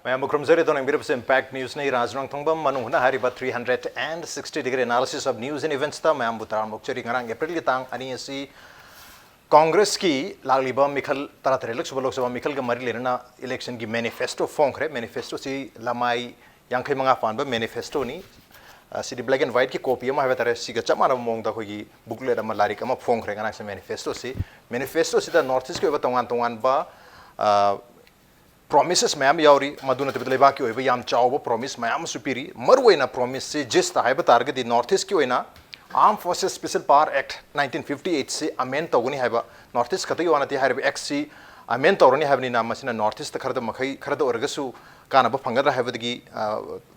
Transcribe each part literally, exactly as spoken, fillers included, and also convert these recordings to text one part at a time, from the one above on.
ꯃꯌꯥꯝꯕꯨ ꯈꯨꯔꯨꯝꯖꯔꯤ꯫ ꯑꯗꯣꯝꯅ ꯌꯦꯡꯕꯤꯔꯤꯕꯁꯤ Impact Newsꯅꯤ꯫ ꯔꯥꯖ ꯔꯣꯡꯊꯣꯡꯕꯝ ꯃꯅꯨꯡ ꯍꯨꯠꯅ ꯍꯥꯏꯔꯤꯕ three hundred and sixty degree analysis of news and eventsꯇ ꯃꯌꯥꯝꯕꯨ ꯇꯔꯥꯝꯅ ꯑꯣꯛꯆꯔꯤ꯫ ꯉꯔꯥꯡ ꯑꯦꯄ꯭ꯔꯤꯜꯒꯤ ꯇꯥꯡ ꯑꯅꯤ ꯑꯁꯤ ꯀꯣꯡꯒ꯭ꯔꯦꯁꯀꯤ ꯂꯥꯛꯂꯤꯕ ꯃꯤꯈꯜ ꯇꯔꯥꯇꯔꯦꯠꯂꯛ ꯁꯨꯕ ꯂꯣꯛ ꯁꯚꯥ ꯃꯤꯈꯜꯒ ꯃꯔꯤ ꯂꯩꯅꯅ ꯏꯂꯦꯛꯁꯟꯒꯤ ꯃꯦꯅꯤꯐꯦꯁꯇꯣ ꯐꯣꯡꯈ꯭ꯔꯦ꯫ ꯃꯦꯅꯤꯐꯦꯁꯇꯣꯁꯤ ꯂꯃꯥꯏ ꯌꯥꯡꯈꯩ ꯃꯉꯥ ꯄꯥꯟꯕ ꯃꯦꯅꯤꯐꯦꯁꯇꯣꯅꯤ꯫ ꯑ, ꯁꯤꯗꯤ black and whiteꯀꯤ copy ꯑꯃ ꯍꯥꯏꯕ ꯇꯥꯔꯦ꯫ ꯁꯤꯒ ꯆꯞ ꯃꯥꯟꯅꯕ ꯃꯑꯣꯡꯗ ꯑꯩꯈꯣꯏꯒꯤ booklet ꯑꯃ, ꯂꯥꯏꯔꯤꯛ ꯑꯃ ꯐꯣꯡꯈ꯭ꯔꯦ ꯉꯔꯥꯡꯁꯦ ꯃꯦꯅꯤꯐꯦꯁꯇꯣꯁꯤ꯫ ꯃꯦꯅꯤꯐꯦꯁꯇꯣꯁꯤꯗ North Eastꯀꯤ ꯑꯣꯏꯕ ꯇꯣꯉꯥꯟ ꯇꯣꯉꯥꯟꯕ, ꯑ, promises ꯃꯌꯥꯝ ꯌꯥꯎꯔꯤ꯫ ꯃꯗꯨ ꯅꯠꯇꯕꯤꯗ ꯂꯩꯕꯥꯛꯀꯤ ꯑꯣꯏꯕ ꯌꯥꯝ ꯆꯥꯎꯕ promise ꯃꯌꯥꯝ ꯑꯃꯁꯨ ꯄꯤꯔꯤ꯫ ꯃꯔꯨꯑꯣꯏꯅ promiseꯁꯤ gist ꯍꯥꯏꯕ ꯇꯥꯔꯒꯗꯤ North Eastꯀꯤ ꯑꯣꯏꯅ Armed Forces Special Power Act nineteen fifty eightꯁꯤ amend ꯇꯧꯒꯅꯤ ꯍꯥꯏꯕ꯫ North East ꯈꯛꯇꯒꯤ ꯋꯥ ꯅꯠꯇꯦ, ꯍꯥꯏꯔꯤꯕ actꯁꯤ amend ꯇꯧꯔꯅꯤ ꯍꯥꯏꯕꯅꯤꯅ ꯃꯁꯤꯅ North Eastꯇ ꯈꯔꯗ ꯃꯈꯩ, ꯈꯔꯗ ꯑꯣꯏꯔꯒꯁꯨ ꯀꯥꯟꯅꯕ ꯐꯪꯒꯗ꯭ꯔꯥ ꯍꯥꯏꯕꯗꯒꯤ, ꯑ,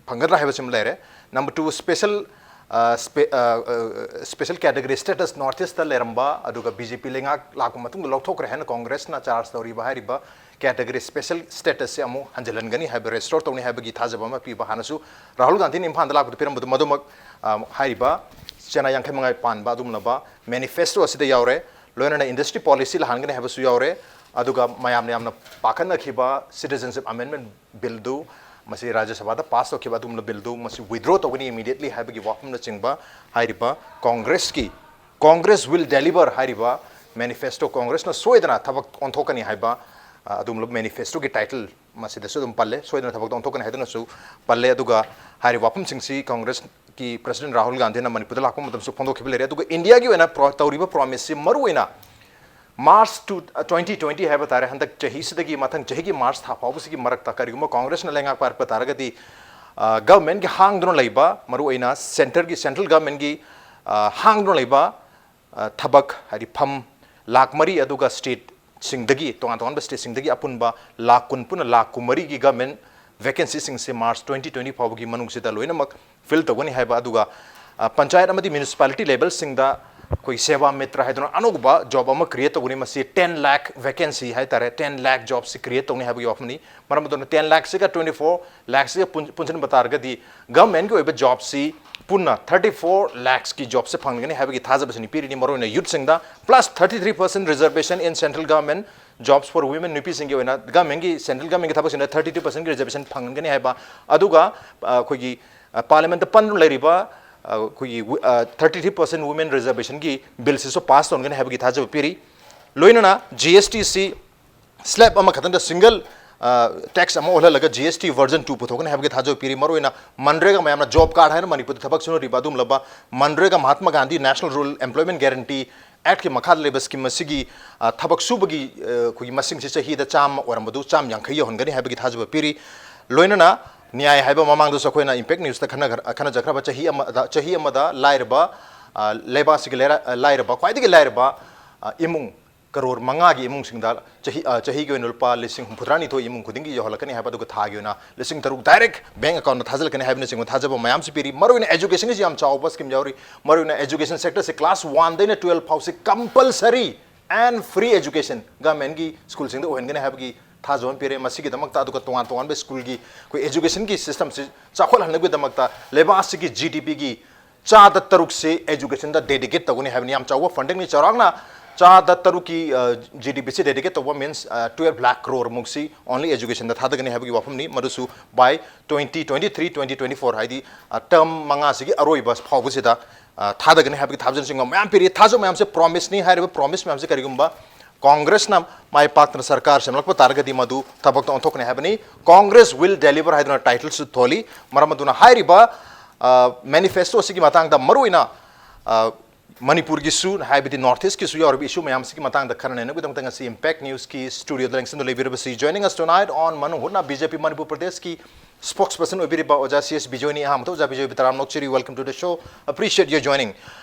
ꯐꯪꯒꯗ꯭ꯔꯥ ꯍꯥꯏꯕꯁꯤꯃ ꯂꯩꯔꯦ꯫ Number two, special, ꯑ, spe-, ꯑ, ꯑ, special category status North Eastꯇ ꯂꯩꯔꯝꯕ, ꯑꯗꯨꯒ BJP ꯂꯩꯉꯥꯛ ꯂꯥꯛꯄ ꯃꯇꯨꯡꯗ ꯂꯧꯊꯣꯛꯈ꯭ꯔꯦ ꯍꯥꯏꯅ ꯀꯣꯡꯒ꯭ꯔꯦꯁꯅ charge ꯇꯧꯔꯤꯕ ꯍꯥꯏꯔꯤꯕ category special statusꯁꯦ ꯑꯃꯨꯛ ꯍꯟꯖꯤꯜꯍꯟꯒꯅꯤ ꯍꯥꯏꯕ, restore ꯇꯧꯅꯤ ꯍꯥꯏꯕꯒꯤ ꯊꯥꯖꯕ ꯑꯃ ꯄꯤꯕ꯫ ꯍꯥꯟꯅꯁꯨ ꯔꯥꯍꯨꯜ ꯒꯥꯟꯙꯤꯅ ꯏꯝꯐꯥꯜꯗ ꯂꯥꯛꯄꯗ ꯄꯤꯔꯝꯕꯗꯨ ꯃꯗꯨꯃꯛ, ꯑ, ꯍꯥꯏꯔꯤꯕ ꯆꯦꯅꯥ ꯌꯥꯡꯈꯩ ꯃꯉꯥ ꯄꯥꯟꯕ ꯑꯗꯨꯒꯨꯝꯂꯕ ꯃꯦꯅꯤꯐꯦꯁꯇꯣ ꯑꯁꯤꯗ ꯌꯥꯎꯔꯦ꯫ ꯂꯣꯏꯅꯅ industry policy ꯂꯥꯛꯍꯟꯒꯅꯤ ꯍꯥꯏꯕꯁꯨ ꯌꯥꯎꯔꯦ꯫ ꯑꯗꯨꯒ ꯃꯌꯥꯝꯅ ꯌꯥꯝꯅ ꯄꯥꯈꯠꯅꯈꯤꯕ Citizenship Amendment Billꯗꯨ, ꯃꯁꯤ ꯔꯥꯖ꯭ꯌ ꯁꯚꯥꯗ pass ꯇꯧꯈꯤꯕ ꯑꯗꯨꯒꯨꯝꯕ billꯗꯨ, ꯃꯁꯤ withdraw ꯇꯧꯒꯅꯤ immediately ꯍꯥꯏꯕꯒꯤ ꯋꯥꯐꯝꯅꯆꯤꯡꯕ ꯍꯥꯏꯔꯤꯕ ꯀꯣꯡꯒ꯭ꯔꯦꯁꯀꯤ Congress will deliver ꯍꯥꯏꯔꯤꯕ ꯃꯦꯅꯤꯐꯦꯁꯇꯣ, ꯀꯣꯡꯒ꯭ꯔꯦꯁꯅ ꯁꯣꯏꯗꯅ ꯊꯕꯛ ꯑꯣꯟꯊꯣꯛꯀꯅꯤ ꯍꯥꯏꯕ, ꯑ, ꯑꯗꯨꯒꯨꯝꯂꯕ ꯃꯦꯅꯤꯐꯦꯁꯇꯣꯒꯤ title ꯃꯁꯤꯗꯁꯨ ꯑꯗꯨꯝ ꯄꯜꯂꯦ, ꯁꯣꯏꯗꯅ ꯊꯕꯛꯇ ꯑꯣꯟꯊꯣꯛꯀꯅꯤ ꯍꯥꯏꯗꯨꯅꯁꯨ ꯄꯜꯂꯦ꯫ ꯑꯗꯨꯒ ꯍꯥꯏꯔꯤꯕ ꯋꯥꯐꯝꯁꯤꯡꯁꯤ ꯀꯣꯡꯒ꯭ꯔꯦꯁꯀꯤ President ꯔꯥꯍꯨꯜ ꯒꯥꯟꯙꯤꯅ ꯃꯅꯤꯄꯨꯔꯗ ꯂꯥꯛꯄ ꯃꯇꯝꯁꯨ ꯐꯣꯡꯗꯣꯛꯈꯤꯕ ꯂꯩꯔꯦ꯫ ꯑꯗꯨꯒ ꯏꯟꯗꯤꯌꯥꯒꯤ ꯑꯣꯏꯅ ꯄ꯭ꯔꯣ-, ꯇꯧꯔꯤꯕ promiseꯁꯤ ꯃꯔꯨꯑꯣꯏꯅ March to, ꯑ, twenty twenty ꯍꯥꯏꯕ ꯇꯥꯔꯦ, ꯍꯟꯗꯛ ꯆꯍꯤꯁꯤꯗꯒꯤ ꯃꯊꯪ ꯆꯍꯤꯒꯤ March ꯊꯥ ꯐꯥꯎꯕꯁꯤꯒꯤ ꯃꯔꯛꯇ ꯀꯔꯤꯒꯨꯝꯕ ꯀꯣꯡꯒ꯭ꯔꯦꯁꯅ ꯂꯩꯉꯥꯛ ꯄꯥꯏꯔꯛꯄ ꯇꯥꯔꯒꯗꯤ, ꯑ, governmentꯀꯤ ꯍꯥꯡꯗꯨꯅ ꯂꯩꯕ, ꯃꯔꯨꯑꯣꯏꯅ centreꯒꯤ, central governmentꯀꯤ, ꯑ, ꯍꯥꯡꯗꯨꯅ ꯂꯩꯕ, ꯑ, ꯊꯕꯛ, ꯍꯥꯏꯗꯤ ꯐꯝ ꯂꯥꯈ ꯃꯔꯤ, ꯑꯗꯨꯒ stateꯁꯤꯡꯗꯒꯤ, ꯇꯣꯉꯥꯟ ꯇꯣꯉꯥꯟꯕ stateꯁꯤꯡꯗꯒꯤ ꯑꯄꯨꯟꯕ ꯂꯥꯈ ꯀꯨꯟ, ꯄꯨꯟꯅ lakh ꯀꯨꯟꯃꯔꯤꯒꯤ government vacancyꯁꯤꯡꯁꯦ March twenty twenty ꯐꯥꯎꯕꯒꯤ ꯃꯅꯨꯡꯁꯤꯗ ꯂꯣꯏꯅꯃꯛ fill ꯇꯧꯒꯅꯤ ꯍꯥꯏꯕ, ꯑꯗꯨꯒ, ꯑ, ꯄꯟꯆꯥꯌꯠ ꯑꯃꯗꯤ municipality levelꯁꯤꯡꯗ ꯑꯩꯈꯣꯏ ꯁꯦꯕꯥ ꯃꯤꯇ꯭ꯔ ꯍꯥꯏꯗꯨꯅ ꯑꯅꯧꯕ job ꯑꯃ create ꯇꯧꯒꯅꯤ꯫ ꯃꯁꯤ ten lakh vacancy ꯍꯥꯏ ꯇꯥꯔꯦ, ten lakh jobsꯁꯤ create ꯇꯧꯅꯤ ꯍꯥꯏꯕꯒꯤ ꯋꯥꯐꯝꯅꯤ꯫ ꯃꯔꯝ ꯑꯗꯨꯅ ten lakhꯁꯤꯒ twenty four lakhꯁꯤꯒ ꯄꯨꯟ-, ꯄꯨꯟꯁꯤꯟꯕ ꯇꯥꯔꯒꯗꯤ governmentꯀꯤ ꯑꯣꯏꯕ jobꯁꯤ ꯄꯨꯟꯅ thirty four lakhsꯀꯤ jobꯁꯦ ꯐꯪꯒꯅꯤ ꯍꯥꯏꯕꯒꯤ ꯊꯥꯖꯕꯁꯤꯅꯤ ꯄꯤꯔꯤꯅꯤ, ꯃꯔꯨꯑꯣꯏꯅ youthꯁꯤꯡꯗ꯫ Plus thirty three percent reservation in central government Jobs for women, ꯅꯨꯄꯤꯁꯤꯡꯒꯤ ꯑꯣꯏꯅ ꯒꯃꯦꯟꯒꯤ, ꯁꯦꯟꯇ꯭ꯔꯦꯜ ꯒꯃꯦꯟꯒꯤ ꯊꯕꯛꯁꯤꯡꯗ ꯊꯥꯔꯇꯤ ꯇꯨ ꯄꯥꯔꯁꯦꯟꯒꯤ ꯔꯤꯖꯔꯕꯦꯁꯟ ꯐꯪꯍꯟꯒꯅꯤ ꯍꯥꯏꯕ, ꯑꯗꯨꯒ ꯑ, ꯑꯩꯈꯣꯏꯒꯤ ꯄꯥꯔꯂꯤꯌꯥꯃꯦꯟꯠꯇ ꯄꯟꯗꯨꯅ ꯂꯩꯔꯤꯕ ꯑ, ꯑꯩꯈꯣꯏꯒꯤ ꯊꯥꯔꯇꯤ ꯊ꯭ꯔꯤ ꯄꯥꯔꯁꯦꯟ ꯋꯨꯃꯦꯟ ꯔꯤꯖꯔꯕꯦꯁꯟꯒꯤ ꯕꯤꯜꯁꯤꯁꯨ ꯄꯥꯁ ꯇꯧꯍꯟꯒꯅꯤ ꯍꯥꯏꯕꯒꯤ ꯊꯥꯖꯕ ꯄꯤꯔꯤ꯫ ꯂꯣꯏꯅꯅ ꯖꯤ ꯑꯦꯁ ꯇꯤꯁꯤ ꯁ꯭ꯂꯦꯕ ꯑꯃꯈꯛꯇꯪꯗ ꯁꯤꯡꯒꯜ ꯇꯦꯛꯁ ꯑꯃ ꯑꯣꯜꯍꯜꯂꯒ G S T version two ꯄꯨꯊꯣꯛꯀꯅꯤ ꯍꯥꯏꯕꯒꯤ ꯊꯥꯖꯕ ꯄꯤꯔꯤ꯫ ꯃꯔꯨꯑꯣꯏꯅ ꯃꯟꯔꯦꯒꯥ, ꯃꯌꯥꯝꯅ ꯖꯣꯕ ꯀꯥꯔꯗ ꯍꯥꯏꯅ ꯃꯅꯤꯄꯨꯔꯗ ꯊꯕꯛ ꯁꯨꯅꯔꯤꯕ ꯑꯗꯨꯒꯨꯝꯂꯕ ꯃꯟꯔꯦꯒꯥ, Mahatma Gandhi national rural ꯑꯦꯝꯄ꯭ꯂꯣꯏꯃꯦꯟꯠ guarantee ꯑꯦꯛꯠꯀꯤ ꯃꯈꯥꯗ ꯂꯩꯕ ꯁ꯭ꯀꯤꯝ ꯑꯁꯤꯒꯤ ꯑ, ꯊꯕꯛ ꯁꯨꯕꯒꯤ ꯑ, ꯑꯩꯈꯣꯏꯒꯤ ꯃꯁꯤꯡꯁꯤ ꯆꯍꯤꯗ ꯆꯥꯝꯃ ꯑꯣꯏꯔꯝꯕꯗꯨ ꯆꯥꯝꯃ ꯌꯥꯡꯈꯩ ꯌꯧꯍꯟꯒꯅꯤ ꯍꯥꯏꯕꯒꯤ ꯊꯥꯖꯕ ꯄꯤꯔꯤ꯫ ꯂꯣꯏꯅꯅ ꯅ꯭ꯌꯥꯏ ꯍꯥꯏꯕ ꯃꯃꯥꯡꯗꯁꯨ ꯑꯩꯈꯣꯏꯅ ꯏꯝꯄꯦꯛ ꯅ꯭ꯌꯨꯁꯇ ꯈꯟꯅꯈ꯭ꯔ-, ꯈꯟꯅꯖꯈ꯭ꯔꯕ ꯆꯍꯤ ꯑꯃꯗ, ꯆꯍꯤ ꯑꯃꯗ ꯂꯥꯏꯔꯕ, ꯑ, ꯂꯩꯕꯥꯛꯁꯤꯒꯤ ꯂꯩꯔ-, ꯑ, ꯂꯥꯏꯔꯕ, ꯈ꯭ꯋꯥꯏꯗꯒꯤ ꯂꯥꯏꯔꯕ, ꯑ, ꯏꯃꯨꯡ ꯀꯔꯣꯔ ꯃꯉꯥꯒꯤ ꯏꯃꯨꯡꯁꯤꯡꯗ ꯆꯍꯤ, ꯑ, ꯆꯍꯤꯒꯤ ꯑꯣꯏꯅ ꯂꯨꯄꯥ ꯂꯤꯁꯤꯡ ꯍꯨꯝꯐꯨꯇꯔꯥꯅꯤꯊꯣꯏ ꯏꯃꯨꯡ ꯈꯨꯗꯤꯡꯒꯤ ꯌꯧꯍꯜꯂꯛꯀꯅꯤ ꯍꯥꯏꯕ, ꯑꯗꯨꯒ ꯊꯥꯒꯤ ꯑꯣꯏꯅ ꯂꯤꯁꯤꯡ ꯇꯔꯨꯛ ꯗꯥꯏꯔꯦꯛ ꯕꯦꯡꯛ ꯑꯦꯀꯥꯎꯟꯗ ꯊꯥꯖꯤꯜꯂꯛꯀꯅꯤ ꯍꯥꯏꯕꯅꯆꯤꯡꯕ ꯊꯥꯖꯕ ꯃꯌꯥꯝꯁꯨ ꯄꯤꯔꯤ꯫ ꯃꯔꯨꯑꯣꯏꯅ ꯑꯦꯖꯨꯀꯦꯁꯟꯒꯤꯁꯨ ꯌꯥꯝ ꯆꯥꯎꯕ ꯁ꯭ꯀꯤꯝ ꯌꯥꯎꯔꯤ꯫ ꯃꯔꯨꯑꯣꯏꯅ ꯑꯦꯖꯨꯀꯦꯁꯟ ꯁꯦꯛꯇꯔꯁꯦ ꯀ꯭ꯂꯥꯁ ꯋꯥꯟꯗꯩꯅ ꯇꯨꯌꯦꯜꯐ ꯐꯥꯎꯁꯤ ꯀꯝꯄꯜꯁꯔꯤ and free education, ꯒꯃꯦꯟꯒꯤ ꯁ꯭ꯀꯨꯜꯁꯤꯡꯗ ꯑꯣꯏꯍꯟꯒꯅꯤ ꯍꯥꯏꯕꯒꯤ ꯊꯥꯖꯕ ꯑꯃ ꯄꯤꯔꯦ꯫ ꯃꯁꯤꯒꯤꯗꯃꯛꯇ, ꯑꯗꯨꯒ ꯇꯣꯉꯥꯟ ꯇꯣꯉꯥꯟꯕ ꯁ꯭ꯀꯨꯜꯒꯤ ꯑꯩꯈꯣꯏ ꯑꯦꯖꯨꯀꯦꯁꯟꯒꯤ ꯁꯤꯁꯇꯝꯁꯤ ꯆꯥꯎꯈꯠꯍꯟꯅꯕꯒꯤꯗꯃꯛꯇ ꯂꯩꯕꯥꯛ ꯑꯁꯤꯒꯤ ꯖꯤ ꯗꯤ ꯄꯤꯒꯤ ꯆꯥꯗ ꯇꯔꯨꯛꯁꯤ ꯑꯦꯖꯨꯀꯦꯁꯟꯗ ꯗꯦꯗꯤꯀꯦꯠ ꯇꯧꯒꯅꯤ ꯍꯥꯏꯕꯅꯤ꯫ ꯌꯥꯝ ꯆꯥꯎꯕ ꯐꯟꯗꯤꯡꯅꯤ꯫ ꯆꯥꯎꯔꯥꯛꯅ ꯆꯥꯗ ꯇꯔꯨꯛꯀꯤ, ꯑ, ꯖꯤ ꯗꯤ ꯄꯤꯁꯤ ꯗꯦꯗꯤꯀꯦꯠ ꯇꯧꯕ ꯃꯤꯟꯁ, ꯑ, ꯇꯨꯌꯦꯜꯐ ꯂꯥꯈ ꯀ꯭ꯔꯣꯔ ꯃꯨꯛꯁꯤ ꯑꯣꯟꯂꯤ ꯑꯦꯖꯨꯀꯦꯁꯟꯗ ꯊꯥꯗꯒꯅꯤ ꯍꯥꯏꯕꯒꯤ ꯋꯥꯐꯝꯅꯤ꯫ ꯃꯗꯨꯁꯨ by twenty twenty three, twenty twenty four, ꯍꯥꯏꯗꯤ, ꯑ, ꯇꯔꯝ ꯃꯉꯥꯁꯤꯒꯤ ꯑꯔꯣꯏꯕ ꯐꯥꯎꯕꯁꯤꯗ, ꯑ, ꯊꯥꯗꯒꯅꯤ ꯍꯥꯏꯕꯒꯤ ꯊꯥꯖꯕꯁꯤꯡ ꯃꯌꯥꯝ ꯄꯤꯔꯤ꯫ ꯊꯥꯖꯕ ꯃꯌꯥꯝꯁꯦ ꯄ꯭ꯔꯣꯃꯤꯁꯅꯤ꯫ ꯍꯥꯏꯔꯤꯕ ꯄ꯭ꯔꯣꯃꯤꯁ ꯃꯌꯥꯝꯁꯦ ꯀꯔꯤꯒꯨꯝꯕ ꯀꯣꯡꯒ꯭ꯔꯦꯁꯅ ꯃꯥꯏ ꯄꯥꯛꯇꯅ ꯁꯔꯀꯥꯔ ꯁꯦꯝꯂꯛꯄ ꯇꯥꯔꯒꯗꯤ ꯃꯗꯨ ꯊꯕꯛꯇ ꯑꯣꯟꯊꯣꯛꯀꯅꯤ ꯍꯥꯏꯕꯅꯤ꯫ Congress will deliver ꯍꯥꯏꯗꯨꯅ ꯇꯥꯏꯇꯜꯁꯨ ꯊꯣꯜꯂꯤ꯫ ꯃꯔꯝ ꯑꯗꯨꯅ ꯍꯥꯏꯔꯤꯕ, ꯑ, ꯃꯦꯅꯤꯐꯦꯁꯇꯣ ꯑꯁꯤꯒꯤ ꯃꯇꯥꯡꯗ ꯃꯔꯨꯑꯣꯏꯅ, ꯑ, ꯃꯅꯤꯄꯨꯔꯒꯤꯁꯨ, ꯍꯥꯏꯕꯗꯤ ꯅꯣꯔꯠ ꯏꯁꯀꯤꯁꯨ ꯌꯥꯎꯔꯤꯕ ꯏꯁꯨ ꯃꯌꯥꯝꯁꯤꯒꯤ ꯃꯇꯥꯡꯗ ꯈꯟꯅ ꯅꯩꯅꯕꯒꯤꯗꯃꯛꯇ ꯉꯁꯤ ꯏꯝꯄꯦꯛ ꯅ꯭ꯌꯨꯁꯀꯤ ꯁ꯭ꯇꯨꯗꯤꯑꯣꯗ ꯂꯦꯡꯁꯤꯟꯗꯨꯅ ꯂꯩꯕꯤꯔꯤꯕꯁꯤ, joining us tonight on ꯃꯅꯨꯡ ꯍꯨꯠꯅ ꯕꯤ ꯖꯦ ꯄꯤ ꯃꯅꯤꯄꯨꯔ ꯄ꯭ꯔꯗꯦꯁꯀꯤ ꯁ꯭ꯄꯣꯛꯁ ꯄꯔꯁꯟ ꯑꯣꯏꯕꯤꯔꯤꯕ ꯑꯣꯖꯥ ꯁꯤ ꯑꯦꯁ ꯕꯤꯖꯣꯏꯅꯤ꯫ ꯑꯍꯥꯟꯕꯗ ꯑꯣꯖꯥ ꯕꯤꯖꯣꯏꯕꯨ ꯇꯔꯥꯝꯅ ꯑꯣꯛꯆꯔꯤ, welcome to the show, appreciate your joining꯫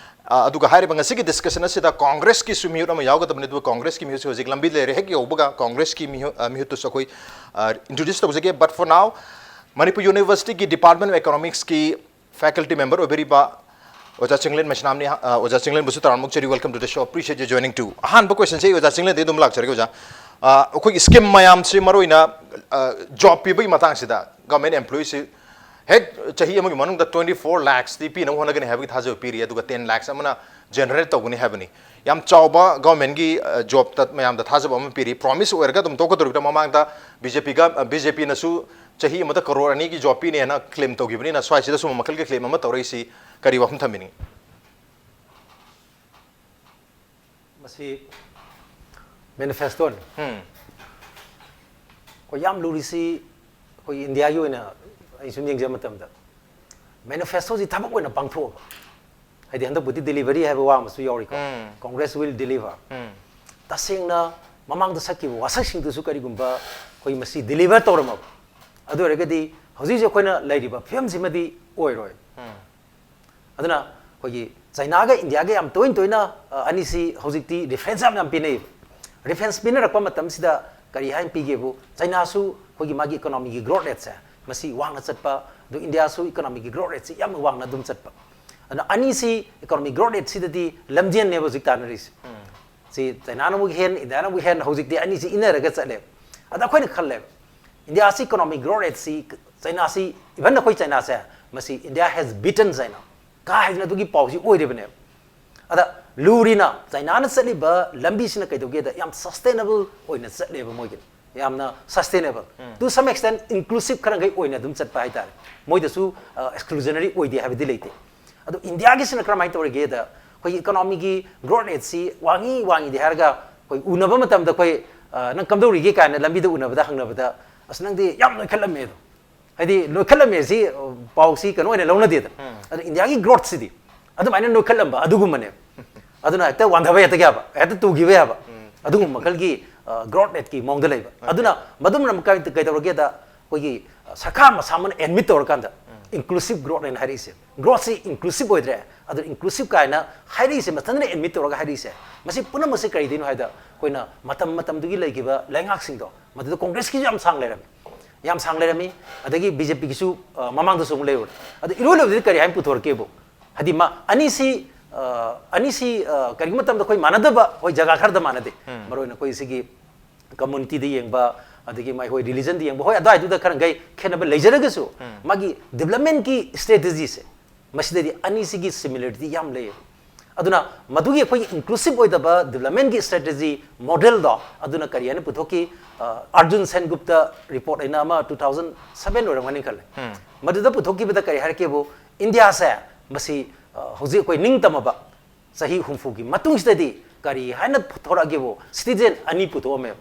ꯑ, ꯑꯗꯨꯒ ꯍꯥꯏꯔꯤꯕ ꯉꯁꯤꯒꯤ ꯗꯤꯁꯀꯁꯟ ꯑꯁꯤꯗ ꯀꯣꯡꯒ꯭ꯔꯦꯁꯀꯤꯁꯨ ꯃꯤꯍꯨꯠ ꯑꯃ ꯌꯥꯎꯒꯗꯕꯅꯤ, ꯑꯗꯨꯒ ꯀꯣꯡꯒ꯭ꯔꯦꯁꯀꯤ ꯃꯤꯍꯨꯠꯁꯤ ꯍꯧꯖꯤꯛ ꯂꯝꯕꯤ ꯂꯩꯔꯦ, ꯍꯦꯛ ꯌꯧꯕꯒ ꯀꯣꯡꯒ꯭ꯔꯦꯁꯀꯤ ꯃꯤꯍꯨꯠ, ꯑ, ꯃꯤꯍꯨꯠꯇꯨꯁꯨ ꯑꯩꯈꯣꯏ, ꯑ, ꯏꯟꯇ꯭ꯔꯣꯗ꯭ꯌꯨꯁ ꯇꯧꯖꯒꯦ꯫ But for now, ꯃꯅꯤꯄꯨꯔ ꯌꯨꯅꯤꯚꯔꯁꯤꯇꯤꯒꯤ ꯗꯤꯄꯥꯔꯠꯃꯦꯟ ꯑꯣꯐ ꯏꯀꯣꯅꯣꯃꯤꯛꯁꯀꯤ ꯐꯦꯀꯜꯇꯤ ꯃꯦꯝꯕꯔ ꯑꯣꯏꯕꯤꯔꯤꯕ ꯑꯣꯖꯥ ꯆꯤꯡꯂꯦꯟ ꯃꯩꯁꯅꯥꯝꯅꯤ꯫ ꯑ, ꯑꯣꯖꯥ ꯆꯤꯡꯂꯦꯟꯕꯨꯁꯨ ꯇꯔꯥꯝꯅ ꯑꯣꯛꯆꯔꯤ, welcome to the show, appreciate your joining too꯫ ꯑꯍꯥꯟꯕ ꯀꯣꯏꯁꯟꯁꯦ ꯑꯩ ꯑꯣꯖꯥ ꯆꯤꯡꯂꯦꯟꯗꯒꯤ ꯑꯗꯨꯝ ꯂꯥꯛꯆꯔꯒꯦ ꯑꯣꯖꯥ꯫ ꯑ, ꯑꯩꯈꯣꯏꯒꯤ ꯁ꯭ꯀꯤꯝ ꯃꯌꯥꯝꯁꯤ ꯃꯔꯨꯑꯣꯏꯅ, ꯑ, ꯖꯣꯕ ꯄꯤꯕꯒꯤ ꯃꯇꯥꯡꯁꯤꯗ ꯒꯚꯔꯟꯃꯦꯟꯠ ꯑꯦꯝꯄ꯭ꯂꯣꯌꯤꯁꯤ ꯍꯦꯛ ꯆꯍꯤ ꯑꯃꯒꯤ ꯃꯅꯨꯡꯗ ꯇ꯭ꯋꯦꯟꯇꯤ ꯐꯣꯔ ꯂꯥꯈꯁꯇꯤ ꯄꯤꯅꯕ ꯍꯣꯠꯅꯒꯅꯤ ꯍꯥꯏꯕꯒꯤ ꯊꯥꯖꯕ ꯄꯤꯔꯤ, ꯑꯗꯨꯒ ꯇꯦꯟ ꯂꯥꯈꯁ ꯑꯃꯅ ꯖꯦꯅꯦꯔꯦꯠ ꯇꯧꯒꯅꯤ ꯍꯥꯏꯕꯅꯤ꯫ ꯌꯥꯝ ꯆꯥꯎꯕ ꯒꯚꯔꯟꯃꯦꯟꯒꯤ ꯖꯣꯕꯇ ꯃꯌꯥꯝꯗ ꯊꯥꯖꯕ ꯑꯃ ꯄꯤꯔꯤ꯫ ꯄ꯭ꯔꯣꯃꯤꯁ ꯑꯣꯏꯔꯒ ꯑꯗꯨꯝ ꯇꯣꯛꯀꯗꯧꯔꯤꯕ꯭ꯔꯥ? ꯃꯃꯥꯡꯗ ꯕꯤ ꯖꯦ ꯄꯤꯒ ꯕꯤ ꯖꯦ ꯄꯤꯅꯁꯨ ꯆꯍꯤ ꯑꯃꯗ ꯀꯔꯣꯔ ꯑꯅꯤꯒꯤ ꯖꯣꯕ ꯄꯤꯅꯦꯅ ꯀ꯭ꯂꯦꯝ ꯇꯧꯈꯤꯕꯅꯤꯅ, ꯁ꯭ꯋꯥꯏꯁꯤꯗ ꯁꯨꯝꯕ ꯃꯈꯜꯒꯤ ꯀ꯭ꯂꯦꯝ ꯑꯃ ꯇꯧꯔꯛꯏꯁꯤ ꯀꯔꯤ ꯋꯥꯐꯝ ꯊꯝꯕꯤꯅꯤꯡꯉꯤ? ꯃꯁꯤ ꯃꯦꯅꯤꯐꯦꯁꯇꯣꯅꯤ꯫ ꯎꯝ꯫ ꯑꯩꯈꯣꯏ ꯌꯥꯝ ꯂꯨꯔꯤꯁꯤ ꯑꯩꯈꯣꯏ ꯏꯟꯗꯤꯌꯥꯒꯤ ꯑꯣꯏꯅ ꯑꯩ ꯁꯨꯝ ꯌꯦꯡꯖꯕ ꯃꯇꯝꯗ ꯃꯦꯅꯤꯐꯦꯁꯇꯣꯁꯤ ꯊꯕꯛ ꯑꯣꯏꯅ ꯄꯥꯡꯊꯣꯛꯑꯕ, ꯍꯥꯏꯗꯤ ꯍꯟꯗꯛꯄꯨꯗꯤ ꯗꯦꯂꯤꯚꯔꯤ ꯍꯥꯏꯕ ꯋꯥ ꯑꯃꯁꯨ ꯌꯥꯎꯔꯤꯀꯣ꯫ ꯎꯝ꯫ Congress will deliver꯫ ꯎꯝ꯫ ꯇꯁꯦꯡꯅ ꯃꯃꯥꯡꯗ ꯁꯛꯈꯤꯕ ꯋꯥꯁꯛꯁꯤꯡꯗꯨꯁꯨ ꯀꯔꯤꯒꯨꯝꯕ ꯑꯩꯈꯣꯏ ꯃꯁꯤ ꯗꯦꯂꯤꯚꯔ ꯇꯧꯔꯝꯃꯕ, ꯑꯗꯨ ꯑꯣꯏꯔꯒꯗꯤ ꯍꯧꯖꯤꯛ ꯍꯧꯖꯤꯛ ꯑꯩꯈꯣꯏꯅ ꯂꯩꯔꯤꯕ ꯐꯤꯕꯝꯁꯤꯃꯗꯤ ꯑꯣꯏꯔꯣꯏ꯫ ꯎꯝ꯫ ꯑꯗꯨꯅ ꯑꯩꯈꯣꯏꯒꯤ ꯆꯥꯏꯅꯥꯒ ꯏꯟꯗꯤꯌꯥꯒ ꯌꯥꯝ ꯇꯣꯏꯅ ꯇꯣꯏꯅ ꯑ, ꯑꯅꯤꯁꯤ ꯍꯧꯖꯤꯛꯇꯤ ꯔꯤꯐꯔꯦꯟꯁ ꯌꯥꯝ ꯌꯥꯝ ꯄꯤꯅꯩꯌꯦꯕ꯫ ꯔꯤꯐꯔꯦꯟꯁ ꯄꯤꯅꯔꯛꯄ ꯃꯇꯝꯁꯤꯗ ꯀꯔꯤ ꯍꯥꯏꯅ ꯄꯤꯒꯦꯕꯨ, ꯆꯥꯏꯅꯥꯁꯨ ꯑꯩꯈꯣꯏꯒꯤ ꯃꯥꯒꯤ ꯏꯀꯣꯅꯣꯃꯤꯒꯤ ꯒ꯭ꯔꯣꯠ ꯔꯦꯠꯁꯦ ꯃꯁꯤ ꯋꯥꯡꯅ ꯆꯠꯄ, ꯑꯗꯨ ꯏꯟꯗꯤꯌꯥꯁꯨ ꯏꯀꯣꯅꯣꯃꯤꯒꯤ ꯒ꯭ꯔꯣꯠ ꯔꯦꯠꯁꯤ ꯌꯥꯝꯅ ꯋꯥꯡꯅ ꯑꯗꯨꯝ ꯆꯠꯄ꯫ ꯑꯗꯨꯅ ꯑꯅꯤꯁꯤ ꯏꯀꯣꯅꯣꯃꯤꯛ ꯒ꯭ꯔꯣꯠ ꯔꯦꯠꯁꯤꯗꯗꯤ ꯂꯝꯖꯦꯟꯅꯦꯕ ꯍꯧꯖꯤꯛ ꯇꯥꯟꯅꯔꯤꯁꯦ꯫ ꯁꯤ ꯆꯥꯏꯅꯥꯅ ꯑꯃꯨꯛ ꯍꯦꯟ, ꯏꯟꯗꯤꯌꯥꯅ ꯑꯃꯨꯛ ꯍꯦꯟ, ꯍꯧꯖꯤꯛꯇꯤ ꯑꯅꯤꯁꯤ ꯏꯟꯅꯔꯒ ꯆꯠꯂꯦꯕ꯫ ꯑꯗ ꯑꯩꯈꯣꯏꯅ ꯈꯜꯂꯦꯕ, ꯏꯟꯗꯤꯌꯥꯁꯤ ꯏꯀꯣꯅꯣꯃꯤꯛ ꯒ꯭ꯔꯣꯠ ꯔꯦꯠꯁꯤ, ꯆꯥꯏꯅꯥꯁꯤ, ꯏꯚꯟ ꯑꯩꯈꯣꯏ ꯆꯥꯏꯅꯥꯁꯦ, ꯃꯁꯤ India has beaten China ꯀꯥ ꯍꯥꯏꯗꯅ ꯑꯗꯨꯒꯤ ꯄꯥꯎꯁꯤ ꯑꯣꯏꯔꯤꯕꯅꯦꯕ꯫ ꯑꯗ ꯂꯨꯔꯤꯅ ꯆꯥꯏꯅꯥꯅ ꯆꯠꯂꯤꯕ ꯂꯝꯕꯤꯁꯤꯅ ꯀꯩꯗꯧꯒꯦꯗ ꯌꯥꯝ ꯁꯁꯇꯦꯅꯦꯕꯜ ꯑꯣꯏꯅ ꯆꯠꯂꯦꯕ ꯃꯣꯏꯒꯤ, ꯌꯥꯝꯅ sustainable, to some extent inclusive ꯈꯔ ꯃꯈꯩ ꯑꯣꯏꯅ ꯑꯗꯨꯝ ꯆꯠꯄ ꯍꯥꯏꯇꯥꯔꯦ꯫ ꯃꯣꯏꯗꯁꯨ ꯑꯦꯛꯁꯀ꯭ꯂꯨꯖꯅꯔꯤ ꯑꯣꯏꯗꯦ ꯍꯥꯏꯕꯗꯤ ꯂꯩꯇꯦ꯫ ꯑꯗꯣ ꯏꯟꯗꯤꯌꯥꯒꯤꯁꯤꯅ ꯀꯔꯝꯍꯥꯏꯅ ꯇꯧꯔꯤꯒꯦꯗ, ꯑꯩꯈꯣꯏꯒꯤ ꯏꯀꯣꯅꯣꯃꯤꯒꯤ ꯒ꯭ꯔꯣꯠ ꯔꯦꯠꯁꯤ ꯋꯥꯡꯉꯤ ꯋꯥꯡꯉꯤꯗꯤ ꯍꯥꯏꯔꯒ ꯑꯩꯈꯣꯏ ꯎꯅꯕ ꯃꯇꯝꯗ ꯑꯩꯈꯣꯏ, ꯑ, "ꯅꯪ ꯀꯝꯗꯧꯔꯤꯒꯦ?" ꯀꯥꯏꯅ ꯂꯝꯕꯤꯗ ꯎꯅꯕꯗ ꯍꯪꯅꯕꯗ, "ꯑꯁ, ꯅꯪꯗꯤ ꯌꯥꯝ ꯅꯣꯏꯈꯠꯂꯝꯃꯦ" ꯑꯗꯣ꯫ ꯍꯥꯏꯗꯤ ꯅꯣꯏꯈꯠꯂꯝꯃꯦ ꯁꯤ, ꯑ, ꯄꯥꯎꯁꯤ ꯀꯩꯅꯣ ꯑꯣꯏꯅ ꯂꯧꯅꯗꯦꯗꯅ꯫ ꯑꯗꯣ ꯏꯟꯗꯤꯌꯥꯒꯤ ꯒ꯭ꯔꯣꯠꯁꯤꯗꯤ ꯑꯗꯨꯃꯥꯏꯅ ꯅꯣꯏꯈꯠꯂꯝꯕ ꯑꯗꯨꯒꯨꯝꯕꯅꯦ꯫ ꯑꯗꯨꯅ ꯍꯦꯛꯇ ꯋꯥꯟꯊꯕ ꯍꯦꯛꯇ ꯌꯥꯕ, ꯍꯦꯛꯇ ꯇꯨꯈꯤꯕ ꯌꯥꯕ, ꯑꯗꯨꯒꯨꯝꯕ ꯃꯈꯜꯒꯤ, ꯑ, ꯒ꯭ꯔꯣꯠ ꯔꯦꯠꯀꯤ ꯃꯑꯣꯡꯗ ꯂꯩꯕ꯫ ꯑꯗꯨꯅ ꯃꯗꯨꯝꯅ ꯑꯃꯨꯛ ꯀꯩ-, ꯀꯩꯗꯧꯔꯒꯦꯗ, ꯑꯩꯈꯣꯏꯒꯤ, ꯑ, ꯁꯔꯀꯥꯔ ꯃꯁꯥꯃꯛꯅ ꯑꯦꯗꯃꯤꯠ ꯇꯧꯔꯀꯥꯟꯗ ꯏꯟꯀ꯭ꯂꯨꯁꯤꯞ ꯒ꯭ꯔꯣꯠ ꯍꯥꯏꯅ ꯍꯥꯏꯔꯛꯏꯁꯦ, ꯒ꯭ꯔꯣꯠꯁꯤ ꯏꯟꯀ꯭ꯂꯨꯁꯤꯞ ꯑꯣꯏꯗ꯭ꯔꯦ꯫ ꯑꯗꯨ ꯏꯟꯀ꯭ꯂꯨꯁꯤꯞ ꯀꯥꯏꯅ ꯍꯥꯏꯔꯛꯏꯁꯦ, ꯃꯊꯟꯇꯅ ꯑꯦꯗꯃꯤꯠ ꯇꯧꯔꯒ ꯍꯥꯏꯔꯛꯏꯁꯦ, ꯃꯁꯤ ꯄꯨꯝꯅꯃꯛꯁꯦ ꯀꯔꯤꯗꯩꯅꯣ ꯍꯥꯏꯗ, ꯑꯩꯈꯣꯏꯅ ꯃꯇꯝ ꯃꯇꯝꯗꯨꯒꯤ ꯂꯩꯈꯤꯕ ꯂꯩꯉꯥꯛꯁꯤꯡꯗꯣ, ꯃꯗꯨꯗ ꯀꯣꯡꯒ꯭ꯔꯦꯁꯀꯤꯁꯨ ꯌꯥꯝ ꯁꯥꯡ ꯂꯩꯔꯝꯃꯤ, ꯌꯥꯝ ꯁꯥꯡ ꯂꯩꯔꯝꯃꯤ, ꯑꯗꯒꯤ ꯕꯤ ꯖꯦ ꯄꯤꯒꯤꯁꯨ, ꯑ, ꯃꯃꯥꯡꯗꯁꯨ ꯑꯃꯨꯛ ꯂꯩꯔꯨꯔꯦ꯫ ꯑꯗꯨ ꯏꯔꯣꯏ ꯂꯣꯏꯕꯗꯗꯤ ꯀꯔꯤ ꯍꯥꯏꯅ ꯄꯨꯊꯣꯔꯛꯀꯦꯕꯨ? ꯍꯥꯏꯗꯤ ꯃꯥ ꯑꯅꯤꯁꯤ, ꯑ, ꯑꯅꯤꯁꯤ, ꯑ, ꯀꯔꯤꯒꯨꯝꯕ ꯃꯇꯝꯗ ꯑꯩꯈꯣꯏ ꯃꯥꯟꯅꯗꯕ, ꯍꯣꯏ, ꯖꯒꯥ ꯈꯔꯗ ꯃꯥꯟꯅꯗꯦ꯫ ꯃꯔꯨꯑꯣꯏꯅ ꯑꯩꯈꯣꯏ ꯁꯤꯒꯤ ꯀꯝꯃꯨꯅꯤꯇꯤꯗ ꯌꯦꯡꯕ, ꯑꯗꯒꯤ ꯃꯥꯏ ꯍꯣꯏ ꯔꯤꯂꯤꯖꯟꯗ ꯌꯦꯡꯕ, ꯍꯣꯏ, ꯑꯗꯨꯋꯥꯏꯗꯨꯗ ꯈꯔ ꯃꯈꯩ ꯈꯦꯠꯅꯕ ꯂꯩꯖꯔꯒꯁꯨ, ꯃꯥꯒꯤ ꯗꯤꯕ꯭ꯂꯞꯃꯦꯟꯒꯤ ꯁ꯭ꯇ꯭ꯔꯦꯇꯦꯖꯤꯁꯦ, ꯃꯁꯤꯗꯗꯤ ꯑꯅꯤꯁꯤꯒꯤ ꯁꯤꯃꯤꯂꯔꯤꯇꯤ ꯌꯥꯝ ꯂꯩꯌꯦꯕ꯫ ꯑꯗꯨꯅ ꯃꯗꯨꯒꯤ ꯑꯩꯈꯣꯏꯒꯤ inclusive ꯑꯣꯏꯗꯕ development ꯀꯤ strategy model ꯗꯣ ꯑꯗꯨꯅ ꯀꯔꯤ ꯍꯥꯏꯅ ꯄꯨꯊꯣꯛꯈꯤ? ꯑ, ꯑꯔꯖꯨꯟ ꯁꯦꯟꯒꯨꯞꯇ report ꯍꯥꯏꯅ ꯑꯃ two thousand seven ꯑꯣꯏꯔꯝꯒꯅꯤ ꯈꯜꯂꯦ꯫ ꯎꯝ꯫ ꯃꯗꯨꯗ ꯄꯨꯊꯣꯛꯈꯤꯕꯗ ꯀꯔꯤ ꯍꯥꯏꯔꯛꯀꯦꯕꯨ, ꯏꯟꯗꯤꯌꯥꯁꯦ ꯃꯁꯤ, ꯑ, ꯍꯧꯖꯤꯛ ꯑꯩꯈꯣꯏ ꯅꯤꯡꯇꯝꯃꯕ ꯆꯍꯤ ꯍꯨꯝꯐꯨꯒꯤ ꯃꯇꯨꯡꯁꯤꯗꯗꯤ ꯀꯔꯤ ꯍꯥꯏꯅ ꯊꯣꯔꯛꯑꯒꯦꯕꯨ, citizen ꯑꯅꯤ ꯄꯨꯊꯣꯛꯑꯝꯃꯦꯕ꯫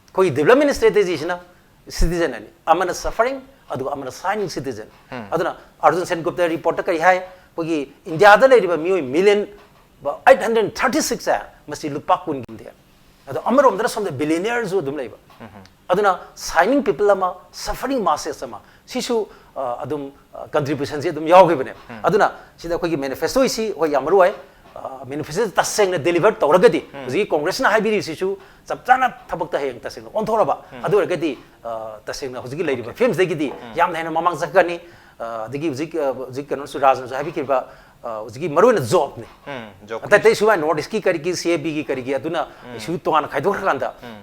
ꯑꯩꯈꯣꯏꯒꯤ development strategy ꯁꯤꯅ citizen ꯑꯅꯤ, ꯑꯃꯅ suffering, ꯑꯗꯨꯒ ꯑꯃꯅ shining citizen꯫ ꯎꯝ꯫ ꯑꯗꯨꯅ ꯑꯔꯖꯨꯟ ꯁꯦꯟꯒꯨꯞꯇ report ꯇ ꯀꯔꯤ ꯍꯥꯏ? ꯑꯩꯈꯣꯏꯒꯤ ꯏꯟꯗꯤꯌꯥꯗ ꯂꯩꯔꯤꯕ ꯃꯤꯑꯣꯏ million eight hundred thirty six ꯁꯦ ꯃꯁꯤ ꯂꯨꯄꯥ ꯀꯨꯟꯒꯤ ꯃꯤꯗꯤ꯫ ꯑꯗꯣ ꯑꯃꯔꯣꯝꯗꯅ ꯁꯣꯝꯗ billionaire ꯁꯨ ꯑꯗꯨꯝ ꯂꯩꯕ꯫ ꯎꯝ꯫ ꯑꯗꯨꯅ shining people ꯑꯃ, suffering masses ꯑꯃ, ꯁꯤꯁꯨ, ꯑ, ꯑꯗꯨꯝ, ꯑ, contribution ꯁꯤ ꯑꯗꯨꯝ ꯌꯥꯎꯈꯤꯕꯅꯦ꯫ ꯎꯝ꯫ ꯑꯗꯨꯅ ꯁꯤꯗ ꯑꯩꯈꯣꯏꯒꯤ manifesto ꯁꯤ ꯍꯣꯏ ꯌꯥꯝ ꯃꯔꯨ ꯑꯣꯏ꯫ ꯑ, manifesto ꯁꯤ ꯇꯁꯦꯡꯅ deliver ꯇꯧꯔꯒꯗꯤ ꯎꯝ꯫ ꯍꯧꯖꯤꯛꯀꯤ Congress ꯅ ꯍꯥꯏꯕꯤꯔꯤꯁꯤꯁꯨ ꯆꯞ ꯆꯥꯅ ꯊꯕꯛꯇ ꯍꯌꯦꯡ ꯇꯁꯦꯡꯅ ꯑꯣꯟꯊꯣꯔꯕ꯫ ꯎꯝ꯫ ꯑꯗꯨ ꯑꯣꯏꯔꯒꯗꯤ, ꯑ, ꯇꯁꯦꯡꯅ ꯍꯧꯖꯤꯛꯀꯤ ꯂꯩꯔꯤꯕ ꯎꯝ꯫ ꯐꯤꯕꯝꯁꯤꯗꯒꯤꯗꯤ ꯎꯝ꯫ ꯌꯥꯝꯅ ꯍꯦꯟꯅ ꯃꯃꯥꯡ ꯆꯠꯀꯅꯤ꯫ ꯑ, ꯑꯗꯒꯤ ꯍꯧꯖꯤꯛ, ꯑ, ꯍꯧꯖꯤꯛ ꯀꯩꯅꯣꯁꯨ, ꯔꯥꯖꯅꯁꯨ ꯍꯥꯏꯕꯤꯈꯤꯕ, ꯑ, ꯍꯧꯖꯤꯛꯀꯤ ꯃꯔꯨꯑꯣꯏꯅ job ꯅꯤ꯫ ꯎꯝ, job ꯑꯇꯩ ꯑꯇꯩ ꯁꯨꯃꯥꯏꯅ North East ꯀꯤ ꯀꯔꯤꯒꯤ, C A B ꯒꯤ ꯀꯔꯤꯒꯤ, ꯑꯗꯨꯅ ꯎꯝ꯫ issue ꯇꯣꯉꯥꯟꯅ ꯈꯥꯏꯗꯣꯛꯈ꯭ꯔꯀꯥꯟꯗ ꯎꯝ꯫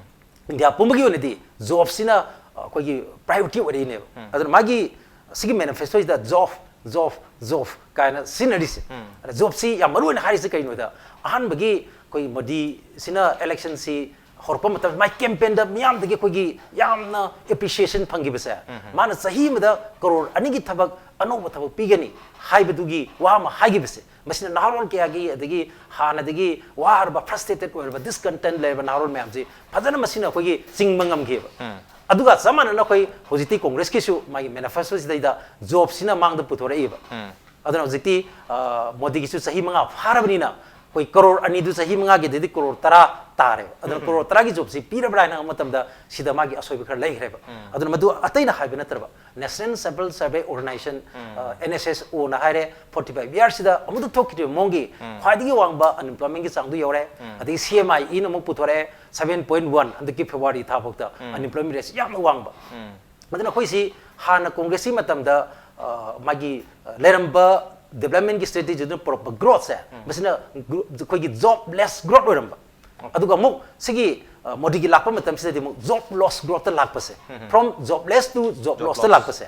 ꯏꯟꯗꯤꯌꯥ ꯄꯨꯝꯕꯒꯤ ꯑꯣꯏꯅꯗꯤ job ꯁꯤꯅ, ꯑ, ꯑꯩꯈꯣꯏꯒꯤ priority ꯑꯣꯏꯔꯛꯏꯅꯦꯕ꯫ ꯎꯝ꯫ ꯑꯗꯨꯅ ꯃꯥꯒꯤ ꯁꯤꯒꯤ manifesto ꯁꯤꯗ job, job, job ꯀꯥꯏꯅ ꯁꯤꯖꯤꯟꯅꯔꯤꯁꯦ꯫ ꯎꯝ꯫ ꯑꯗ job ꯁꯤ ꯌꯥꯝ ꯃꯔꯨ ꯑꯣꯏꯅ ꯍꯥꯏꯔꯤꯁꯦ ꯀꯩꯅꯣꯗ, ꯑꯍꯥꯟꯕꯒꯤ ꯑꯩꯈꯣꯏ ꯃꯣꯗꯤ ꯁꯤꯅ election ꯁꯤ ꯍꯧꯔꯛꯄ ꯃꯇꯝꯗ ꯃꯥꯏ campaign ꯗ ꯃꯤꯌꯥꯝꯗꯒꯤ ꯑꯩꯈꯣꯏꯒꯤ ꯌꯥꯝꯅ appreciation ꯐꯪꯈꯤꯕꯁꯦ, ꯎꯝ꯫ ꯃꯥꯅ ꯆꯍꯤ ꯑꯃꯗ ꯀꯔꯣꯔ ꯑꯅꯤꯒꯤ ꯊꯕꯛ, ꯑꯅꯧꯕ ꯊꯕꯛ ꯄꯤꯒꯅꯤ ꯍꯥꯏꯕꯗꯨꯒꯤ ꯋꯥ ꯑꯃ ꯍꯥꯏꯈꯤꯕꯁꯦ, ꯃꯁꯤꯅ ꯅꯍꯥꯔꯣꯜ ꯀꯌꯥꯒꯤ, ꯑꯗꯒꯤ ꯍꯥꯟꯅꯗꯒꯤ ꯋꯥꯔꯕ, frustrated ꯑꯣꯏꯔꯕ, discontent ꯂꯩꯔꯕ ꯅꯍꯥꯔꯣꯜ ꯃꯌꯥꯝꯁꯤ ꯐꯖꯅ ꯃꯁꯤꯅ ꯑꯩꯈꯣꯏꯒꯤ ꯆꯤꯡꯕ ꯉꯝꯈꯤꯕ꯫ ꯎꯝ꯫ ꯑꯗꯨꯒ ꯆꯞ ꯃꯥꯟꯅꯅ ꯑꯩꯈꯣꯏ ꯍꯧꯖꯤꯛꯇꯤ Congress ꯀꯤꯁꯨ ꯃꯥꯒꯤ manifesto ꯁꯤꯗꯩꯗ job ꯁꯤꯅ ꯃꯥꯡꯗ ꯄꯨꯊꯣꯔꯛꯏꯕ꯫ ꯎꯝ꯫ ꯑꯗꯨꯅ ꯍꯧꯖꯤꯛꯇꯤ, ꯑ, ꯃꯣꯗꯤꯒꯤꯁꯨ ꯆꯍꯤ ꯃꯉꯥ ꯐꯥꯔꯕꯅꯤꯅ ꯑꯩꯈꯣꯏ ꯀꯔꯣꯔ ꯑꯅꯤꯗꯨ ꯆꯍꯤ ꯃꯉꯥꯒꯤꯗꯗꯤ ꯀꯔꯣꯔ ꯇꯔꯥ ꯇꯥꯔꯦꯕ꯫ ꯑꯗꯨꯅ ꯎꯝ, ꯎꯝ꯫ ꯀꯔꯣꯔ ꯇꯔꯥꯒꯤ job ꯁꯤ ꯄꯤꯔꯕ꯭ꯔꯥ ꯍꯥꯏꯅ ꯍꯪꯕ ꯃꯇꯝꯗ ꯁꯤꯗ ꯃꯥꯒꯤ ꯑꯁꯣꯏꯕ ꯈꯔ ꯂꯩꯈ꯭ꯔꯦꯕ꯫ ꯎꯝ꯫ ꯑꯗꯨꯅ ꯃꯗꯨ ꯑꯇꯩꯅ ꯍꯥꯏꯕ ꯅꯠꯇ꯭ꯔꯕ, National Civil Survey Organization, ꯎꯝ꯫ ꯑ, N S S O ꯅ ꯍꯥꯏꯔꯦ, forty five years ꯁꯤꯗ ꯑꯃꯨꯛꯇ ꯊꯣꯛꯈꯤꯗ꯭ꯔꯤꯕ ꯃꯑꯣꯡꯒꯤ ꯎꯝ꯫ ꯈ꯭ꯋꯥꯏꯗꯒꯤ ꯋꯥꯡꯕ unemployment ꯒꯤ ꯆꯥꯡꯗꯨ ꯌꯧꯔꯦ꯫ ꯎꯝ꯫ ꯑꯗꯒꯤ C M I E ꯅ ꯑꯃꯨꯛ ꯄꯨꯊꯣꯔꯛꯑꯦ, seven point one ꯍꯟꯗꯛꯀꯤ February ꯊꯥ ꯐꯥꯎꯗ ꯎꯝ꯫ unemployment rate ꯁꯤ ꯌꯥꯝꯅ ꯋꯥꯡꯕ꯫ ꯎꯝ꯫ ꯑꯗꯨꯅ ꯑꯩꯈꯣꯏꯁꯤ ꯍꯥꯟꯅ Congress ꯀꯤ ꯃꯇꯝꯗ, ꯑ, ꯃꯥꯒꯤ, ꯑ, ꯂꯩꯔꯝꯕ development ꯀꯤ strategy ꯗꯨꯅ ꯄꯨꯔꯛꯄ growth ꯁꯦ, ꯎꯝ꯫ ꯃꯁꯤꯅ gro-, ꯑꯩꯈꯣꯏꯒꯤ jobless growth ꯑꯣꯏꯔꯝꯕ꯫ ꯑꯣꯀꯦ꯫ ꯑꯗꯨꯒ ꯑꯃꯨꯛ ꯁꯤꯒꯤ ꯑ, ꯃꯣꯗꯤꯒꯤ ꯂꯥꯛꯄ ꯃꯇꯝꯁꯤꯗꯗꯤ ꯑꯃꯨꯛ job loss growthꯇ ꯂꯥꯛꯄꯁꯦ, from jobless to job lossꯇ ꯂꯥꯛꯄꯁꯦ,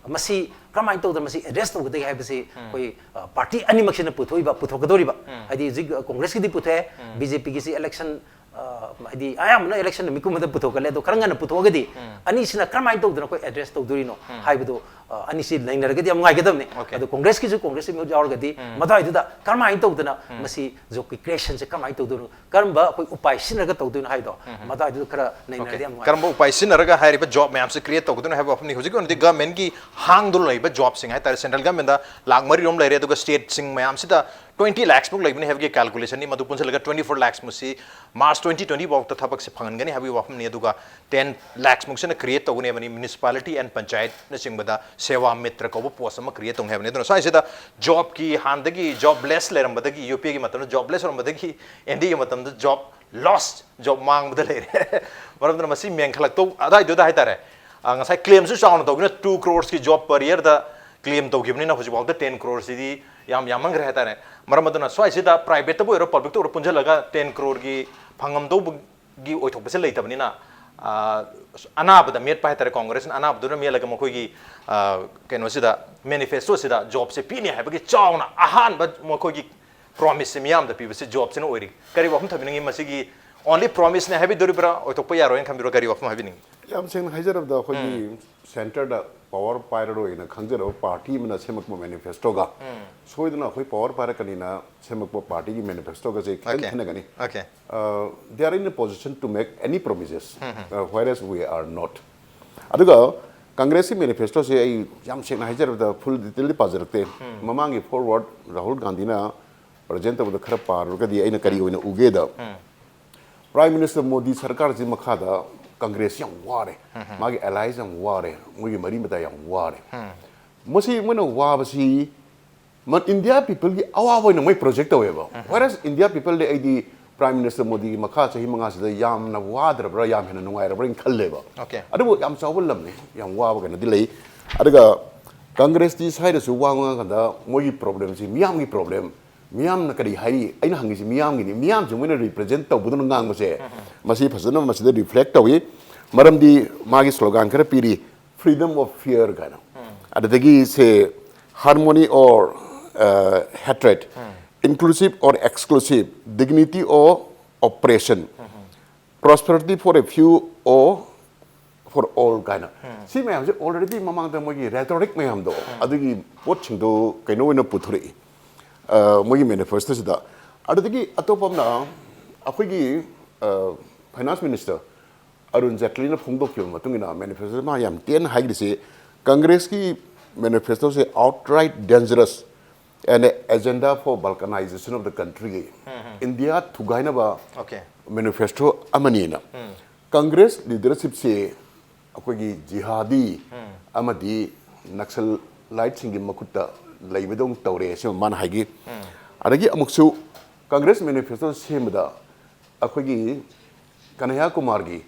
ꯃꯁꯤ ꯀꯔꯝꯍꯥꯏꯅ ꯇꯧꯗꯅ ꯃꯁꯤ address ꯇꯧꯒꯗꯒꯦ ꯍꯥꯏꯕꯁꯤ ꯑꯩꯈꯣꯏ, ꯑ, party ꯑꯅꯤꯃꯛꯁꯤꯅ ꯄꯨꯊꯣꯛꯏꯕ, ꯄꯨꯊꯣꯀꯗꯧꯔꯤꯕ, ꯍꯥꯏꯗꯤ ꯍꯧꯖꯤꯛ, ꯑ, ꯀꯣꯡꯒ꯭ꯔꯦꯁꯀꯤꯗꯤ ꯄꯨꯊꯣꯛꯑꯦ, ꯕꯤ ꯖꯦ ꯄꯤꯒꯤꯁꯤ election, ꯑ, ꯍꯥꯏꯗꯤ ꯑꯌꯥꯝꯕꯅ election ꯅꯨꯃꯤꯠꯀꯨꯝꯕꯗ ꯄꯨꯊꯣꯛꯀꯜꯂꯦ, ꯑꯗꯣ ꯈꯔ ꯉꯟꯅ ꯄꯨꯊꯣꯛꯑꯒꯗꯤ ꯑꯅꯤꯁꯤꯅ ꯀꯔꯝꯍꯥꯏꯅ ꯇꯧꯗꯅ ꯑꯩꯈꯣꯏ address ꯇꯧꯗꯣꯔꯤꯅꯣ ꯍꯥꯏꯕꯗꯣ, ꯑ, ꯑꯅꯤꯁꯤ ꯅꯩꯅꯔꯒꯗꯤ ꯌꯥꯝ ꯅꯨꯡꯉꯥꯏꯒꯗꯕꯅꯤ꯫ ꯑꯗꯣ ꯀꯣꯡꯒ꯭ꯔꯦꯁꯀꯤꯁꯨ, ꯀꯣꯡꯒ꯭ꯔꯦꯁꯀꯤ ꯃꯤꯍꯨꯠ ꯌꯥꯎꯔꯒꯗꯤ ꯃꯗꯨꯋꯥꯏꯗꯨꯗ ꯀꯔꯝꯍꯥꯏꯅ ꯇꯧꯗꯅ ꯃꯁꯤ jobꯀꯤ creationꯁꯦ ꯀꯔꯝꯍꯥꯏꯅ ꯇꯧꯗꯣꯏꯅꯣ, ꯀꯔꯝꯕ ꯑꯩꯈꯣꯏ ꯎꯄꯥꯏ ꯁꯤꯖꯤꯟꯅꯔꯒ ꯇꯧꯗꯣꯏꯅꯣ ꯍꯥꯏꯗꯣ, ꯃꯗꯨꯋꯥꯏꯗꯨꯗ ꯈꯔ ꯅꯩꯅꯔꯗꯤ ꯌꯥꯝ ꯅꯨꯡꯉꯥꯏ꯫ ꯀꯔꯝꯕ ꯎꯄꯥꯏ ꯁꯤꯖꯤꯟꯅꯔꯒ ꯍꯥꯏꯔꯤꯕ job ꯃꯌꯥꯝꯁꯤ create ꯇꯧꯒꯗꯣꯏꯅꯣ ꯍꯥꯏꯕ ꯋꯥꯐꯝꯅꯤ꯫ ꯍꯧꯖꯤꯛꯀꯤ ꯑꯣꯏꯅꯗꯤ governmentꯀꯤ ꯍꯥꯡꯗꯨꯅ ꯂꯩꯕ jobꯁꯤꯡ ꯍꯥꯏꯇꯥꯔꯦ, central governmentꯇ ꯂꯥꯛ ꯃꯔꯤꯔꯣꯝ ꯂꯩꯔꯦ, ꯑꯗꯨꯒ stateꯁꯤꯡ ꯃꯌꯥꯝꯁꯤꯗ twenty lakhs ꯃꯨꯛ ꯂꯩꯕꯅꯤ ꯍꯥꯏꯕꯒꯤ calculationꯅꯤ꯫ ꯃꯗꯨ ꯄꯨꯟꯁꯤꯜꯂꯒ twenty four lakhs ꯃꯨꯛꯁꯤ March twenty twenty ꯐꯥꯎꯗ ꯊꯕꯛꯁꯦ ꯐꯪꯍꯟꯒꯅꯤ ꯍꯥꯏꯕꯒꯤ ꯋꯥꯐꯝꯅꯤ꯫ ꯑꯗꯨꯒ ten lakhs ꯃꯨꯛꯁꯤꯅ create ꯇꯧꯒꯅꯤ ꯍꯥꯏꯕꯅꯤ, municipality and ꯄꯟꯆꯥꯌꯠꯅꯆꯤꯡꯕꯗ ꯁꯦꯋꯥ ꯃꯤꯇ꯭ꯔ ꯀꯧꯕ post ꯑꯃ create ꯇꯧꯅꯤ ꯍꯥꯏꯕꯅꯤ꯫ ꯑꯗꯨꯅ ꯁ꯭ꯋꯥꯏꯁꯤꯗ jobꯀꯤ ꯍꯥꯟꯅꯗꯒꯤ jobless ꯂꯩꯔꯝꯕꯗꯒꯤ, UPAꯒꯤ ꯃꯇꯝꯗ jobless ꯑꯣꯏꯔꯝꯕꯗꯒꯤ, NDAꯒꯤ ꯃꯇꯝꯗ job loss, job ꯃꯥꯡꯕꯗ ꯂꯩꯔꯦ꯫ ꯃꯔꯝ ꯑꯗꯨꯅ ꯃꯁꯤ ꯃꯦꯟꯈꯠꯂꯛꯇꯧ ꯑꯗꯥꯏꯗꯨꯗ ꯍꯥꯏꯇꯥꯔꯦ, ꯑ, ꯉꯁꯥꯏ claimꯁꯨ ꯆꯥꯎꯅ ꯇꯧꯈꯤꯕꯅ two crores ꯀꯤ job per yearꯗ claim ꯇꯧꯈꯤꯕꯅꯤꯅ ꯍꯧꯖꯤꯛꯐꯥꯎꯗ ten crores ꯁꯤꯗꯤ ꯌꯥꯝ ꯌꯥꯝꯃꯟꯈ꯭ꯔꯦ ꯍꯥꯏꯇꯥꯔꯦ꯫ ꯃꯔꯝ ꯑꯗꯨꯅ ꯁ꯭ꯋꯥꯏꯁꯤꯗ privateꯇꯕꯨ ꯑꯣꯏꯔꯣ, publicꯇ ꯑꯣꯏꯔꯣ, ꯄꯨꯟꯁꯤꯜꯂꯒ ten crore ꯒꯤ ꯐꯪꯉꯝꯗꯧꯕꯒꯤ ꯑꯣꯏꯊꯣꯛꯄꯁꯦ ꯂꯩꯇꯕꯅꯤꯅ, ꯑ, ꯑꯅꯥꯕꯗ ꯃꯦꯠꯄ ꯍꯥꯏꯇꯥꯔꯦ, ꯀꯣꯡꯒ꯭ꯔꯦꯁꯅ ꯑꯅꯥꯕꯗꯨꯅ ꯃꯦꯠꯂꯒ ꯃꯈꯣꯏꯒꯤ, ꯑ, ꯀꯩꯅꯣꯁꯤꯗ, manifestoꯁꯤꯗ jobꯁꯦ ꯄꯤꯅꯤ ꯍꯥꯏꯕꯒꯤ ꯆꯥꯎꯅ ꯑꯍꯥꯟꯕ ꯃꯈꯣꯏꯒꯤ promiseꯁꯦ ꯃꯤꯌꯥꯝꯗ ꯄꯤꯕꯁꯦ jobꯁꯤꯅ ꯑꯣꯏꯔꯤ꯫ ꯀꯔꯤ ꯋꯥꯐꯝ ꯊꯝꯕꯤꯅꯤꯡꯉꯤ? ꯃꯁꯤꯒꯤ only promiseꯅꯦ ꯍꯥꯏꯕꯤꯗꯣꯔꯤꯕ꯭ꯔꯥ, ꯑꯣꯏꯊꯣꯛꯄ ꯌꯥꯔꯣꯏꯅ ꯈꯟꯕꯤꯔꯣ? ꯀꯔꯤ ꯋꯥꯐꯝ ꯍꯥꯏꯕꯤꯅꯤꯡꯉꯤ? ꯌꯥꯝ ꯁꯦꯡꯅ ꯍꯥꯏꯖꯔꯕꯗ, ꯑꯩꯈꯣꯏꯒꯤ centreꯗ power ꯄꯥꯏꯔꯔꯣꯏꯅ ꯈꯪꯖꯔꯕ party ꯑꯃꯅ ꯁꯦꯝꯃꯛꯄ manifestoꯒ ꯁꯣꯏꯗꯅ ꯑꯩꯈꯣꯏ power ꯄꯥꯏꯔꯛꯀꯅꯤꯅ ꯁꯦꯝꯃꯛꯄ partyꯒꯤ manifestoꯒꯁꯦ ꯈꯤꯇꯪ Okay. ꯈꯦꯠꯅꯒꯅꯤ꯫ Okay. Uh, they are in a position to make any promises, uh, whereas we are not. ꯑꯗꯨꯒ ꯀꯪꯒ꯭ꯔꯦꯁꯀꯤ manifestoꯁꯦ ꯑꯩ ꯌꯥꯝ ꯁꯦꯡꯅ ꯍꯥꯏꯖꯔꯕꯗ full detailꯗꯤ ꯄꯥꯖꯔꯛꯇꯦ꯫ ꯃꯃꯥꯡꯒꯤ forward ꯔꯥꯍꯨꯜ ꯒꯥꯟꯙꯤꯅ present ꯇꯧꯕꯗ ꯈꯔ ꯄꯥꯔꯨꯔꯒꯗꯤ ꯑꯩꯅ ꯀꯔꯤ ꯑꯣꯏꯅ ꯎꯒꯦꯗ, Prime Minister ꯃꯣꯗꯤ ꯁꯔꯀꯥꯔꯁꯤ ꯃꯈꯥꯗ ꯀꯪꯒ꯭ꯔꯦꯁ ꯌꯥꯝ ꯋꯥꯔꯦ, ꯃꯥꯒꯤ allies ꯌꯥꯝ ꯋꯥꯔꯦ, ꯃꯣꯏꯒꯤ ꯃꯔꯤ ꯃꯇꯥ ꯌꯥꯝ ꯋꯥꯔꯦ꯫ ꯃꯁꯤ ꯃꯣꯏꯅ ꯋꯥꯕꯁꯤ ꯃ-, India peopleꯒꯤ ꯑꯋꯥꯕ ꯑꯣꯏꯅ ꯃꯣꯏ project ꯇꯧꯋꯦꯕ꯫ Whereas India peopleꯗꯤ ꯑꯩꯗꯤ Prime Minister ꯃꯣꯗꯤꯒꯤ ꯃꯈꯥ ꯆꯍꯤ ꯃꯉꯥꯁꯤꯗ ꯌꯥꯝꯅ ꯋꯥꯗ꯭ꯔꯕ꯭ꯔꯥ, ꯌꯥꯝ ꯍꯦꯟꯅ ꯅꯨꯡꯉꯥꯏꯔꯕ꯭ꯔꯥ ꯍꯥꯏꯅ ꯈꯜꯂꯦꯕ꯫ Okay. ꯑꯗꯨꯕꯨ ꯌꯥꯝ ꯆꯥꯎꯕ ꯂꯝꯅꯤ, ꯌꯥꯝ ꯋꯥꯕ ꯀꯩꯅꯣꯗꯤ ꯂꯩ꯫ ꯑꯗꯨꯒ ꯀꯪꯒ꯭ꯔꯦꯁꯇꯤ ꯁ꯭ꯋꯥꯏꯗꯁꯨ ꯋꯥ ꯉꯥꯡꯉꯀꯥꯟꯗ ꯃꯣꯏꯒꯤ problemꯁꯤ ꯃꯤꯌꯥꯝꯒꯤ problem, ꯃꯤꯌꯥꯝꯅ ꯀꯔꯤ ꯍꯥꯏꯔꯤ? ꯑꯩꯅ ꯍꯪꯉꯤꯁꯤ ꯃꯤꯌꯥꯝꯒꯤꯅꯤ꯫ ꯃꯤꯌꯥꯝꯁꯦ ꯃꯣꯏꯅ represent ꯇꯧꯕꯗꯨꯅ ꯉꯥꯡꯕꯁꯦ, ꯃꯁꯤ ꯐꯖꯅ ꯃꯁꯤꯗ ꯔꯤꯐ꯭ꯂꯦꯛ ꯇꯧꯏ꯫ ꯃꯔꯝꯗꯤ ꯃꯥꯒꯤ ꯁ꯭ꯂꯣꯒꯥꯟ ꯈꯔ ꯄꯤꯔꯤ, "Freedom of fear" ꯀꯥꯏꯅ꯫ ꯑꯗꯨꯗꯒꯤ ꯁꯦ, "Harmony or hatred, inclusive or exclusive, dignity or oppression, prosperity for a few or for all" ꯀꯥꯏꯅ꯫ ꯁꯤ ꯃꯌꯥꯝꯁꯦ already ꯃꯃꯥꯡꯗ ꯃꯣꯏꯒꯤ ꯔꯦꯇꯣꯔꯤꯛ ꯃꯌꯥꯝꯗꯣ, ꯑꯗꯨꯒꯤ ꯄꯣꯠꯁꯤꯡꯗꯣ ꯀꯩꯅꯣ ꯑꯣꯏꯅ ꯄꯨꯊꯣꯔꯛꯏ, ꯑ, ꯃꯣꯏꯒꯤ ꯃꯦꯅꯤꯐꯦꯁꯇꯣꯁꯤꯗ꯫ ꯑꯗꯨꯗꯒꯤ ꯑꯇꯣꯞꯄ ꯑꯃꯅ ꯑꯩꯈꯣꯏꯒꯤ, ꯑ, ꯐꯥꯏꯅꯥꯟꯁ ꯃꯤꯅꯤꯁꯇꯔ ꯑꯔꯨꯟ ꯖꯦꯠꯂꯤꯅ ꯐꯣꯡꯗꯣꯛꯈꯤꯕ ꯃꯇꯨꯡ ꯏꯟꯅ ꯃꯦꯅꯤꯐꯦꯁꯇꯣ ꯃꯥ ꯌꯥꯝ ꯇꯦꯟꯅ ꯍꯥꯏꯈ꯭ꯔꯤꯁꯤ, ꯀꯪꯒ꯭ꯔꯦꯁꯀꯤ ꯃꯦꯅꯤꯐꯦꯁꯇꯣꯁꯦ outright dangerous and agenda for balkanization of the country, India ꯊꯨꯒꯥꯏꯅꯕ ꯑꯣꯀꯦ꯫ ꯃꯦꯅꯤꯐꯦꯁꯇꯣ ꯑꯃꯅꯤꯅ꯫ ꯀꯪꯒ꯭ꯔꯦꯁ ꯂꯤꯗꯔꯁꯤꯞꯁꯦ ꯑꯩꯈꯣꯏꯒꯤ ꯖꯤꯍꯥꯗꯤ ꯑꯃꯗꯤ ꯅꯛꯁꯂꯥꯏꯠꯁꯤꯡꯒꯤ ꯃꯈꯨꯠꯇ ꯂꯩꯕꯗꯧ ꯇꯧꯔꯦ, ꯑꯁꯤꯃ ꯃꯥꯅ ꯍꯥꯏꯈꯤ꯫ ꯑꯗꯒꯤ ꯑꯃꯨꯛꯁꯨ ꯀꯪꯒ꯭ꯔꯦꯁ ꯃꯦꯅꯤꯐꯦꯁꯇꯣ ꯁꯦꯝꯕꯗ ꯑꯩꯈꯣꯏꯒꯤ ꯀꯅꯍꯌꯥ ꯀꯨꯃꯥꯔꯒꯤ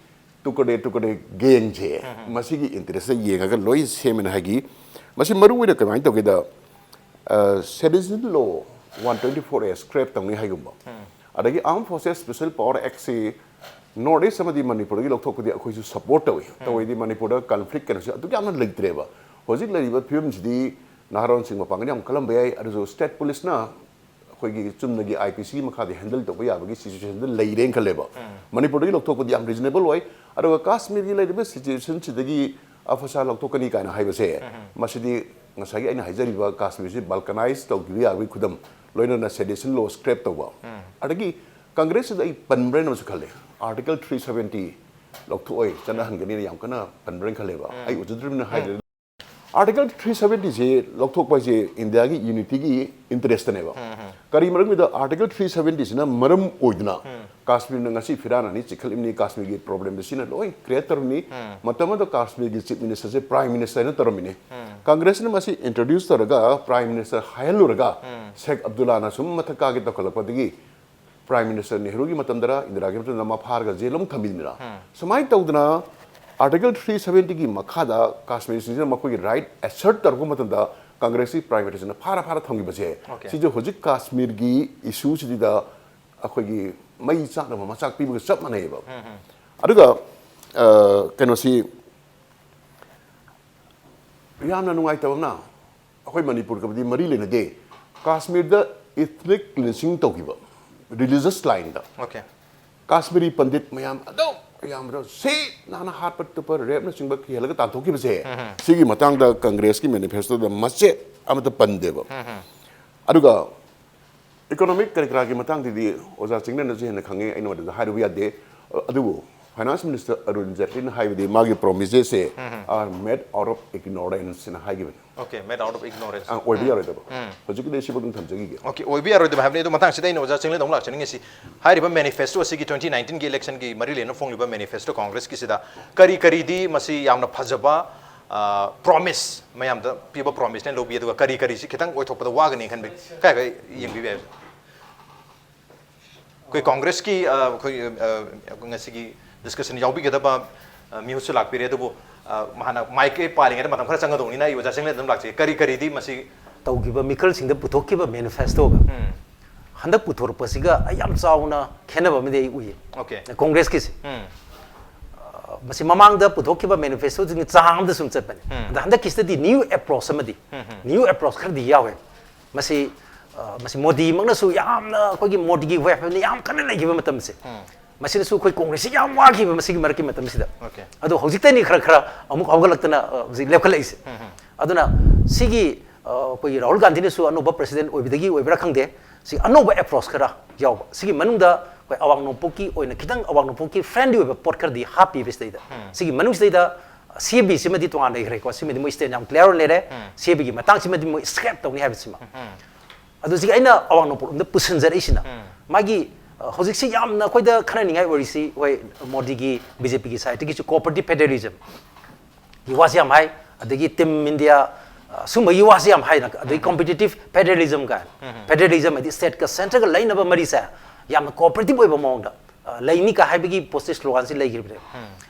ꯇꯨꯀꯗꯦ ꯇꯨꯀꯗꯦ ꯒꯦꯡꯁꯦ ꯃꯁꯤꯒꯤ ꯏꯟꯇꯔꯦꯁꯇ ꯌꯦꯡꯉꯒ ꯂꯣꯏ ꯁꯦꯝꯃꯦꯅ ꯍꯥꯏꯈꯤ꯫ ꯃꯁꯤ ꯃꯔꯨ ꯑꯣꯏꯅ ꯀꯃꯥꯏꯅ ꯇꯧꯒꯦꯗ, ꯁꯦꯗꯤꯁꯟ ꯂꯣ ꯋꯥꯟ ꯇ꯭ꯋꯦꯟꯇꯤ ꯐꯣꯔ ꯑꯦ ꯁ꯭ꯀ꯭ꯔꯦꯞ ꯇꯧꯅꯤ ꯍꯥꯏꯒꯨꯝꯕ, ꯑꯗꯒꯤ Armed Forces Special Power Act ꯁꯤ North East ꯑꯃꯗꯤ ꯃꯅꯤꯄꯨꯔꯗꯒꯤ ꯂꯧꯊꯣꯛꯄꯗꯤ ꯑꯩꯈꯣꯏꯁꯨ ꯁꯞꯄꯣꯔꯠ ꯇꯧꯏ꯫ ꯇꯧꯏꯗꯤ ꯃꯅꯤꯄꯨꯔꯗ ꯀꯟꯐ꯭ꯂꯤꯛ ꯀꯩꯅꯣꯁꯦ ꯑꯗꯨꯛ ꯌꯥꯝꯅ ꯂꯩꯇ꯭ꯔꯦꯕ꯫ ꯍꯧꯖꯤꯛ ꯂꯩꯔꯤꯕ ꯐꯤꯕꯝꯁꯤꯗꯤ ꯅꯍꯥꯔꯣꯟꯁꯤꯡ ꯃꯄꯥꯡꯒꯜ ꯌꯥꯝ ꯀꯜꯂꯝꯕ ꯌꯥꯏ, ꯑꯗꯨꯁꯨ ꯁ꯭ꯇꯦꯠ ꯄꯨꯂꯤꯁꯅ ꯑꯩꯈꯣꯏꯒꯤ ꯆꯨꯝꯅꯒꯤ IPC ꯃꯈꯥꯗ ꯍꯦꯟꯗꯜ ꯇꯧꯕ ꯌꯥꯕꯒꯤ ꯁꯤꯆꯨꯋꯦꯁꯟꯗ ꯂꯩꯔꯦꯅ ꯈꯜꯂꯦꯕ꯫ ꯃꯅꯤꯄꯨꯔꯗꯒꯤ ꯂꯧꯊꯣꯛꯄꯗꯤ ꯌꯥꯝ ꯔꯤꯖꯅꯦꯕꯜ ꯑꯣꯏ꯫ ꯑꯗꯨꯒ ꯀꯥꯁꯃꯤꯔꯒꯤ ꯂꯩꯔꯤꯕ ꯁꯤꯆꯨꯋꯦꯁꯟꯁꯤꯗꯒꯤ ꯑꯐꯁꯥ ꯂꯧꯊꯣꯛꯀꯅꯤ ꯀꯥꯏꯅ ꯍꯥꯏꯕꯁꯦ, ꯃꯁꯤꯗꯤ ꯉꯁꯥꯏꯒꯤ ꯑꯩꯅ ꯍꯥꯏꯖꯔꯤꯕ ꯀꯥꯁꯃꯤꯔꯁꯤ ꯕꯜꯀꯅꯥꯏꯖ ꯇꯧꯈꯤꯕ ꯌꯥꯕꯒꯤ ꯈꯨꯗꯝ, ꯂꯣꯏꯅꯅ ꯁꯦꯗꯤꯁꯟ ꯂꯣ ꯁ꯭ꯀ꯭ꯔꯦꯞ ꯇꯧꯕ꯫ ꯑꯗꯒꯤ ꯀꯪꯒ꯭ꯔꯦꯁꯁꯤꯗ ꯑꯩ ꯄꯟꯕ꯭ꯔꯅ ꯑꯃꯁꯨ ꯈꯜꯂꯦ, Article three seventy ꯂꯧꯊꯣꯛꯑꯣꯏ, ꯆꯠꯅꯍꯟꯒꯅꯤꯅ ꯌꯥꯝ ꯀꯟꯅ ꯄꯟꯕ꯭ꯔꯅ ꯈꯜꯂꯦꯕ꯫ ꯑꯩ ꯎꯖꯗ꯭ꯔꯤꯕꯅꯤꯅ ꯍꯥꯏꯗ꯭ꯔꯦ꯫ Article three seventy ꯁꯤ ꯂꯧꯊꯣꯛꯄ ꯍꯥꯏꯁꯦ ꯏꯟꯗꯤꯌꯥꯒꯤ ꯌꯨꯅꯤꯇꯤꯒꯤ ꯏꯟꯇꯔꯦꯁꯇꯅꯦꯕ꯫ ꯀꯔꯤ ꯃꯔꯝꯒꯤꯗ Article three seventy ꯁꯤꯅ ꯃꯔꯝ ꯑꯣꯏꯗꯨꯅ ꯀꯥꯁꯃꯤꯔꯅ ꯉꯁꯤ ꯐꯤꯔꯥꯅꯅꯤ, ꯆꯤꯛꯈꯠꯂꯤꯕꯅꯤ, ꯀꯥꯁꯃꯤꯔꯒꯤ ꯄ꯭ꯔꯣꯕ꯭ꯂꯦꯝꯗꯨ ꯁꯤꯅ ꯂꯣꯏ ꯀ꯭ꯔꯤꯌꯦꯠ ꯇꯧꯔꯤꯕꯅꯤ꯫ ꯃꯇꯝ ꯑꯃꯗ ꯀꯥꯁꯃꯤꯔꯒꯤ ꯆꯤꯐ ꯃꯤꯅꯤꯁꯇꯔꯁꯦ ꯄ꯭ꯔꯥꯏꯝ ꯃꯤꯅꯤꯁꯇꯔꯅ ꯇꯧꯔꯝꯃꯤꯅꯤ꯫ ꯀꯪꯒ꯭ꯔꯦꯁꯅ ꯃꯁꯤ ꯏꯟꯇ꯭ꯔꯣꯗ꯭ꯌꯨꯁ ꯇꯧꯔꯒ ꯄ꯭ꯔꯥꯏꯝ ꯃꯤꯅꯤꯁꯇꯔ ꯍꯥꯏꯍꯜꯂꯨꯔꯒ ꯁꯦꯈ ꯑꯕꯗꯨꯜꯂꯥꯅ ꯁꯨꯝ ꯃꯊꯛ ꯀꯥꯒꯦ ꯇꯧꯈꯠꯂꯛꯄꯗꯒꯤ ꯄ꯭ꯔꯥꯏꯝ ꯃꯤꯅꯤꯁꯇꯔ ꯅꯦꯍꯔꯨꯒꯤ ꯃꯇꯝꯗꯔ ꯏꯟꯗꯤꯔꯥꯒꯤ ꯃꯇꯝꯗ ꯃꯥ ꯐꯥꯔꯒ ꯖꯦꯜ ꯑꯃꯨꯛ ꯊꯝꯕꯤꯗꯅ꯫ ꯁꯨꯃꯥꯏꯅ ꯇꯧꯗꯅ Article three seventy ꯒꯤ ꯃꯈꯥꯗ ꯀꯥꯁꯃꯤꯔꯁꯤꯡꯁꯤꯅ ꯃꯈꯣꯏꯒꯤ ꯔꯥꯏꯠ ꯑꯦꯁꯔꯠ ꯇꯧꯔꯛꯄ ꯃꯇꯝꯗ ꯀꯪꯒ꯭ꯔꯦꯁꯀꯤ ꯄ꯭ꯔꯥꯏꯝ ꯃꯤꯅꯤꯁꯇꯔꯅ ꯐꯥꯔ ꯐꯥꯔ ꯊꯝꯈꯤꯕꯁꯦ, ꯑꯣꯀꯦ꯫ ꯁꯤꯁꯦ ꯍꯧꯖꯤꯛ ꯀꯥꯁꯃꯤꯔꯒꯤ ꯏꯁꯨꯁꯤꯗ ꯑꯩꯈꯣꯏꯒꯤ ꯃꯩ ꯆꯥꯛꯅꯕ ꯃꯆꯥꯛ ꯄꯤꯕꯒ ꯆꯞ ꯃꯥꯟꯅꯩꯌꯦꯕ꯫ ꯑꯗꯨꯒ ꯀꯩꯅꯣꯁꯤ ꯌꯥꯝꯅ ꯅꯨꯡꯉꯥꯏꯇꯕ ꯑꯃꯅ, ꯑꯩꯈꯣꯏ ꯃꯅꯤꯄꯨꯔꯒꯕꯨꯗꯤ ꯃꯔꯤ ꯂꯩꯅꯗꯦ, ꯀꯥꯁꯃꯤꯔꯗ ethnic cleansing ꯇꯧꯈꯤꯕ religious lineꯗ꯫ Okay. ꯀꯥꯁꯃꯤꯔꯤ ꯄꯟꯗꯤꯠ ꯃꯌꯥꯝ ꯑꯗꯨꯝ ꯌꯥꯝꯕꯗ ꯁꯤ ꯅꯥꯅ ꯍꯥꯠꯄ ꯇꯨꯞꯄ rapeꯅꯆꯤꯡꯕ ꯀꯤꯍꯜꯂꯒ ꯇꯥꯟꯊꯣꯛꯈꯤꯕꯁꯦ, ꯁꯤꯒꯤ ꯃꯇꯥꯡꯗ ꯀꯪꯒ꯭ꯔꯦꯁꯀꯤ manifestoꯗ ꯃꯆꯦꯠ ꯑꯃꯠꯇ ꯄꯟꯗꯦꯕ꯫ ꯑꯗꯨꯒ economic ꯀꯔꯤ ꯀꯔꯥꯒꯤ ꯃꯇꯥꯡꯗꯗꯤ ꯑꯣꯖꯥ ꯆꯤꯡꯅꯅꯁꯨ ꯍꯦꯟꯅ ꯈꯪꯉꯦ, ꯑꯩꯅ ꯃꯗꯨꯗ ꯍꯥꯏꯔꯨꯕ ꯌꯥꯗꯦ꯫ ꯑꯗꯨꯕꯨ Finance Minister Arun Jaitleyꯅ ꯍꯥꯏꯕꯗꯤ ꯃꯥꯒꯤ promisesꯁꯦ are made out of ignoranceꯅ ꯍꯥꯏꯈꯤꯕꯅꯤ꯫ Okay, made out of ignorance. ꯑ, ꯑꯣꯏꯕ ꯌꯥꯔꯣꯏꯗꯕ꯫ ꯍꯧꯖꯤꯛꯀꯤꯗꯤ ꯁꯤꯐꯥꯎꯗꯪ ꯊꯝꯖꯈꯤꯒꯦ꯫ Okay, ꯑꯣꯏꯕ ꯌꯥꯔꯣꯏꯗꯕ ꯍꯥꯏꯕꯅꯤ꯫ ꯑꯗꯣ ꯃꯇꯥꯡꯁꯤꯗ ꯑꯩꯅ ꯑꯣꯖꯥ ꯆꯤꯡꯂꯦꯟꯗ ꯑꯃꯨꯛ ꯂꯥꯛꯆꯅꯤꯡꯉꯤꯁꯤ, ꯍꯥꯏꯔꯤꯕ manifesto ꯑꯁꯤꯒꯤ twenty nineteenꯒꯤ electionꯒꯤ ꯃꯔꯤ ꯂꯩꯅꯅ ꯐꯣꯡꯂꯤꯕ manifesto Congressꯀꯤꯁꯤꯗ ꯀꯔꯤ ꯀꯔꯤꯗꯤ ꯃꯁꯤ ꯌꯥꯝꯅ ꯐꯖꯕ promise, ꯃꯌꯥꯝꯗ ꯄꯤꯕ promiseꯅꯦ ꯂꯧꯕꯤ, ꯑꯗꯨꯒ ꯀꯔꯤ ꯀꯔꯤꯁꯤ ꯈꯤꯇꯪ ꯑꯣꯏꯊꯣꯛꯄꯗ ꯋꯥꯒꯅꯤ ꯈꯟꯕ, ꯀꯥꯏ ꯀꯥꯏ ꯌꯦꯡꯕꯤꯕ ꯌꯥꯏ? ꯑꯩꯈꯣꯏ ꯀꯪꯒ꯭ꯔꯦꯁꯀꯤ, ꯑ, ꯑꯩꯈꯣꯏ, ꯑ, ꯉꯁꯤꯒꯤ discussion ꯌꯥꯎꯕꯤꯒꯗꯕ, ꯑ, ꯃꯤꯍꯨꯠꯁꯨ ꯂꯥꯛꯄꯤꯔꯦ, ꯑꯗꯨꯕꯨ, ꯑ, ꯍꯥꯟꯅ mic ꯍꯦꯛ ꯄꯥꯜꯂꯤꯉꯩꯗ ꯃꯇꯝ ꯈꯔ ꯆꯪꯒꯗꯧꯕꯅꯤꯅ ꯑꯩ ꯑꯣꯖꯥ ꯆꯤꯡꯂꯦꯟꯗ ꯑꯗꯨꯝ ꯂꯥꯛꯆꯒꯦ꯫ ꯀꯔꯤ ꯀꯔꯤꯗꯤ ꯃꯁꯤ ꯇꯧꯈꯤꯕ ꯃꯤꯈꯜꯁꯤꯡꯗ ꯄꯨꯊꯣꯛꯈꯤꯕ manifestoꯒ ꯍꯟꯗꯛ ꯄꯨꯊꯣꯔꯛꯄꯁꯤꯒ ꯑꯩ ꯌꯥꯝ ꯆꯥꯎꯅ ꯈꯦꯠꯅꯕ ꯑꯃꯗꯤ ꯑꯩ ꯎꯏꯌꯦ꯫ Okay. ꯀꯪꯒ꯭ꯔꯦꯁꯀꯤꯁꯦ꯫ ꯎꯝ. ꯑ, ꯃꯁꯤ ꯃꯃꯥꯡꯗ ꯄꯨꯊꯣꯛꯈꯤꯕ manifestoꯁꯤꯡꯒꯤ ꯆꯥꯡ ꯑꯃꯗ ꯁꯨꯝ ꯆꯠꯄꯅꯦ꯫ ꯑꯗ ꯍꯟꯗꯛꯀꯤꯁꯤꯗꯗꯤ new approach ꯑꯃꯗꯤ, new approach ꯈꯔꯗꯤ ꯌꯥꯎꯋꯦ꯫ ꯃꯁꯤ, ꯑ, ꯃꯁꯤ ꯃꯣꯗꯤꯃꯛꯅꯁꯨ ꯌꯥꯝꯅ ꯑꯩꯈꯣꯏꯒꯤ ꯃꯣꯗꯤꯒꯤ wave ꯍꯥꯏꯕꯅꯤ ꯌꯥꯝ ꯀꯟꯅ ꯂꯩꯈꯤꯕ ꯃꯇꯝꯁꯦ꯫ ꯃꯁꯤꯅꯁꯨ ꯑꯩꯈꯣꯏ ꯀꯪꯒ꯭ꯔꯦꯁꯁꯤ ꯌꯥꯝ ꯋꯥꯈꯤꯕ ꯃꯁꯤꯒꯤ ꯃꯔꯛꯀꯤ ꯃꯇꯝꯁꯤꯗ꯫ Okay. ꯑꯗꯣ ꯍꯧꯖꯤꯛꯇꯅꯤ ꯈꯔ ꯈꯔ ꯑꯃꯨꯛ ꯍꯧꯒꯠꯂꯛꯇꯅ, ꯑ, ꯍꯧꯖꯤꯛ ꯂꯦꯞꯈꯠꯂꯛꯏꯁꯦ꯫ ꯑꯗꯨꯅ ꯁꯤꯒꯤ, ꯑ, ꯑꯩꯈꯣꯏꯒꯤ ꯔꯥꯍꯨꯜ ꯒꯥꯟꯙꯤꯅꯁꯨ ꯑꯅꯧꯕ president ꯑꯣꯏꯕꯗꯒꯤ ꯑꯣꯏꯕ꯭ꯔꯥ ꯈꯪꯗꯦ, ꯁꯤ ꯑꯅꯧꯕ approach ꯈꯔ ꯌꯥꯎꯕ꯫ ꯁꯤꯒꯤ ꯃꯅꯨꯡꯗ ꯑꯩꯈꯣꯏ ꯑꯋꯥꯡ ꯅꯣꯡꯄꯣꯛꯀꯤ ꯑꯣꯏꯅ ꯈꯤꯇꯪ ꯑꯋꯥꯡ ꯅꯣꯡꯄꯣꯛꯀꯤ friendly ꯑꯣꯏꯕ ꯄꯣꯠ ꯈꯔꯗꯤ ꯍꯥꯞꯄꯤꯕ ꯁꯤꯗꯩꯗ꯫ ꯁꯤꯒꯤ ꯃꯅꯨꯡꯁꯤꯗꯩꯗ CAB ꯁꯤꯃꯗꯤ ꯇꯣꯉꯥꯟ ꯂꯩꯈ꯭ꯔꯦꯀꯣ, ꯁꯤꯃꯗꯤ ꯃꯣꯏ stand ꯌꯥꯝ clear ꯑꯣꯏꯅ ꯂꯩꯔꯦ꯫ CAB ꯒꯤ ꯃꯇꯥꯡꯁꯤꯃꯗꯤ ꯃꯣꯏ scrap ꯇꯧꯅꯤ ꯍꯥꯏꯕꯁꯤꯃ꯫ ꯑꯗꯣ ꯍꯧꯖꯤꯛ ꯑꯩꯅ ꯑꯋꯥꯡ ꯅꯣꯡꯄꯣꯛꯂꯣꯝꯗ ꯄꯨꯁꯤꯟꯖꯔꯛꯏꯁꯤꯅ ꯃꯥꯒꯤ, ꯑ, ꯍꯧꯖꯤꯛꯁꯤ ꯌꯥꯝꯅ ꯑꯩꯈꯣꯏꯗ ꯈꯟꯅꯅꯤꯡꯉꯥꯏ ꯑꯣꯏꯔꯤꯁꯤ, ꯍꯣꯏ, ꯃꯣꯗꯤꯒꯤ BJP ꯒꯤ side ꯇꯒꯤꯁꯨ cooperative federalism ꯒꯤ ꯋꯥꯁꯤ ꯌꯥꯝ ꯍꯥꯏ, ꯑꯗꯒꯤ Team India, ꯑ, ꯁꯨꯝꯕꯒꯤ ꯋꯥꯁꯤ ꯌꯥꯝ ꯍꯥꯏꯅ, ꯑꯗꯒꯤ competitive federalism ꯀꯥꯏꯅ, federalism ꯍꯥꯏꯗꯤ state ꯀ centre ꯒ ꯂꯩꯅꯕ ꯃꯔꯤꯁꯦ ꯌꯥꯝꯅ cooperative ꯑꯣꯏꯕ ꯃꯑꯣꯡꯗ, ꯑ, ꯂꯩꯅꯤ ꯀ ꯍꯥꯏꯕꯒꯤ ꯄꯣꯠꯁꯤ slogan ꯁꯤ ꯂꯩꯈꯤꯕꯅꯦꯕ꯫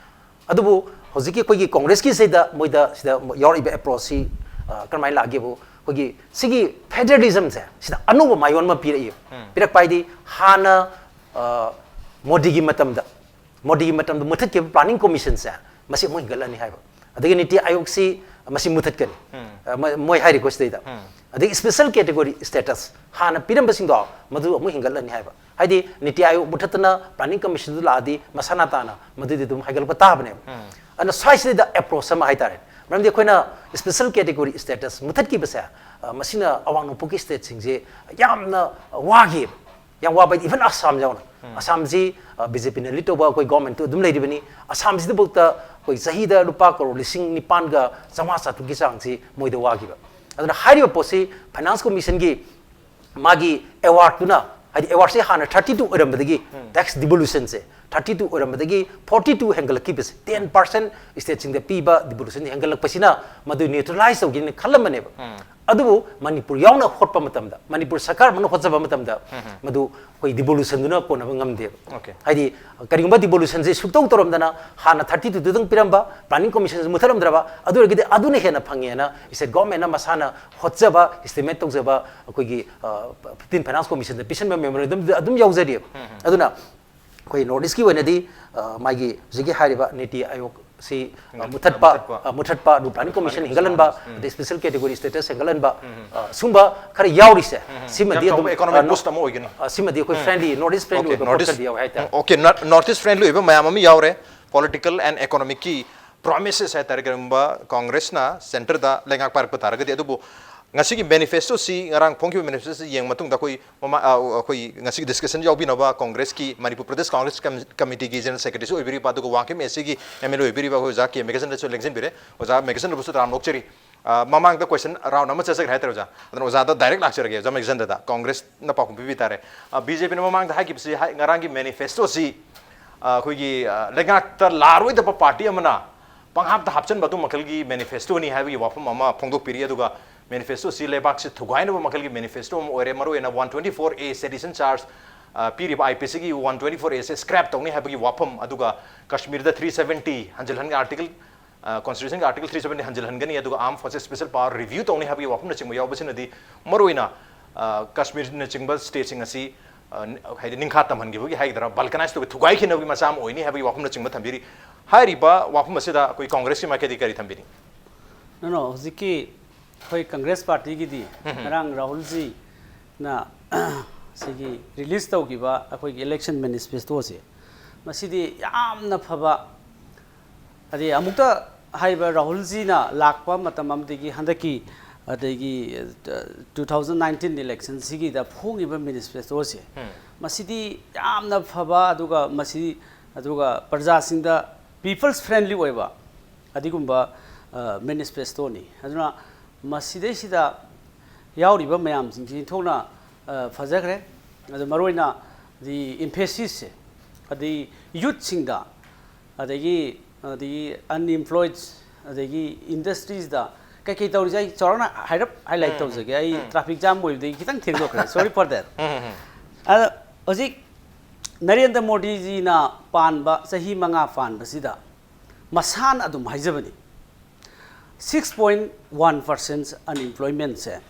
ꯑꯗꯨꯕꯨ ꯍꯧꯖꯤꯛꯀꯤ ꯑꯩꯈꯣꯏꯒꯤ ꯀꯪꯒ꯭ꯔꯦꯁꯀꯤ ꯁꯤꯗ ꯃꯣꯏꯗ ꯁꯤꯗ ꯌꯥꯎꯔꯛꯏꯕ approach ꯁꯤ, ꯑ, ꯀꯔꯝꯍꯥꯏꯅ ꯂꯥꯛꯀꯦꯕꯨ, ꯑꯩꯈꯣꯏꯒꯤ ꯁꯤꯒꯤ federalism ꯁꯦ ꯁꯤꯗ ꯑꯅꯧꯕ ꯃꯥꯏꯑꯣꯟ ꯑꯃ ꯄꯤꯔꯛꯏꯕ꯫ ꯄꯤꯔꯛꯄ ꯍꯥꯏꯗꯤ ꯍꯥꯟꯅ ꯃꯣꯗꯤꯒꯤ ꯃꯇꯝꯗ ꯃꯣꯗꯤꯒꯤ ꯃꯇꯝꯗ ꯃꯨꯊꯠꯈꯤꯕ planning commission ꯁꯦ ꯃꯁꯤ ꯑꯃꯨꯛ ꯍꯤꯡꯒꯠꯂꯅꯤ ꯍꯥꯏꯕ꯫ ꯑꯗꯒꯤ ꯅꯤꯇꯤ ꯑꯥꯌꯣꯒꯁꯤ ꯃꯁꯤ ꯃꯨꯊꯠꯀꯅꯤ꯫ ꯃꯣꯏ ꯍꯥꯏꯔꯤꯀꯣ ꯁꯤꯗꯩꯗ꯫ ꯑꯗꯒꯤ special category status ꯍꯥꯟꯅ ꯄꯤꯔꯝꯕꯁꯤꯡꯗꯣ ꯃꯗꯨ ꯑꯃꯨꯛ ꯍꯤꯡꯒꯠꯂꯅꯤ ꯍꯥꯏꯕ꯫ ꯍꯥꯏꯗꯤ ꯅꯤꯇꯤ ꯑꯥꯌꯣꯒ ꯃꯨꯊꯠꯇꯅ planning commission ꯗꯨ ꯂꯥꯛꯑꯗꯤ ꯃꯁꯥꯅ ꯇꯥꯅ ꯃꯗꯨꯗꯤ ꯑꯗꯨꯝ ꯍꯥꯏꯒꯠꯂꯛꯄ ꯇꯥꯕꯅꯦꯕ꯫ ꯑꯗꯨꯅ ꯁ꯭ꯋꯥꯏꯁꯤꯗꯩꯗ approach ꯑꯃ ꯍꯥꯏꯇꯥꯔꯦ꯫ ꯃꯔꯝꯗꯤ ꯑꯩꯈꯣꯏꯅ special category status ꯃꯨꯊꯠꯈꯤꯕꯁꯦ ꯃꯁꯤꯅ ꯑꯋꯥꯡ ꯅꯣꯡꯄꯣꯛꯀꯤ state ꯁꯤꯡꯁꯦ ꯌꯥꯝꯅ ꯋꯥꯈꯤꯑꯕ꯫ ꯌꯥꯝ ꯋꯥꯕ ꯍꯥꯏꯗꯤ even ꯑꯁꯥꯝ ꯌꯥꯎꯅ꯫ ꯑꯁꯥꯝꯁꯤ BJP ꯅ lead ꯇꯧꯕ ꯑꯩꯈꯣꯏ government ꯇꯨ ꯑꯗꯨꯝ ꯂꯩꯔꯤꯕꯅꯤ꯫ ꯑꯁꯥꯝꯁꯤꯗꯐꯥꯎꯗ ꯑꯩꯈꯣꯏ ꯆꯍꯤꯗ ꯂꯨꯄꯥ ꯀꯔꯣꯔ ꯂꯤꯁꯤꯡ ꯅꯤꯄꯥꯟꯒ ꯆꯥꯝꯃꯉꯥ ꯆꯥꯇ꯭ꯔꯨꯛꯀꯤ ꯆꯥꯡꯁꯤ ꯃꯣꯏꯗ ꯋꯥꯈꯤꯕ꯫ ꯑꯗꯨꯅ ꯍꯥꯏꯔꯤꯕ ꯄꯣꯠꯁꯤ finance commission ꯒꯤ ꯃꯥꯒꯤ award ꯇꯨꯅ, ꯍꯥꯏꯗꯤ award ꯁꯦ ꯍꯥꯟꯅ thirty two ꯑꯣꯏꯔꯝꯕꯗꯒꯤ tax devolution ꯁꯦ thirty two ꯑꯣꯏꯔꯝꯕꯗꯒꯤ forty two ꯍꯦꯟꯒꯠꯂꯛꯈꯤꯕꯁꯦ, ten percent state ꯁꯤꯡꯗ ꯄꯤꯕ devolution ꯍꯦꯟꯒꯠꯂꯛꯄꯁꯤꯅ ꯃꯗꯨ neutralize ꯇꯧꯒꯦꯅ ꯈꯜꯂꯝꯕꯅꯦꯕ꯫ ꯑꯗꯨꯕꯨ ꯃꯅꯤꯄꯨꯔ ꯌꯥꯎꯅ ꯍꯣꯠꯄ ꯃꯇꯝꯗ, ꯃꯅꯤꯄꯨꯔ ꯁꯔꯀꯥꯔ ꯑꯃꯅ ꯍꯣꯠꯆꯕ ꯃꯇꯝꯗ ꯃꯗꯨ ꯑꯩꯈꯣꯏ devolution ꯗꯨꯅ ꯀꯣꯟꯅꯕ ꯉꯝꯗꯦꯕ꯫ Okay. ꯍꯥꯏꯗꯤ ꯀꯔꯤꯒꯨꯝꯕ devolution ꯁꯦ ꯁꯨꯛꯇꯧ ꯇꯧꯔꯝꯗꯅ ꯍꯥꯟꯅ thirty two ꯗꯨꯗꯪ ꯄꯤꯔꯝꯕ, planning commission ꯁꯦ ꯃꯨꯊꯠꯂꯝꯗ꯭ꯔꯕ, ꯑꯗꯨ ꯑꯣꯏꯔꯒꯗꯤ ꯑꯗꯨꯅ ꯍꯦꯟꯅ ꯐꯪꯉꯦꯅ state government ꯅ ꯃꯁꯥꯅ ꯍꯣꯠꯆꯕ, estimate ꯇꯧꯖꯕ ꯑꯩꯈꯣꯏꯒꯤ fifteen finance commission ꯗ ꯄꯤꯁꯟꯕ memorandum ꯗꯨꯗ ꯑꯗꯨꯝ ꯌꯥꯎꯖꯔꯤꯑꯕ꯫ ꯑꯗꯨꯅ ꯑꯩꯈꯣꯏ North East ꯀꯤ ꯑꯣꯏꯅꯗꯤ ꯃꯥꯒꯤ ꯍꯧꯖꯤꯛꯀꯤ ꯍꯥꯏꯔꯤꯕ ꯅꯤꯇꯤ ꯑꯥꯌꯣꯒ ꯁꯤ ꯃꯨꯊꯠꯄ, ꯃꯨꯊꯠꯄ, ꯑꯗꯨ planning commission ꯍꯦꯟꯒꯠꯍꯟꯕ, ꯑꯗꯩ special category status ꯍꯦꯟꯒꯠꯍꯟꯕ, ꯁꯨꯝꯕ ꯈꯔ ꯌꯥꯎꯔꯤꯁꯦ꯫ ꯁꯤꯃꯗꯤ ꯌꯥꯝ ꯑꯗꯨꯝ ꯆꯥꯎꯕ economic boost ꯑꯃ ꯑꯣꯏꯒꯅꯤ꯫ ꯁꯤꯃꯗꯤ ꯑꯩꯈꯣꯏ friendly, North East friendly ꯑꯣꯏꯕ ꯄꯣꯠ ꯈꯔꯗꯤ ꯌꯥꯎꯋꯦ ꯍꯥꯏꯇꯥꯔꯦ꯫ Okay, North East friendly ꯑꯣꯏꯕ ꯃꯌꯥꯝ ꯑꯃ ꯌꯥꯎꯔꯦ꯫ Political and economic ꯀꯤ promises ꯍꯥꯏꯇꯥꯔꯦ, ꯀꯔꯤꯒꯨꯝꯕ Congress ꯅ centre ꯗ ꯂꯩꯉꯥꯛ ꯄꯥꯏꯔꯛꯄ ꯇꯥꯔꯒꯗꯤ꯫ ꯑꯗꯨꯕꯨ ꯉꯁꯤꯒꯤ manifesto ꯁꯤ, ꯉꯔꯥꯡ ꯐꯣꯡꯈꯤꯕ manifesto ꯁꯤ ꯌꯦꯡꯕ ꯃꯇꯨꯡꯗ ꯑꯩꯈꯣꯏ ꯃꯃꯥ-, ꯑ, ꯑꯩꯈꯣꯏ ꯉꯁꯤꯒꯤ discussion ꯌꯥꯎꯕꯤꯅꯕ Congress ꯀꯤ Manipur Pradesh Congress Com-, committee ꯒꯤ general secretary ꯁꯨ ꯑꯣꯏꯕꯤꯔꯤꯕ, ꯑꯗꯨꯒ ꯋꯥꯡꯈꯦꯝ AC ꯒꯤ MLA ꯑꯣꯏꯕꯤꯔꯤꯕ ꯑꯩꯈꯣꯏ ꯑꯣꯖꯥ ꯀꯦ ꯃꯦꯘꯆꯟꯗ꯭ꯔꯁꯨ ꯂꯦꯡꯁꯤꯟꯕꯤꯔꯦ꯫ ꯑꯣꯖꯥ ꯃꯦꯘꯆꯟꯗ꯭ꯔꯕꯨꯁꯨ ꯇꯔꯥꯝꯅ ꯑꯣꯛꯆꯔꯤ꯫ ꯑ, ꯃꯃꯥꯡꯗ question round ꯑꯃ ꯆꯠꯆꯈ꯭ꯔꯦ ꯍꯥꯏꯇꯥꯔꯦ ꯑꯣꯖꯥ꯫ ꯑꯗꯨꯅ ꯑꯣꯖꯥꯗ direct ꯂꯥꯛꯆꯔꯒꯦ, ꯑꯣꯖꯥ ꯃꯦꯘꯆꯟꯗ꯭ꯔꯗ꯫ Congress ꯅ ꯄꯥꯎꯈꯨꯝ ꯄꯤꯕꯤ ꯇꯥꯔꯦ꯫ ꯑ, BJP ꯅ ꯃꯃꯥꯡꯗ ꯍꯥꯏꯈꯤꯕꯁꯤ, ꯍꯥꯏ-, ꯉꯔꯥꯡꯒꯤ manifesto ꯁꯤ, ꯑ, ꯑꯩꯈꯣꯏꯒꯤ, ꯑ, ꯂꯩꯉꯥꯛꯇ ꯂꯥꯛꯑꯔꯣꯏꯗꯕ party ꯑꯃꯅ ꯄꯪꯍꯥꯞꯇ ꯍꯥꯞꯆꯤꯟꯕ ꯑꯗꯨ ꯃꯈꯜꯒꯤ manifesto ꯅꯤ ꯍꯥꯏꯕꯒꯤ ꯋꯥꯐꯝ ꯑꯃ ꯐꯣꯡꯗꯣꯛꯄꯤꯔꯤ꯫ ꯑꯗꯨꯒ manifesto ꯁꯤ ꯂꯩꯕꯥꯛꯁꯤ ꯊꯨꯒꯥꯏꯅꯕ ꯃꯈꯜꯒꯤ manifesto ꯑꯃ ꯑꯣꯏꯔꯦ꯫ ꯃꯔꯨꯑꯣꯏꯅ one twenty four A sedition charge, ꯑ, ꯄꯤꯔꯤꯕ IPC ꯒꯤ one twenty four A say scrap ꯇꯧꯅꯤ ꯍꯥꯏꯕꯒꯤ ꯋꯥꯐꯝ, ꯑꯗꯨꯒ ꯀꯥꯁꯃꯤꯔꯗ three seventy ꯍꯟꯖꯤꯜꯍꯟ-, article, ꯑ, constitution ꯒꯤ article three seventy ꯍꯟꯖꯤꯜꯍꯟꯒꯅꯤ, ꯑꯗꯨꯒ armed forces special power review ꯇꯧꯅꯤ ꯍꯥꯏꯕꯒꯤ ꯋꯥꯐꯝꯅꯆꯤꯡꯕ ꯌꯥꯎꯕꯁꯤꯅꯗꯤ ꯃꯔꯨꯑꯣꯏꯅ, ꯑ, ꯀꯥꯁꯃꯤꯔꯅꯆꯤꯡꯕ state ꯁꯤꯡ ꯑꯁꯤ ꯑ, ꯍꯥꯏꯗꯤ ꯅꯤꯡꯈꯥ ꯇꯝꯍꯟꯈꯤꯕꯒꯤ ꯍꯥꯏꯒꯗ꯭ꯔꯥ, ꯕꯜꯀꯅꯥꯏꯖ ꯇꯧꯕ, ꯊꯨꯒꯥꯏꯈꯤꯅꯕꯒꯤ ꯃꯆꯥꯛ ꯑꯃ ꯑꯣꯏꯅꯤ ꯍꯥꯏꯕꯒꯤ ꯋꯥꯐꯝꯅꯆꯤꯡꯕ ꯊꯝꯕꯤꯔꯤ꯫ ꯍꯥꯏꯔꯤꯕ ꯋꯥꯐꯝ ꯑꯁꯤꯗ ꯑꯩꯈꯣꯏ ꯀꯣꯡꯒ꯭ꯔꯦꯁꯀꯤ ꯃꯥꯏꯀꯩꯗꯒꯤ ꯀꯔꯤ ꯊꯝꯕꯤꯅꯤ? ꯅꯣ ꯅꯣ ꯍꯧꯖꯤꯛꯀꯤ ꯑꯩꯈꯣꯏ ꯀꯪꯒ꯭ꯔꯦꯁ ꯄꯥꯔꯇꯤꯒꯤꯗꯤ ꯉꯔꯥꯡ ꯔꯥꯍꯨꯜꯖꯤꯅ ꯁꯤꯒꯤ ꯔꯤꯂꯤꯁ ꯇꯧꯈꯤꯕ ꯑꯩꯈꯣꯏꯒꯤ ꯏꯂꯦꯛꯁꯟ ꯃꯦꯅꯤꯐꯦꯁꯇꯣꯁꯦ, ꯃꯁꯤꯗꯤ ꯌꯥꯝꯅ ꯐꯕ, ꯑꯗꯩ ꯑꯃꯨꯛꯇ ꯍꯥꯏꯔꯤꯕ ꯔꯥꯍꯨꯜꯖꯤꯅ ꯂꯥꯛꯄ ꯃꯇꯝ ꯑꯃꯗꯒꯤ ꯍꯟꯗꯛꯀꯤ, ꯑꯗꯒꯤ ꯇꯨ ꯊꯥꯎꯖꯟ ꯅꯥꯏꯟꯇꯤꯟ ꯏꯂꯦꯛꯁꯟꯁꯤꯒꯤꯗ ꯐꯣꯡꯉꯤꯕ ꯃꯦꯅꯤꯐꯦꯁꯇꯣꯁꯦ, ꯃꯁꯤꯗꯤ ꯌꯥꯝꯅ ꯐꯕ, ꯑꯗꯨꯒ ꯃꯁꯤ, ꯑꯗꯨꯒ ꯄ꯭ꯔꯖꯥꯁꯤꯡꯗ ꯄꯤꯄꯜꯁ ꯐ꯭ꯔꯦꯟꯂꯤ ꯑꯣꯏꯕ ꯑꯗꯨꯒꯨꯝꯕ ꯃꯦꯅꯤꯐꯦꯁꯇꯣꯅꯤ꯫ ꯑꯗꯨꯅ ꯃꯁꯤꯗꯩꯁꯤꯗ ꯌꯥꯎꯔꯤꯕ ꯃꯌꯥꯝꯁꯤꯡꯁꯤ ꯏꯟꯊꯣꯛꯅ, ꯑ, ꯐꯖꯈ꯭ꯔꯦ꯫ ꯑꯗꯨ ꯃꯔꯨꯑꯣꯏꯅ ꯗꯤ ꯏꯝꯐꯦꯁꯤꯁꯁꯦ, ꯑꯗꯩ ꯌꯨꯠꯁꯤꯡꯗ, ꯑꯗꯒꯤ, ꯑꯗꯒꯤ ꯑꯟꯑꯦꯝꯄ꯭ꯂꯣꯏꯗ, ꯑꯗꯒꯤ ꯏꯟꯗꯁꯇ꯭ꯔꯤꯁꯗ ꯀꯩꯀꯩ ꯇꯧꯔꯤꯁꯦ ꯑꯩ ꯆꯥꯎꯔꯥꯛꯅ ꯍꯥꯏꯔꯞ ꯍꯥꯏꯂꯥꯏꯠ ꯇꯧꯖꯒꯦ꯫ ꯑꯩ ꯇ꯭ꯔꯥꯐꯤꯛ ꯖꯥꯝ ꯑꯣꯏꯕꯗꯒꯤ ꯈꯤꯇꯪ ꯊꯦꯡꯗꯣꯛꯈ꯭ꯔꯦ, ꯁꯣꯔꯤ ꯐꯣꯔ ꯗꯦꯠ꯫ ꯑꯗ ꯍꯧꯖꯤꯛ ꯅꯔꯦꯟꯗ꯭ꯔ ꯃꯣꯗꯤꯖꯤꯅ ꯄꯥꯟꯕ ꯆꯍꯤ ꯃꯉꯥ ꯄꯥꯟꯕꯁꯤꯗ ꯃꯁꯥꯅ ꯑꯗꯨꯝ ꯍꯥꯏꯖꯕꯅꯤ, six point one percent unemploymentꯁꯦ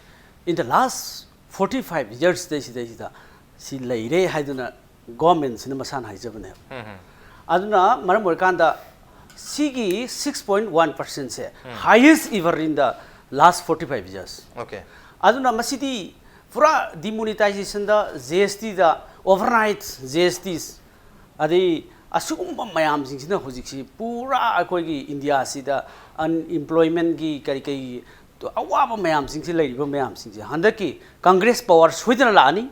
in the last forty five yearsꯗꯩ ꯁꯤꯗꯩꯁꯤꯗ ꯁꯤ ꯂꯩꯔꯦ ꯍꯥꯏꯗꯨꯅ ꯒꯣꯔꯃꯦꯟꯁꯤꯅ ꯃꯁꯥꯅ ꯍꯥꯏꯖꯕꯅꯦꯕ꯫ ꯑꯗꯨꯅ ꯃꯔꯝ ꯑꯣꯏꯔꯀꯥꯟꯗ ꯁꯤꯒꯤ six point one percentꯁꯦ highest ever in the last forty five years꯫ Okay. ꯑꯗꯨꯅ ꯃꯁꯤꯗꯤ ꯄꯨꯔꯥ ꯗꯤꯃꯣꯅꯤꯇꯥꯏꯖꯦꯁꯟꯗ, ꯖꯤ ꯑꯦꯁ ꯇꯤꯗ, ꯑꯣꯚꯔꯅꯥꯏꯠ ꯖꯤ ꯑꯦꯁ ꯇꯤꯁ, ꯑꯗꯩ ꯑꯁꯤꯒꯨꯝꯕ ꯃꯌꯥꯝꯁꯤꯡꯁꯤꯅ ꯍꯧꯖꯤꯛꯁꯤ ꯄꯨꯔꯥ ꯑꯩꯈꯣꯏꯒꯤ ꯏꯟꯗꯤꯌꯥꯁꯤꯗ ꯑꯟꯑꯦꯝꯄ꯭ꯂꯣꯏꯃꯦꯟꯒꯤ ꯀꯔꯤ ꯀꯔꯤ ꯑꯋꯥꯕ ꯃꯌꯥꯝꯁꯤꯡꯁꯤ, ꯂꯩꯔꯤꯕ ꯃꯌꯥꯝꯁꯤꯡꯁꯦ ꯍꯟꯗꯛꯀꯤ ꯀꯪꯒ꯭ꯔꯦꯁ ꯄꯋꯥꯔ ꯁꯣꯏꯗꯅ ꯂꯥꯛꯑꯅꯤ꯫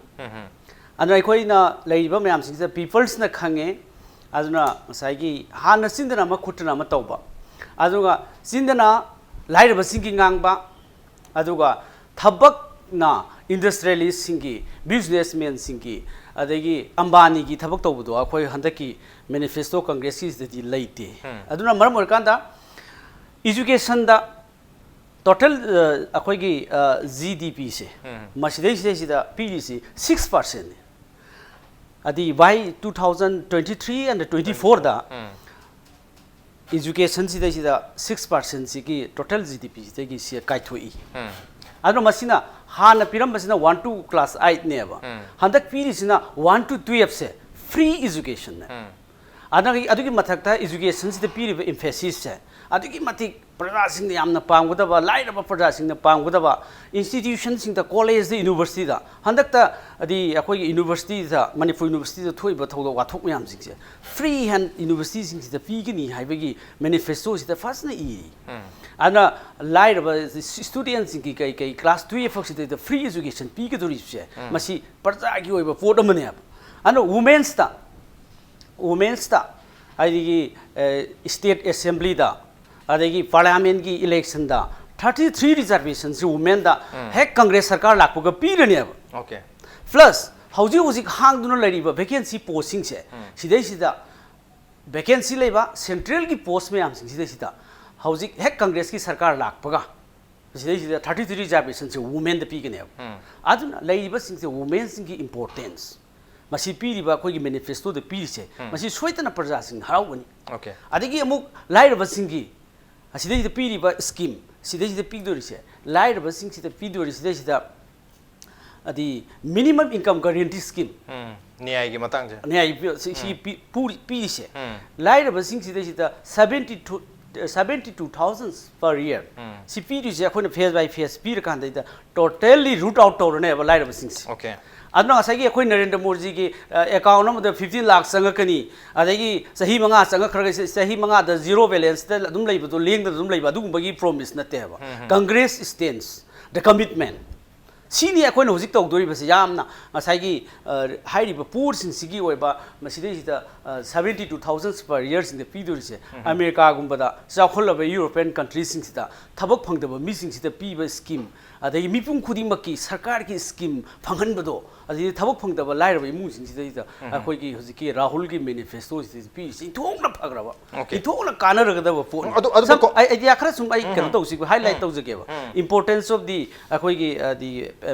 ꯑꯗꯨꯅ ꯑꯩꯈꯣꯏꯅ ꯂꯩꯔꯤꯕ ꯃꯌꯥꯝꯁꯤꯡꯁꯤꯗ ꯄꯤꯄꯜꯁꯅ ꯈꯪꯉꯦ꯫ ꯑꯗꯨꯅ ꯉꯁꯥꯏꯒꯤ ꯍꯥꯟꯅ ꯆꯤꯟꯗꯅ ꯑꯃ ꯈꯨꯠꯇꯅ ꯑꯃ ꯇꯧꯕ, ꯑꯗꯨꯒ ꯆꯤꯟꯗꯅ ꯂꯥꯏꯔꯕꯁꯤꯡꯒꯤ ꯉꯥꯡꯕ, ꯑꯗꯨꯒ ꯊꯕꯛꯅ ꯏꯟꯗꯁꯇ꯭ꯔꯤꯌꯦꯂꯤꯁꯁꯤꯡꯒꯤ, ꯕꯤꯖꯤꯅꯦꯁꯃꯦꯟꯁꯤꯡꯒꯤ, ꯑꯗꯒꯤ ꯑꯝꯕꯥꯅꯤꯒꯤ ꯊꯕꯛ ꯇꯧꯕꯗꯣ ꯑꯩꯈꯣꯏ ꯍꯟꯗꯛꯀꯤ ꯃꯦꯅꯤꯐꯦꯁꯇꯣ ꯀꯪꯒ꯭ꯔꯦꯁꯀꯤꯁꯤꯗꯗꯤ ꯂꯩꯇꯦ꯫ ꯑꯗꯨꯅ ꯃꯔꯝ ꯑꯣꯏꯔꯀꯥꯟꯗ ꯏꯖꯨꯀꯦꯁꯟꯗ ꯇꯣꯇꯦꯜ ꯑꯩꯈꯣꯏꯒꯤ ꯖꯤ ꯗꯤ ꯄꯤꯁꯦ, ꯃꯁꯤꯗꯩꯁꯤꯗꯩꯁꯤꯗ ꯄꯤꯔꯤꯁꯤ ꯁꯤꯛꯁ ꯄꯥꯔꯁꯦꯟꯅꯤ꯫ ꯑꯗꯤ by two thousand twenty three and twenty fourꯗ ꯏꯖꯨꯀꯦꯁꯟꯁꯤꯗꯩꯁꯤꯗ ꯁꯤꯛꯁ ꯄꯥꯔꯁꯦꯟꯁꯤꯒꯤ ꯇꯣꯇꯦꯜ ꯖꯤ ꯗꯤ ꯄꯤꯁꯤꯗꯒꯤ ꯁꯤ ꯀꯥꯏꯊꯣꯛꯏ꯫ ꯑꯗꯨꯅ ꯃꯁꯤꯅ ꯍꯥꯟꯅ ꯄꯤꯔꯝꯕꯁꯤꯅ ꯋꯥꯟ ꯇꯨ ꯀ꯭ꯂꯥꯁ ꯑꯩꯠꯅꯦꯕ꯫ ꯍꯟꯗꯛ ꯄꯤꯔꯤꯁꯤꯅ ꯋꯥꯟ ꯇꯨ ꯇꯨꯌꯦꯜꯐꯁꯦ ꯐ꯭ꯔꯤ ꯏꯖꯨꯀꯦꯁꯟꯅꯦ꯫ ꯑꯗꯨꯒꯤ ꯑꯗꯨꯒꯤ ꯃꯊꯛꯇ ꯏꯖꯨꯀꯦꯁꯟꯁꯤꯗ ꯄꯤꯔꯤꯕ ꯏꯝꯐꯦꯁꯤꯁꯁꯦ ꯑꯗꯨꯛꯀꯤ ꯃꯇꯤꯛ ꯄ꯭ꯔꯖꯥꯁꯤꯡꯅ ꯌꯥꯝꯅ ꯄꯥꯝꯒꯗꯕ, ꯂꯥꯏꯔꯕ ꯄ꯭ꯔꯖꯥꯁꯤꯡꯅ ꯄꯥꯝꯒꯗꯕ ꯏꯟꯁꯇꯤꯇ꯭ꯌꯨꯁꯟꯁꯤꯡꯗ, ꯀꯣꯂꯦꯖꯇ, ꯌꯨꯅꯤꯚꯔꯁꯤꯇꯤꯗ, ꯍꯟꯗꯛꯇ ꯑꯗꯤ ꯑꯩꯈꯣꯏꯒꯤ ꯌꯨꯅꯤꯚꯔꯁꯤꯇꯤꯗ, ꯃꯅꯤꯄꯨꯔ ꯌꯨꯅꯤꯚꯔꯁꯤꯇꯤꯗ ꯊꯣꯛꯏꯕ ꯊꯧꯗꯣꯛ ꯋꯥꯊꯣꯛ ꯃꯌꯥꯝꯁꯤꯡꯁꯦ ꯐ꯭ꯔꯤ ꯍꯦꯟ ꯌꯨꯅꯤꯚꯔꯁꯤꯇꯤꯁꯤꯡꯁꯤꯗ ꯄꯤꯒꯅꯤ ꯍꯥꯏꯕꯒꯤ ꯃꯦꯅꯤꯐꯦꯁꯇꯣꯁꯤꯗ ꯐꯖꯅ ꯏꯔꯤ꯫ ꯑꯗꯨꯅ ꯂꯥꯏꯔꯕ ꯁ꯭ꯇꯨꯗꯦꯟꯁꯤꯡꯒꯤ, ꯀꯩ ꯀꯩ ꯀ꯭ꯂꯥꯁ ꯇꯨꯌꯦꯜꯐ ꯐꯥꯎꯁꯤꯗꯩꯗ ꯐ꯭ꯔꯤ ꯏꯖꯨꯀꯦꯁꯟ ꯄꯤꯒꯗꯧꯔꯤꯕꯁꯦ ꯃꯁꯤ ꯄ꯭ꯔꯖꯥꯒꯤ ꯑꯣꯏꯕ ꯄꯣꯠ ꯑꯃꯅꯦꯕ꯫ ꯑꯗꯨꯅ ꯋꯨꯃꯦꯟꯁꯇ, ꯋꯨꯃꯦꯟꯁꯇ ꯍꯥꯏꯗꯤ ꯁ꯭ꯇꯦꯠ ꯑꯦꯁꯦꯝꯕ꯭ꯂꯤꯗ, ꯑꯗꯒꯤ ꯄꯥꯔꯂꯤꯌꯥꯃꯦꯟꯒꯤ ꯏꯂꯦꯛꯁꯟꯗ ꯊꯥꯔꯇꯤ ꯊ꯭ꯔꯤ ꯔꯤꯖꯥꯔꯕꯦꯁꯟꯁꯤ ꯋꯨꯃꯦꯟꯗ ꯍꯦꯛ ꯀꯪꯒ꯭ꯔꯦꯁ ꯁꯔꯀꯥꯔ ꯂꯥꯛꯄꯒ ꯄꯤꯔꯅꯦꯕ꯫ ꯑꯣꯀꯦ꯫ ꯄ꯭ꯂꯁ ꯍꯧꯖꯤꯛ ꯍꯧꯖꯤꯛ ꯍꯥꯡꯗꯨꯅ ꯂꯩꯔꯤꯕ ꯚꯦꯀꯦꯟꯁꯤ ꯄꯣꯁꯁꯤꯡꯁꯦ ꯁꯤꯗꯩꯁꯤꯗ ꯚꯦꯀꯦꯟꯁꯤ ꯂꯩꯕ ꯁꯦꯟꯇ꯭ꯔꯦꯜꯒꯤ ꯄꯣꯁ ꯃꯌꯥꯝꯁꯤꯡꯁꯤꯗꯩꯁꯤꯗ ꯍꯧꯖꯤꯛ ꯍꯦꯛ ꯀꯪꯒ꯭ꯔꯦꯁꯀꯤ ꯁꯔꯀꯥꯔ ꯂꯥꯛꯄꯒ ꯁꯤꯗꯩꯁꯤꯗ ꯊꯥꯔꯇꯤ ꯊ꯭ꯔꯤ ꯔꯤꯖꯥꯔꯕꯦꯁꯟꯁꯦ ꯋꯨꯃꯦꯟꯗ ꯄꯤꯒꯅꯦꯕ꯫ ꯑꯗꯨꯅ ꯂꯩꯔꯤꯕꯁꯤꯡꯁꯦ ꯋꯨꯃꯦꯟꯁꯤꯡꯒꯤ ꯏꯝꯄꯣꯔꯇꯦꯟꯁ, ꯃꯁꯤ ꯄꯤꯔꯤꯕ ꯑꯩꯈꯣꯏꯒꯤ ꯃꯦꯅꯤꯐꯦꯁꯇꯣꯗ ꯄꯤꯔꯤꯁꯦ ꯃꯁꯤ ꯁꯣꯏꯗꯅ ꯄ꯭ꯔꯖꯥꯁꯤꯡ ꯍꯔꯥꯎꯒꯅꯤ꯫ ꯑꯣꯀꯦ꯫ ꯑꯗꯒꯤ ꯑꯃꯨꯛ ꯂꯥꯏꯔꯕꯁꯤꯡꯒꯤ ꯑꯁꯤꯗꯩꯁꯤꯗ ꯄꯤꯔꯤꯕ ꯁ꯭ꯀꯤꯝ, ꯁꯤꯗꯩꯁꯤꯗ ꯄꯤꯗꯣꯔꯤꯁꯦ, ꯂꯥꯏꯔꯕꯁꯤꯡꯁꯤꯗ ꯄꯤꯗꯣꯔꯤ ꯁꯤꯗꯩꯁꯤꯗ ꯑꯗꯤ ꯃꯤꯅꯤꯃꯝ ꯏꯟꯀꯝ ꯒꯥꯔꯦꯟꯇꯤ ꯁ꯭ꯀꯤꯝ, ꯎꯝ, ꯅ꯭ꯌꯥꯏꯒꯤ ꯃꯇꯥꯡꯁꯦ꯫ ꯅ꯭ꯌꯥꯏ ꯄꯤ-, ꯁꯤ, ꯁꯤ ꯄꯤ-, ꯄꯨꯔꯤ-, ꯄꯤꯔꯤꯁꯦ ꯂꯥꯏꯔꯕꯁꯤꯡꯁꯤꯗꯩꯁꯤꯗ seventy two, seventy two thousand per year ꯁꯤ ꯄꯤꯔꯤꯁꯦ ꯑꯩꯈꯣꯏꯅ ꯐꯦꯁ ꯕꯥꯏ ꯐꯦꯁ ꯄꯤꯔꯀꯥꯟꯗꯩꯗ ꯇꯣꯇꯦꯜꯂꯤ ꯔꯨꯠ ꯑꯥꯎꯠ ꯇꯧꯔꯅꯦꯕ ꯂꯥꯏꯔꯕꯁꯤꯡꯁꯦ꯫ ꯑꯣꯀꯦ꯫ ꯑꯗꯨꯅ ꯉꯁꯥꯏꯒꯤ ꯑꯩꯈꯣꯏ ꯅꯔꯦꯟꯗ꯭ꯔ ꯃꯣꯗꯤꯒꯤ ꯑꯦꯀꯥꯎꯟ ꯑꯃꯗ ꯐꯤꯐꯇꯤꯟ ꯂꯥꯛ ꯆꯪꯉꯛꯀꯅꯤ, ꯑꯗꯒꯤ ꯆꯍꯤ ꯃꯉꯥ ꯆꯪꯉꯛꯈ꯭ꯔꯒ ꯆꯍꯤ ꯃꯉꯥꯗ ꯖꯤꯔꯣ ꯕꯦꯂꯦꯟꯁꯇ ꯑꯗꯨꯝ ꯂꯩꯕꯗꯣ, ꯂꯦꯡꯗꯅ ꯑꯗꯨꯝ ꯂꯩꯕ, ꯑꯗꯨꯒꯨꯝꯕꯒꯤ ꯄ꯭ꯔꯣꯃꯤꯁ ꯅꯠꯇꯦꯕ꯫ ꯀꯪꯒ꯭ꯔꯦꯁ ꯁ꯭ꯇꯦꯟꯁ, ꯗ ꯀꯃꯤꯠꯃꯦꯟ, ꯁꯤꯅꯤ ꯑꯩꯈꯣꯏꯅ ꯍꯧꯖꯤꯛ ꯇꯧꯗꯣꯔꯤꯕꯁꯤ꯫ ꯌꯥꯝꯅ ꯉꯁꯥꯏꯒꯤ, ꯑ, ꯍꯥꯏꯔꯤꯕ ꯄꯨꯋꯔꯁꯤꯡꯁꯤꯒꯤ ꯑꯣꯏꯕ ꯃꯁꯤꯗꯩꯁꯤꯗ, ꯑ, ꯁꯕꯦꯟꯇꯤ ꯇꯨ ꯊꯥꯎꯖꯟ ꯄꯔ ꯏꯌꯔꯁꯤꯡꯗ ꯄꯤꯗꯣꯔꯤꯁꯦ, ꯑꯃꯦꯔꯤꯀꯥꯒꯨꯝꯕꯗ, ꯆꯥꯎꯈꯠꯂꯕ ꯌꯨꯔꯣꯄꯤꯌꯟ ꯀꯟꯇ꯭ꯔꯤꯁꯤꯡꯁꯤꯗ ꯊꯕꯛ ꯐꯪꯗꯕ ꯃꯤꯁꯤꯡꯁꯤꯗ ꯄꯤꯕ ꯁ꯭ꯀꯤꯝ, ꯑꯗꯒꯤ ꯃꯤꯄꯨꯝ ꯈꯨꯗꯤꯡꯃꯛꯀꯤ ꯁꯔꯀꯥꯔꯒꯤ ꯁ꯭ꯀꯤꯝ ꯐꯪꯍꯟꯕꯗꯣ, ꯑꯗꯒꯤ ꯊꯕꯛ ꯐꯪꯗꯕ ꯂꯥꯏꯔꯕ ꯏꯃꯨꯡꯁꯤꯡꯁꯤꯗꯩꯗ ꯑꯩꯈꯣꯏꯒꯤ ꯍꯧꯖꯤꯛꯀꯤ ꯔꯥꯍꯨꯜꯒꯤ ꯃꯦꯅꯤꯐꯦꯁꯇꯣꯁꯤꯗ ꯄꯤꯔꯤꯁꯤ ꯏꯟꯊꯣꯛꯅ ꯐꯈ꯭ꯔꯕ, ꯑꯣꯀꯦ꯫ ꯏꯟꯊꯣꯛꯅ ꯀꯥꯟꯅꯔꯒꯗꯕ ꯄꯣꯠꯅꯤ꯫ ꯑꯗꯨ, ꯑꯗꯨ ꯁꯝ-, ꯀꯣ- ꯑꯥꯏ-, ꯑꯥꯏꯗꯤꯌꯥ ꯈꯔ ꯁꯨꯝ ꯑꯩ ꯀꯩꯅꯣ ꯇꯧꯁꯤꯀꯣ, ꯍꯥꯏꯂꯥꯏꯠ ꯇꯧꯖꯒꯦꯕ꯫ ꯏꯝꯄꯣꯔꯇꯦꯟꯁ ꯑꯣꯐ ꯗꯤ ꯑꯩꯈꯣꯏꯒꯤ, ꯑ, ꯗꯤ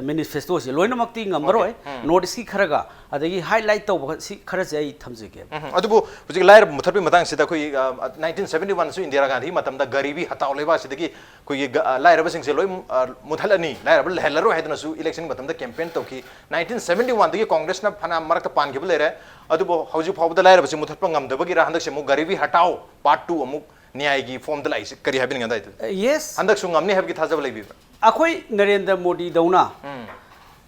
ꯃꯦꯅꯤꯐꯦꯁꯇꯣꯁꯦ ꯂꯣꯏꯅꯃꯛꯇꯤ ꯉꯝꯃꯔꯣꯏ꯫ ꯅꯣꯔꯠ ꯏꯁꯀꯤ ꯈꯔꯒ ꯑꯗꯒꯤ ꯍꯥꯏꯂꯥꯏꯠ ꯇꯧꯕ ꯁꯤ ꯈꯔꯁꯦ ꯑꯩ ꯊꯝꯖꯒꯦ꯫ ꯎꯝ, ꯑꯗꯨꯕꯨ ꯍꯧꯖꯤꯛ ꯂꯥꯏꯔꯕ ꯃꯨꯊꯠꯄꯒꯤ ꯃꯇꯥꯡꯁꯤꯗ ꯑꯩꯈꯣꯏ ꯅꯥꯏꯟꯇꯤꯟ ꯁꯕꯦꯟꯇꯤ ꯋꯥꯟꯁꯨ ꯏꯟꯗꯤꯔꯥ ꯒꯥꯟꯙꯤ ꯃꯇꯝꯗ ꯒꯔꯤꯕꯤ ꯍꯇꯥꯎ ꯂꯩꯕꯥꯛꯁꯤꯗꯒꯤ ꯑꯩꯈꯣꯏꯒꯤ ꯒ- ꯑ, ꯂꯥꯏꯔꯕꯁꯤꯡꯁꯦ ꯂꯣꯏ ꯑ, ꯃꯨꯊꯠꯂꯅꯤ, ꯂꯥꯏꯔꯕ ꯂꯩꯍꯜꯂꯔꯣꯏ ꯍꯥꯏꯗꯨꯅꯁꯨ ꯏꯂꯦꯛꯁꯟ ꯃꯇꯝꯗ ꯀꯦꯝꯄꯦꯟ ꯇꯧꯈꯤ꯫ ꯅꯥꯏꯟꯇꯤꯟ ꯁꯕꯦꯟꯇꯤ ꯋꯥꯟꯗꯒꯤ ꯀꯣꯡꯒ꯭ꯔꯦꯁꯅ ꯐꯅ ꯃꯔꯛꯇ ꯄꯥꯟꯈꯤꯕ ꯂꯩꯔꯦ꯫ ꯑꯗꯨꯕꯨ ꯍꯧꯖꯤꯛ ꯐꯥꯎꯕꯗ ꯂꯥꯏꯔꯕꯁꯤ ꯃꯨꯊꯠꯄ ꯉꯝꯗꯕꯒꯤꯔ ꯍꯟꯗꯛꯁꯦ ꯑꯃꯨꯛ ꯒꯔꯤꯕꯤ ꯍꯇꯥꯎ ꯄꯥꯔꯠ ꯇꯨ ꯑꯃꯨꯛ ꯅ꯭ꯌꯥꯏꯒꯤ ꯐꯣꯝꯗ ꯂꯥꯛꯏꯁꯦ? ꯀꯔꯤ ꯍꯥꯏꯕꯤꯅꯤꯡꯉꯦ ꯑꯗꯥꯏꯗꯨ? ꯌꯦꯁ, ꯍꯟꯗꯛꯁꯨ ꯉꯝꯅꯤ ꯍꯥꯏꯕꯒꯤ ꯊꯥꯖꯕ ꯂꯩꯕꯤꯕ꯭ꯔꯥ? ꯑꯩꯈꯣꯏ ꯅꯔꯦꯟꯗ꯭ꯔ ꯃꯣꯗꯤꯗꯧꯅ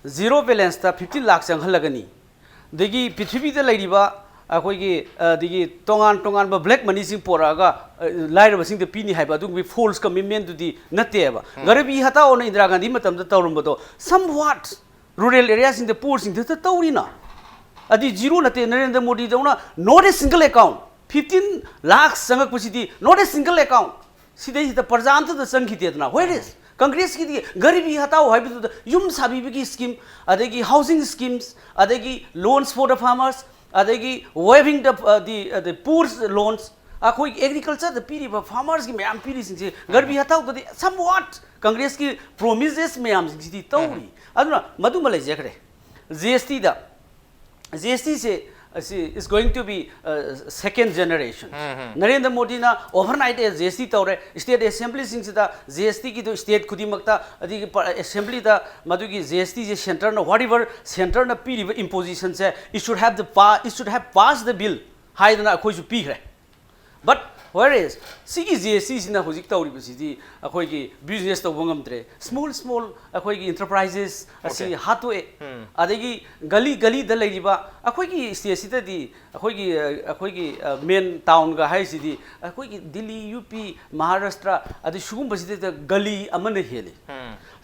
ꯖꯤꯔꯣ ꯕꯦꯂꯦꯟꯁꯇ ꯐꯤꯐꯇꯤꯟ ꯂꯥꯛ ꯆꯪꯍꯜꯂꯒꯅꯤ, ꯑꯗꯒꯤ ꯄ꯭ꯔꯤꯊꯤꯕꯤꯗ ꯂꯩꯔꯤꯕ ꯑꯩꯈꯣꯏꯒꯤ ꯑꯗꯒꯤ ꯇꯣꯉꯥꯟ ꯇꯣꯉꯥꯟꯕ ꯕ꯭ꯂꯦꯛ ꯃꯅꯤꯁꯤꯡ ꯄꯣꯔꯛꯑꯒ ꯑ, ꯂꯥꯏꯔꯕꯁꯤꯡꯗ ꯄꯤꯅꯤ ꯍꯥꯏꯕ ꯑꯗꯨꯒꯨꯝꯕꯒꯤ ꯐꯣꯜꯁ ꯀꯃꯤꯠꯃꯦꯟꯗꯨꯗꯤ ꯅꯠꯇꯦꯕ꯫ ꯒꯔꯤꯕꯤ ꯍꯇꯥꯎꯅ ꯏꯟꯗꯤꯔꯥ ꯒꯥꯟꯙꯤ ꯃꯇꯝꯗ ꯇꯧꯔꯝꯕꯗꯣ ꯁꯝ ꯋꯥꯠ ꯔꯨꯔꯦꯜ ꯑꯦꯔꯤꯌꯥꯁꯤꯡꯗ ꯄꯨꯔꯁꯤꯡꯗꯨꯗ ꯇꯧꯔꯤꯅ꯫ ꯑꯗꯨꯗꯤ ꯖꯤꯔꯣ ꯅꯠꯇꯦ꯫ ꯅꯔꯦꯟꯗ꯭ꯔ ꯃꯣꯗꯤꯗꯧꯅ not a single account, fifteen lakh ꯆꯪꯉꯛꯄꯁꯤꯗꯤ not a single account꯫ ꯁꯤꯗꯩꯁꯤꯗ ꯄ꯭ꯔꯖꯥ ꯑꯝꯇꯗ ꯆꯪꯈꯤꯗꯦꯗꯅ꯫ Where is? ꯀꯪꯒ꯭ꯔꯦꯁꯀꯤꯗꯤ ꯒꯔꯤꯕꯤ ꯍꯇꯥꯎ ꯍꯥꯏꯕꯗꯨꯗ ꯌꯨꯝ ꯁꯥꯕꯤꯕꯒꯤ ꯁ꯭ꯀꯤꯝ, ꯑꯗꯒꯤ ꯍꯥꯎꯁꯤꯡ ꯁ꯭ꯀꯤꯝꯁ, ꯑꯗꯒꯤ loans for the farmers, ꯑꯗꯒꯤ waiving the, uh, the, uh, the poor loans, ꯑꯩꯈꯣꯏꯒꯤ ꯑꯦꯒ꯭ꯔꯤꯀꯜꯆꯔꯗ ꯄꯤꯔꯤꯕ ꯐꯥꯔꯃꯔꯁꯀꯤ ꯃꯌꯥꯝ ꯄꯤꯔꯤꯁꯤꯡꯁꯦ ꯒꯔꯤꯕꯤ ꯍꯇꯥꯎꯗꯗꯤ somewhat ꯀꯪꯒ꯭ꯔꯦꯁꯀꯤ ꯄ꯭ꯔꯣꯃꯤꯁꯦꯁ ꯃꯌꯥꯝꯁꯤꯡꯁꯤꯗꯤ ꯇꯧꯔꯤ꯫ ꯑꯗꯨꯅ ꯃꯗꯨꯃ ꯂꯩꯖꯈ꯭ꯔꯦ꯫ ꯖꯤ ꯑꯦꯁ ꯇꯤꯗ, ꯖꯤ ꯑꯦꯁ ꯇꯤꯁꯦ ꯑꯁꯤ is going to be second generation. Narendra ꯃꯣꯗꯤꯅ overnight ꯖꯤ ꯑꯦꯁ ꯇꯤ ꯇꯧꯔꯦ꯫ ꯁ꯭ꯇꯦꯠ ꯑꯦꯁꯦꯝꯕ꯭ꯂꯤꯁꯤꯡꯁꯤꯗ ꯖꯤ ꯑꯦꯁ ꯇꯤꯒꯤꯗꯨ ꯁ꯭ꯇꯦꯠ ꯈꯨꯗꯤꯡꯃꯛꯇ, ꯑꯗꯒꯤ ꯑꯦꯁꯦꯝꯕ꯭ꯂꯤꯗ ꯃꯗꯨꯒꯤ ꯖꯤ ꯑꯦꯁ ꯇꯤꯁꯦ ꯁꯦꯟꯇꯔꯅ, whatever ꯁꯦꯟꯇꯔꯅ ꯄꯤꯔꯤꯕ ꯏꯝꯄꯣꯖꯤꯁꯟꯁꯦ, it should have the pa- it should have passed the bill ꯍꯥꯏꯗꯅ ꯑꯩꯈꯣꯏꯁꯨ ꯄꯤꯈ꯭ꯔꯦ꯫ But where is? ꯁꯤꯒꯤ ꯖꯤ ꯑꯦꯁ ꯇꯤꯁꯤꯅ ꯍꯧꯖꯤꯛ ꯇꯧꯔꯤꯕꯁꯤꯗꯤ ꯑꯩꯈꯣꯏꯒꯤ ꯕꯤꯖꯤꯅꯦꯁ ꯇꯧꯕ ꯉꯝꯗ꯭ꯔꯦ꯫ ꯁ꯭ꯃꯣꯜ ꯁ꯭ꯃꯣꯜ ꯑꯩꯈꯣꯏꯒꯤ ꯏꯟꯇꯔꯄ꯭ꯔꯥꯏꯖꯦꯁ ꯑꯁꯤ ꯍꯥꯠꯇꯣꯛꯑꯦ꯫ ꯑꯗꯒꯤ ꯒꯂꯤ ꯒꯂꯤꯗ ꯂꯩꯔꯤꯕ ꯑꯩꯈꯣꯏꯒꯤ ꯁ꯭ꯇꯦꯠꯁꯤꯗꯗꯤ ꯑꯩꯈꯣꯏꯒꯤ ꯑꯩꯈꯣꯏꯒꯤ ꯃꯦꯟ ꯇꯥꯎꯟꯒ ꯍꯥꯏꯁꯤꯗꯤ ꯑꯩꯈꯣꯏꯒꯤ ꯗꯤꯜꯂꯤ, ꯌꯨ ꯄꯤ, ꯃꯍꯥꯔꯥꯁꯇ꯭ꯔ, ꯑꯗꯩ ꯁꯤꯒꯨꯝꯕꯁꯤꯗ ꯒꯂꯤ ꯑꯃꯅ ꯍꯦꯜꯂꯤ꯫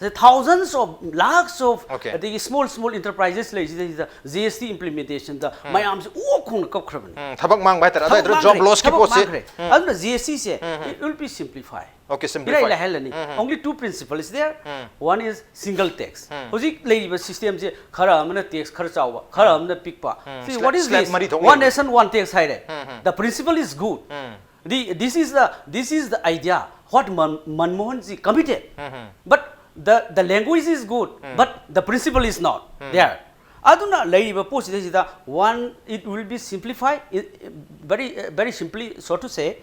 Thousands of, lakhs of, Okay. ꯑꯗꯒꯤ small small enterprises ꯂꯩꯁꯤꯗꯩꯁꯤꯗ G S T ꯏꯝꯄ꯭ꯂꯤꯃꯦꯟꯇꯦꯁꯟꯗ ꯃꯌꯥꯝꯁꯦ ꯑꯣꯛ ꯈꯣꯡꯅ ꯀꯞꯈ꯭ꯔꯕꯅꯤ꯫ ꯎꯝ, ꯊꯕꯛ ꯃꯥꯡꯕ ꯍꯥꯏꯇꯥꯔꯦ꯫ ꯊꯕꯛ ꯑꯗꯨꯗ ꯃꯥꯡꯈ꯭ꯔꯦ, ꯖꯣꯕ ꯂꯣꯁꯀꯤ ꯊꯕꯛ ꯄꯣꯠꯁꯦ ꯃꯥꯡꯈ꯭ꯔꯦ꯫ ꯑꯗꯨꯅ ꯖꯤ ꯑꯦꯁ ꯇꯤꯁꯦ, it will be simplified. Okay, ꯏꯔꯥꯏ simplified. ꯂꯥꯏꯍꯜꯂꯅꯤ꯫ Only two principle is there. One is single tax. ꯍꯧꯖꯤꯛ ꯂꯩꯔꯤꯕ ꯁꯤꯁꯇꯦꯝꯁꯦ ꯈꯔ ꯑꯃꯅ ꯇꯦꯛꯁ ꯈꯔ ꯆꯥꯎꯕ, ꯈꯔ ꯑꯃꯅ ꯄꯤꯛꯄ꯫ See, what is this? One nation, one tax ꯍꯥꯏꯔꯦ꯫ The principle is good. The, this is the, this is the idea what Man, Manmohan Singh committed. But The the language is good, but the principle is not there. ꯑꯗꯨꯅ ꯂꯩꯔꯤꯕ ꯄꯣꯠꯁꯤꯗꯩꯁꯤꯗ, one, it will be simplified, very, very simply, so to say,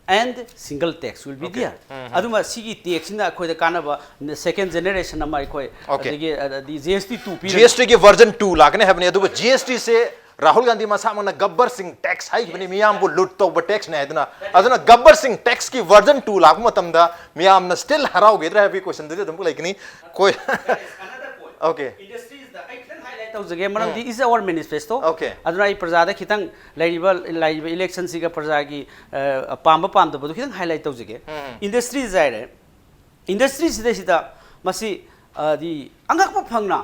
and single tax will be there. ꯑꯗꯨꯃ ꯁꯤꯒꯤ ꯇꯦꯛꯁꯁꯤꯅ ꯑꯩꯈꯣꯏꯗ ꯀꯥꯟꯅꯕ, second generation ꯑꯃ ꯑꯩꯈꯣꯏ ꯑꯗꯒꯤ G S T two ꯄꯤꯔꯒ, ꯖꯤ ꯑꯦꯁ ꯇꯤꯒꯤ ꯚꯔꯖꯟ ꯇꯨ ꯂꯥꯛꯀꯅꯤ ꯍꯥꯏꯕꯅꯤ꯫ ꯑꯗꯨꯕꯨ ꯖꯤ ꯑꯦꯁ ꯇꯤꯁꯦ ꯔꯥꯍꯨꯜ ꯒꯥꯟꯙꯤ ꯃꯁꯥꯃꯛꯅ ꯒꯕꯔ ꯁꯤꯡ ꯇꯦꯛꯁ ꯍꯥꯏꯈꯤꯕꯅꯤ, ꯃꯤꯌꯥꯝꯕꯨ ꯂꯨꯠ ꯇꯧꯕ ꯇꯦꯛꯁꯅꯦ ꯍꯥꯏꯗꯨꯅ꯫ ꯑꯗꯨꯅ ꯒꯕꯔ ꯁꯤꯡ ꯇꯦꯛꯁꯀꯤ ꯚꯔꯖꯟ ꯇꯨ ꯂꯥꯛꯄ ꯃꯇꯝꯗ ꯃꯤꯌꯥꯝꯅ ꯁ꯭ꯇꯤꯜ ꯍꯔꯥꯎꯒꯗ꯭ꯔꯥ ꯍꯥꯏꯕꯒꯤ ꯀꯣꯏꯁꯟꯗꯨꯗꯤ ꯑꯗꯨꯝ ꯂꯩꯒꯅꯤ꯫ ꯀꯣꯏ ꯑꯣꯀꯦ꯫ ꯏꯟꯗꯁꯇ꯭ꯔꯤꯁꯇ ꯑꯩ ꯈꯤꯇꯪ ꯍꯥꯏꯂꯥꯏꯠ ꯇꯧꯖꯒꯦ, ꯃꯔꯝꯗꯤ ꯏꯁ ꯑꯋꯥꯔ ꯃꯦꯅꯤꯐꯦꯁꯇꯣ꯫ ꯑꯣꯀꯦ꯫ ꯑꯗꯨꯅ ꯑꯩ ꯄ꯭ꯔꯖꯥꯗ ꯈꯤꯇꯪ ꯂꯩꯔꯤꯕ, ꯂꯩꯔꯤꯕ ꯏꯂꯦꯛꯁꯟꯁꯤꯒ ꯄ꯭ꯔꯖꯥꯒꯤ ꯑ, ꯄꯥꯝꯕ ꯄꯥꯝꯗꯕꯗꯣ ꯈꯤꯇꯪ ꯍꯥꯏꯂꯥꯏꯠ ꯇꯧꯖꯒꯦ꯫ ꯏꯟꯗꯁꯇ꯭ꯔꯤꯁ ꯍꯥꯏꯔꯦ, ꯏꯟꯗꯁꯇ꯭ꯔꯤꯁꯤꯗꯩꯁꯤꯗ ꯃꯁꯤ, ꯑ, ꯗꯤ ꯑꯉꯛꯄ ꯐꯪꯅ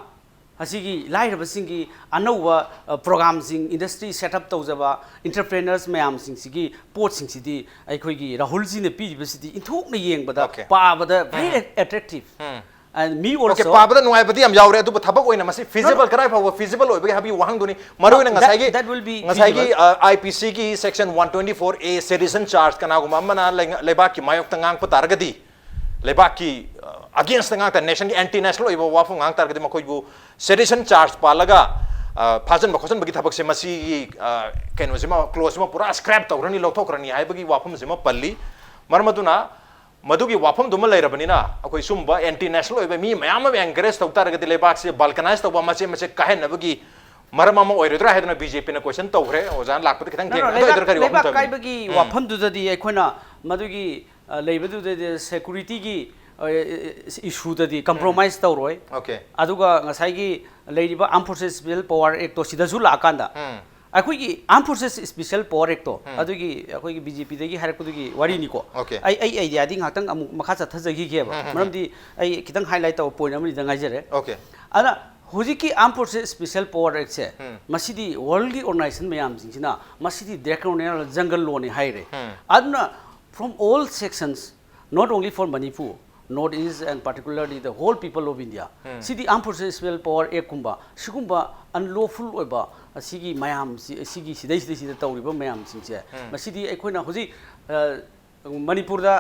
ꯑꯁꯤꯒꯤ ꯂꯥꯏꯔꯕꯁꯤꯡꯒꯤ ꯑꯅꯧꯕ, ꯑ, ꯄ꯭ꯔꯣꯒꯥꯝꯁꯤꯡ, ꯏꯟꯗꯁꯇ꯭ꯔꯤ ꯁꯦꯠ ꯑꯞ ꯇꯧꯖꯕ, ꯏꯟꯇꯔꯄ꯭ꯔꯦꯅꯔꯁ ꯃꯌꯥꯝꯁꯤꯡꯁꯤꯒꯤ ꯄꯣꯠꯁꯤꯡꯁꯤꯗꯤ ꯑꯩꯈꯣꯏꯒꯤ ꯔꯥꯍꯨꯜꯖꯤꯅ ꯄꯤꯔꯤꯕꯁꯤꯗꯤ ꯏꯟꯊꯣꯛꯅ ꯌꯦꯡꯕꯗ, ꯑꯣꯀꯦ꯫ ꯄꯥꯕꯗ ꯚꯦꯔꯤ ꯑꯦꯇ꯭ꯔꯦꯛꯇꯤꯞ꯫ ꯃꯤ ꯑꯣꯀꯦ, ꯑꯣꯜꯁꯣ ꯄꯥꯕꯗ ꯅꯨꯡꯉꯥꯏꯕꯗꯤ ꯌꯥꯝ ꯌꯥꯎꯔꯦ, ꯑꯗꯨꯕꯨ ꯊꯕꯛ ꯑꯣꯏꯅ ꯃꯁꯤ ꯐꯤꯖꯤꯕꯜ ꯀꯗꯥꯏ ꯐꯥꯎꯕ ꯐꯤꯖꯤꯕꯜ ꯑꯣꯏꯕꯒꯦ ꯍꯥꯏꯕꯒꯤ ꯋꯥꯍꯪꯗꯨꯅꯤ꯫ ꯃꯔꯨ ꯑꯣꯏꯅ ꯉꯁꯥꯏꯒꯤ, that will be ꯉꯁꯥꯏꯒꯤ feasible꯫ ꯑꯥꯏ ꯄꯤ ꯁꯤꯒꯤ ꯁꯦꯛꯁꯟ ꯋꯥꯟ ꯇ꯭ꯋꯦꯟꯇꯤ ꯐꯣꯔ ꯑꯦ ꯁꯦꯗꯤꯁꯟ ꯆꯥꯔꯖ ꯀꯅꯥꯒꯨꯝꯕ ꯑꯃꯅ ꯂꯩꯉ-, ꯂꯩꯕꯥꯛꯀꯤ ꯃꯥꯌꯣꯛꯇ ꯉꯥꯡꯄ ꯇꯥꯔꯒꯗꯤ, ꯂꯩꯕꯥꯛꯀꯤ ꯑꯒꯦꯟꯁꯇ ꯉꯥꯡ ꯇꯥꯔꯒꯗꯤ, ꯅꯦꯁꯟꯒꯤ ꯑꯦꯟꯇꯤ ꯅꯦꯁꯅꯦꯜ ꯑꯣꯏꯕ ꯋꯥꯐꯝ ꯉꯥꯡ ꯇꯥꯔꯒꯗꯤ ꯃꯈꯣꯏꯕꯨ ꯁꯦꯗꯤꯁꯟ ꯆꯥꯔꯖ ꯄꯥꯜꯂꯒ, ꯑ, ꯐꯥꯖꯤꯟꯕ ꯈꯣꯠꯆꯤꯟꯕꯒꯤ ꯊꯕꯛꯁꯦ ꯃꯁꯤꯒꯤ, ꯑ, ꯀꯩꯅꯣꯁꯤꯃ, ꯀ꯭ꯂꯣꯖꯁꯤꯃ ꯄꯨꯔꯥ ꯁ꯭ꯀ꯭ꯔꯦꯞ ꯇꯧꯈ꯭ꯔꯅꯤ, ꯂꯧꯊꯣꯛꯈ꯭ꯔꯅꯤ ꯍꯥꯏꯕꯒꯤ ꯋꯥꯐꯝꯁꯤꯃ ꯄꯜꯂꯤ꯫ ꯃꯔꯝ ꯑꯗꯨꯅ ꯃꯗꯨꯒꯤ ꯋꯥꯐꯝꯗꯨꯃ ꯂꯩꯔꯕꯅꯤꯅ ꯑꯩꯈꯣꯏ ꯁꯨꯝꯕ ꯑꯦꯟꯇꯤ ꯅꯦꯁꯅꯦꯜ ꯑꯣꯏꯕ ꯃꯤ ꯃꯌꯥꯝ ꯑꯃ ꯑꯦꯟꯀꯔꯦꯖ ꯇꯧ ꯇꯥꯔꯒꯗꯤ ꯂꯩꯕꯥꯛꯁꯦ ꯕꯜꯀꯅꯥꯏꯁ ꯇꯧꯕ, ꯃꯆꯦꯠ ꯃꯆꯦꯠ ꯀꯥꯏꯍꯟꯅꯕꯒꯤ ꯃꯔꯝ ꯑꯃ ꯑꯣꯏꯔꯣꯏꯗ꯭ꯔꯥ ꯍꯥꯏꯗꯅ ꯕꯤ ꯖꯦ ꯄꯤꯅ ꯀꯣꯏꯁꯟ ꯇꯧꯈ꯭ꯔꯦ꯫ ꯑꯣꯖꯥꯅ ꯂꯥꯛꯄꯗ ꯈꯤꯇꯪ ꯅꯠꯇ꯭ꯔꯣ? ꯊꯦꯡꯅ ꯑꯗꯨ ꯂꯩꯕꯥꯛ, ꯑꯣꯏꯗ꯭ꯔꯥ ꯀꯔꯤ ꯋꯥꯐꯝ ꯂꯩꯕꯥꯛ ꯊꯝꯕꯤꯕꯅꯣ? ꯀꯥꯏꯕꯒꯤ ꯎꯝ꯫ ꯋꯥꯐꯝꯗꯨꯗꯗꯤ ꯑꯩꯈꯣꯏꯅ ꯃꯗꯨꯒꯤ, ꯑ, ꯂꯩꯕꯗꯨꯗꯗꯤ ꯁꯦꯀꯨꯔꯤꯇꯤꯒꯤ, ꯑ, ꯏꯁꯨꯗꯗꯤ ꯀꯝꯄ꯭ꯔꯣꯃꯥꯏꯁ ꯇꯧꯔꯣꯏ꯫ ꯑꯣꯀꯦ꯫ ꯑꯗꯨꯒ ꯉꯁꯥꯏꯒꯤ ꯂꯩꯔꯤꯕ Armed Forces Special Power Actꯇꯣ ꯁꯤꯗꯁꯨ ꯂꯥꯛꯑꯀꯥꯟꯗ ꯎꯝ꯫ ꯑꯩꯈꯣꯏꯒꯤ Armed Forces Special Power Actꯇꯣ, ꯎꯝ꯫ ꯑꯗꯨꯒꯤ ꯑꯩꯈꯣꯏꯒꯤ ꯕꯤ ꯖꯦ ꯄꯤꯗꯒꯤ ꯍꯥꯏꯔꯛꯄꯗꯨꯒꯤ ꯋꯥꯔꯤꯅꯤꯀꯣ꯫ ꯑꯣꯀꯦ꯫ ꯑꯩ, ꯑꯩ ꯑꯥꯏꯗꯤꯌꯥꯗꯤ ꯉꯥꯏꯍꯥꯛꯇꯪ ꯑꯃꯨꯛ ꯃꯈꯥ ꯆꯠꯊꯖꯈꯤꯒꯦꯕ꯫ ꯎꯝ, ꯎꯝ, ꯎꯝ꯫ ꯃꯔꯝꯗꯤ ꯑꯩ ꯈꯤꯇꯪ ꯍꯥꯏꯂꯥꯏꯠ ꯇꯧꯕ ꯄꯣꯏꯟ ꯑꯃꯅꯤꯗ ꯉꯥꯏꯖꯔꯦ꯫ ꯑꯣꯀꯦ꯫ ꯑꯗ ꯍꯧꯖꯤꯛꯀꯤ Armed Forces Special Power Actꯁꯦ, ꯎꯝ꯫ ꯃꯁꯤꯗꯤ ꯋꯥꯔꯜꯒꯤ ꯑꯣꯔꯒꯅꯥꯏꯖꯦꯁꯟ ꯃꯌꯥꯝꯁꯤꯡꯁꯤꯅ ꯃꯁꯤꯗꯤ ꯗ꯭ꯔꯦꯀꯣꯅꯤꯌꯟ ꯖꯪꯒꯜ ꯂꯣꯅꯤ ꯍꯥꯏꯔꯦ꯫ ꯎꯝ꯫ ꯑꯗꯨꯅ from all sections, not only for Manipur, North East and particularly the whole people of India, um. CD Armed Forces Special Power Actꯀꯨꯝꯕ ꯁꯤꯒꯨꯝꯕ ꯑꯟꯂꯣꯐꯨꯜ ꯑꯣꯏꯕ ꯑꯁꯤꯒꯤ ꯃꯌꯥꯝꯁꯤ, ꯁꯤꯒꯤ ꯁꯤꯗꯩ, ꯁꯤꯗꯩ, ꯁꯤꯗ ꯇꯧꯔꯤꯕ ꯃꯌꯥꯝꯁꯤꯡꯁꯦ, ꯎꯝ꯫ ꯃꯁꯤꯗꯤ ꯑꯩꯈꯣꯏꯅ ꯍꯧꯖꯤꯛ, ꯑ, ꯃꯅꯤꯄꯨꯔꯗ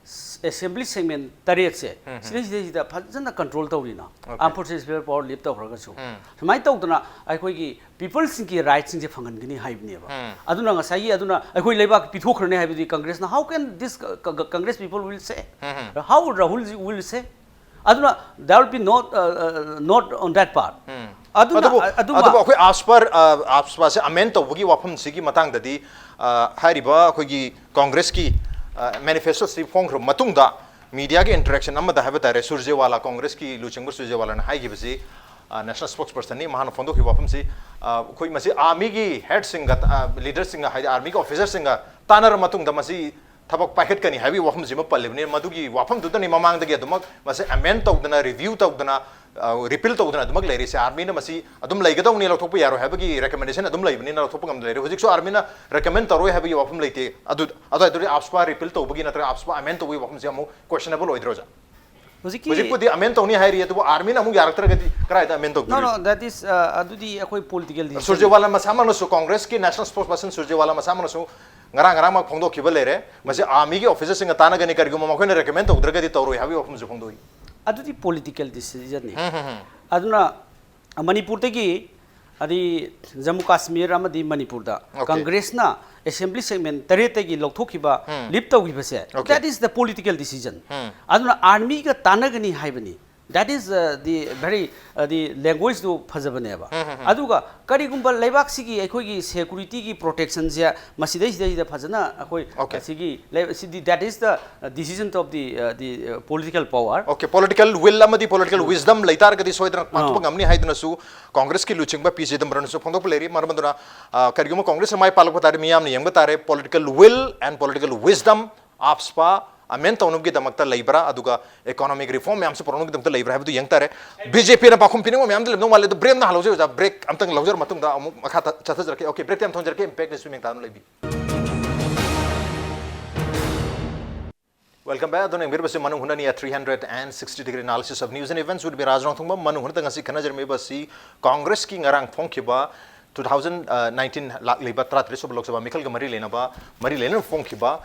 ꯑꯦꯁꯦꯝꯕ꯭ꯂꯤ ꯁꯦꯒꯃꯦꯟ ꯇꯔꯦꯠꯁꯦ ꯁꯤꯗꯩꯁꯤꯗꯩꯁꯤꯗ ꯐꯖꯅ ꯀꯟꯇ꯭ꯔꯣꯜ ꯇꯧꯔꯤꯅ, ꯑꯥꯔꯝ ꯐꯣꯔꯁꯦꯁ ꯄꯥꯋꯔ ꯂꯤꯐ ꯇꯧꯈ꯭ꯔꯒꯁꯨ, ꯁꯨꯃꯥꯏꯅ ꯇꯧꯗꯅ ꯑꯩꯈꯣꯏꯒꯤ ꯄꯤꯄꯜꯁꯤꯡꯒꯤ ꯔꯥꯏꯠꯁꯤꯡꯁꯦ ꯐꯪꯍꯟꯒꯅꯤ ꯍꯥꯏꯕꯅꯦꯕ꯫ ꯑꯗꯨꯅ ꯉꯁꯥꯏꯒꯤ, ꯑꯗꯨꯅ ꯑꯩꯈꯣꯏ ꯂꯩꯕꯥꯛ ꯄꯤꯊꯣꯛꯈ꯭ꯔꯅꯤ ꯍꯥꯏꯕꯗꯤ ꯀꯪꯒ꯭ꯔꯦꯁꯅ, how can this Congress people will say, how Rahul will say? ꯑꯗꯨꯅ there will be not, not on that part. ꯑꯗꯨꯅ ꯑꯗꯨꯕꯨ ꯑꯗꯨꯃ ꯑꯗꯨꯕꯨ ꯑꯩꯈꯣꯏ ꯑꯥꯞꯁꯄꯥ ꯑꯥꯞꯁꯄꯥꯁꯦ ꯑꯃꯦꯟ ꯇꯧꯕꯒꯤ ꯋꯥꯐꯝꯁꯤꯒꯤ ꯃꯇꯥꯡꯗꯗꯤ, ꯍꯥꯏꯔꯤꯕ ꯑꯩꯈꯣꯏꯒꯤ ꯀꯪꯒ꯭ꯔꯦꯁꯀꯤ ꯃꯦꯅꯤꯐꯦꯁꯇꯣꯁꯤ ꯐꯣꯡꯈ꯭ꯔꯕ ꯃꯇꯨꯡꯗ ꯃꯤꯗꯤꯌꯥꯒꯤ ꯏꯟꯇꯔꯦꯛꯁꯟ ꯑꯃꯗ ꯍꯥꯏꯕ ꯇꯥꯔꯦ, ꯁꯨꯔꯖꯦꯋꯥꯂꯥ, ꯀꯪꯒ꯭ꯔꯦꯁꯀꯤ ꯂꯨꯆꯤꯡꯕ ꯁꯨꯔꯖꯦꯋꯥꯂꯥꯅ ꯍꯥꯏꯈꯤꯕꯁꯤ, ꯅꯦꯁꯅꯦꯜ ꯁ꯭ꯄꯣꯛꯁ ꯄꯔꯁꯟꯅꯤ, ꯃꯍꯥꯛꯅ ꯐꯣꯡꯗꯣꯛꯈꯤꯕ ꯋꯥꯐꯝꯁꯤ, ꯑꯩꯈꯣꯏ ꯃꯁꯤ ꯑꯥꯔꯃꯤꯒꯤ ꯍꯦꯗꯁꯤꯡꯒ, ꯂꯤꯗꯔꯁꯤꯡꯒ, ꯍꯥꯏꯗꯤ ꯑꯥꯔꯃꯤꯒꯤ ꯑꯣꯐꯤꯁꯔꯁꯤꯡꯒ ꯇꯥꯟꯅꯔ ꯃꯇꯨꯡꯗ ꯃꯁꯤ ꯊꯕꯛ ꯄꯥꯏꯈꯠꯀꯅꯤ ꯍꯥꯏꯕꯒꯤ ꯋꯥꯐꯝꯁꯤꯃ ꯄꯜꯂꯤꯕꯅꯤ꯫ ꯃꯗꯨꯒꯤ ꯋꯥꯐꯝꯗꯨꯗꯅꯤ ꯃꯃꯥꯡꯗꯒꯤ ꯑꯗꯨꯃꯛ ꯃꯁꯤ ꯑꯦꯃꯦꯟ ꯇꯧꯗꯅ, ꯔꯤꯚ꯭ꯌꯨ ꯇꯧꯗꯅ, ꯔꯤꯄꯤꯜ ꯇꯧꯗꯅ ꯑꯗꯨꯃꯛ ꯂꯩꯔꯤꯁꯦ꯫ ꯑꯥꯔꯃꯤꯅ ꯃꯁꯤ ꯑꯗꯨꯝ ꯂꯩꯒꯗꯧꯅꯤ, ꯂꯧꯊꯣꯛꯄ ꯌꯥꯔꯣꯏ ꯍꯥꯏꯕꯒꯤ ꯔꯦꯀꯃꯦꯟꯗꯦꯁꯟ ꯑꯗꯨꯝ ꯂꯩꯕꯅꯤꯅ ꯂꯧꯊꯣꯛꯄ ꯉꯝꯗꯅ ꯂꯩꯔꯦ꯫ ꯍꯧꯖꯤꯛꯁꯨ ꯑꯥꯔꯃꯤꯅ ꯔꯦꯀꯃꯦꯟ ꯇꯧꯔꯣꯏ ꯍꯥꯏꯕꯒꯤ ꯋꯥꯐꯝ ꯂꯩꯇꯦ꯫ ꯑꯗꯨ ꯑꯗꯨ ꯑꯣꯏꯔꯗꯤ ꯑꯥꯞꯁꯄꯥ ꯔꯤꯄꯤꯜ ꯇꯧꯕꯒꯤ ꯅꯠꯇ꯭ꯔꯒ ꯑꯥꯞꯁꯄꯥ ꯑꯃꯦꯟ ꯇꯧꯕꯒꯤ ꯋꯥꯐꯝꯁꯦ ꯑꯃꯨꯛ ꯀꯣꯏꯁꯟꯅꯦꯕꯜ ꯑꯣꯏꯗ꯭ꯔꯣ, ꯑꯣꯖꯥ? ꯍꯧꯖꯤꯛꯀꯤ ꯍꯧꯖꯤꯛꯄꯨꯗꯤ ꯑꯃꯦꯟ ꯇꯧꯅꯤ ꯍꯥꯏꯔꯤ, ꯑꯗꯨꯕꯨ ꯑꯥꯔꯃꯤꯅ ꯑꯃꯨꯛ ꯌꯥꯔꯛꯇ꯭ꯔꯒꯗꯤ ꯀꯗꯥꯏꯗ amen No, ꯇꯧꯗꯣꯔꯤ? No, that is, uh, ꯑꯗꯨꯗꯤ ꯑꯩꯈꯣꯏ ꯄꯣꯂꯤꯇꯤꯀꯦꯜ ꯗꯤꯁꯤꯖꯟ꯫ ꯁꯨꯔꯖꯦꯋꯥꯂꯥ ꯃꯁꯥꯃꯛꯅꯁꯨ, ꯀꯪꯒ꯭ꯔꯦꯁꯀꯤ ꯅꯦꯁꯅꯦꯜ ꯁ꯭ꯄꯣꯛꯁ ꯄꯔꯁꯟ ꯁꯨꯔꯖꯦꯋꯥꯂꯥ ꯃꯁꯥꯃꯛꯅꯁꯨ ꯉꯔꯥꯡ ꯉꯔꯥꯡꯃꯛ ꯐꯣꯡꯗꯣꯛꯈꯤꯕ ꯂꯩꯔꯦ꯫ ꯃꯁꯤ ꯑꯥꯔꯃꯤꯒꯤ ꯑꯣꯐꯤꯁꯔꯁꯤꯡꯒ ꯇꯥꯟꯅꯒꯅꯤ, ꯀꯔꯤꯒꯨꯝꯕ ꯃꯈꯣꯏꯅ ꯔꯦꯀꯃꯦꯟ ꯇꯧꯗ꯭ꯔꯒꯗꯤ ꯇꯧꯔꯣꯏ ꯍꯥꯏꯕꯒꯤ ꯋꯥꯐꯝꯁꯨ ꯐꯣꯡꯗꯣꯛꯏ꯫ ꯑꯗꯨꯗꯤ ꯄꯣꯂꯤꯇꯤꯀꯦꯜ ꯗꯤꯁꯤꯖꯟꯅꯤ꯫ ꯑꯗꯨꯅ ꯃꯅꯤꯄꯨꯔꯗꯒꯤ, ꯑꯗꯤ ꯖꯝꯃꯨ ꯀꯥꯁꯃꯤꯔ ꯑꯃꯗꯤ ꯃꯅꯤꯄꯨꯔꯗ Okay. ꯀꯪꯒ꯭ꯔꯦꯁꯅ ꯑꯦꯁꯦꯝꯕ꯭ꯂꯤ ꯁꯦꯒꯃꯦꯟ ꯇꯔꯦꯠꯇꯒꯤ ꯂꯧꯊꯣꯛꯈꯤꯕ, ꯎꯝ꯫ ꯂꯤꯐ ꯇꯧꯈꯤꯕꯁꯦ, Okay. That is the political decision. ꯎꯝ꯫ ꯑꯗꯨꯅ ꯑꯥꯔꯃꯤꯒ ꯇꯥꯟꯅꯒꯅꯤ ꯍꯥꯏꯕꯅꯤ꯫ That is, uh, the very, uh, the language ꯗꯨ ꯐꯖꯕꯅꯦꯕ꯫ ꯎꯝ, ꯎꯝ, ꯎꯝ꯫ ꯑꯗꯨꯒ ꯀꯔꯤꯒꯨꯝꯕ ꯂꯩꯕꯥꯛꯁꯤꯒꯤ ꯑꯩꯈꯣꯏꯒꯤ ꯁꯦꯀ꯭ꯌꯨꯔꯤꯇꯤꯒꯤ ꯄ꯭ꯔꯣꯇꯦꯛꯁꯟꯁꯦ ꯃꯁꯤꯗꯩꯁꯤꯗꯩꯁꯤꯗ ꯐꯖꯅ ꯑꯩꯈꯣꯏ Okay. ꯑꯁꯤꯒꯤ ꯂꯩ-, ꯁꯤꯗꯤ, that is the, uh, decision of the, uh, the, uh, political power. Okay, political will ꯑꯃꯗꯤ political wisdom ꯂꯩꯇꯥꯔꯒꯗꯤ ꯁꯣꯏꯗꯅ ꯄꯥꯡꯊꯣꯛꯄ ꯑꯥ꯫ ꯉꯝꯅꯤ ꯍꯥꯏꯗꯨꯅꯁꯨ ꯀꯪꯒ꯭ꯔꯦꯁꯀꯤ ꯂꯨꯆꯤꯡꯕ ꯄꯤ ꯆꯤꯗꯝꯕꯔꯝꯅꯁꯨ ꯐꯣꯡꯗꯣꯛꯄ ꯂꯩꯔꯤ꯫ ꯃꯔꯝ ꯑꯗꯨꯅ, ꯑ, ꯀꯔꯤꯒꯨꯝꯕ ꯀꯪꯒ꯭ꯔꯦꯁꯅ ꯃꯥꯏ ꯄꯥꯛꯂꯛꯄ ꯇꯥꯔꯗꯤ ꯃꯤꯌꯥꯝꯅ ꯌꯦꯡꯕ ꯇꯥꯔꯦ꯫ Political will and political wisdom, AFSPA ꯑꯃꯦꯟ ꯇꯧꯅꯕꯒꯤꯗꯃꯛꯇ ꯂꯩꯕ꯭ꯔꯥ, ꯑꯗꯨꯒ ꯏꯀꯣꯅꯣꯃꯤꯛ ꯔꯤꯐꯣꯔꯝ ꯃꯌꯥꯝꯁꯦ ꯄꯨꯔꯛꯅꯕꯒꯤꯗꯃꯛꯇ ꯂꯩꯕ꯭ꯔꯥ ꯍꯥꯏꯕꯗꯨ ꯌꯦꯡ ꯇꯥꯔꯦ꯫ ꯕꯤ ꯖꯦ ꯄꯤꯅ ꯄꯥꯎꯈꯨꯝ ꯄꯤꯅꯤꯡꯕ ꯃꯌꯥꯝꯗꯤ ꯂꯩꯔꯝꯗꯧ ꯃꯥꯜꯂꯦ, ꯑꯗꯨ ꯕ꯭ꯔꯦꯛ ꯑꯃꯇꯪ ꯂꯧꯖꯔ ꯃꯇꯨꯡꯗ ꯑꯃꯨꯛ ꯃꯈꯥ ꯇ-, ꯆꯠꯊꯖꯔꯛꯀꯦ꯫ Okay, ꯕ꯭ꯔꯦꯛꯇꯤ ꯌꯥꯝ ꯊꯣꯟꯖꯔꯛꯀꯦ, ꯏꯝꯄꯦꯛ ꯅ꯭ꯌꯨꯁ ꯃꯤꯠ ꯌꯦꯡꯕ ꯇꯥꯗꯨꯅ ꯂꯩꯕꯤꯌꯨ꯫ Welcome back. ꯑꯗꯨꯅ ꯌꯦꯡꯕꯤꯔꯤꯕꯁꯤ ꯃꯅꯨꯡ ꯍꯨꯠꯅꯅꯤ, a three hundred and sixty degree analysis of news and events with me, ꯔꯥꯖ ꯔꯣꯡꯊꯣꯡꯕꯝ꯫ ꯃꯅꯨꯡ ꯍꯨꯠꯇ ꯉꯁꯤ ꯈꯟꯅꯖꯔꯝꯃꯤꯕꯁꯤ ꯀꯪꯒ꯭ꯔꯦꯁꯀꯤ ꯉꯔꯥꯡ ꯐꯣꯡꯈꯤꯕ two thousand nineteen ꯂꯥꯛꯂꯤꯕ ꯇꯔꯥꯇꯔꯦꯠ ꯁꯨꯕ ꯂꯣꯛ ꯁꯚꯥ ꯃꯤꯈꯜꯒ ꯃꯔꯤ ꯂꯩꯅꯕ, ꯃꯔꯤ ꯂꯩꯅꯅ ꯐꯣꯡꯈꯤꯕ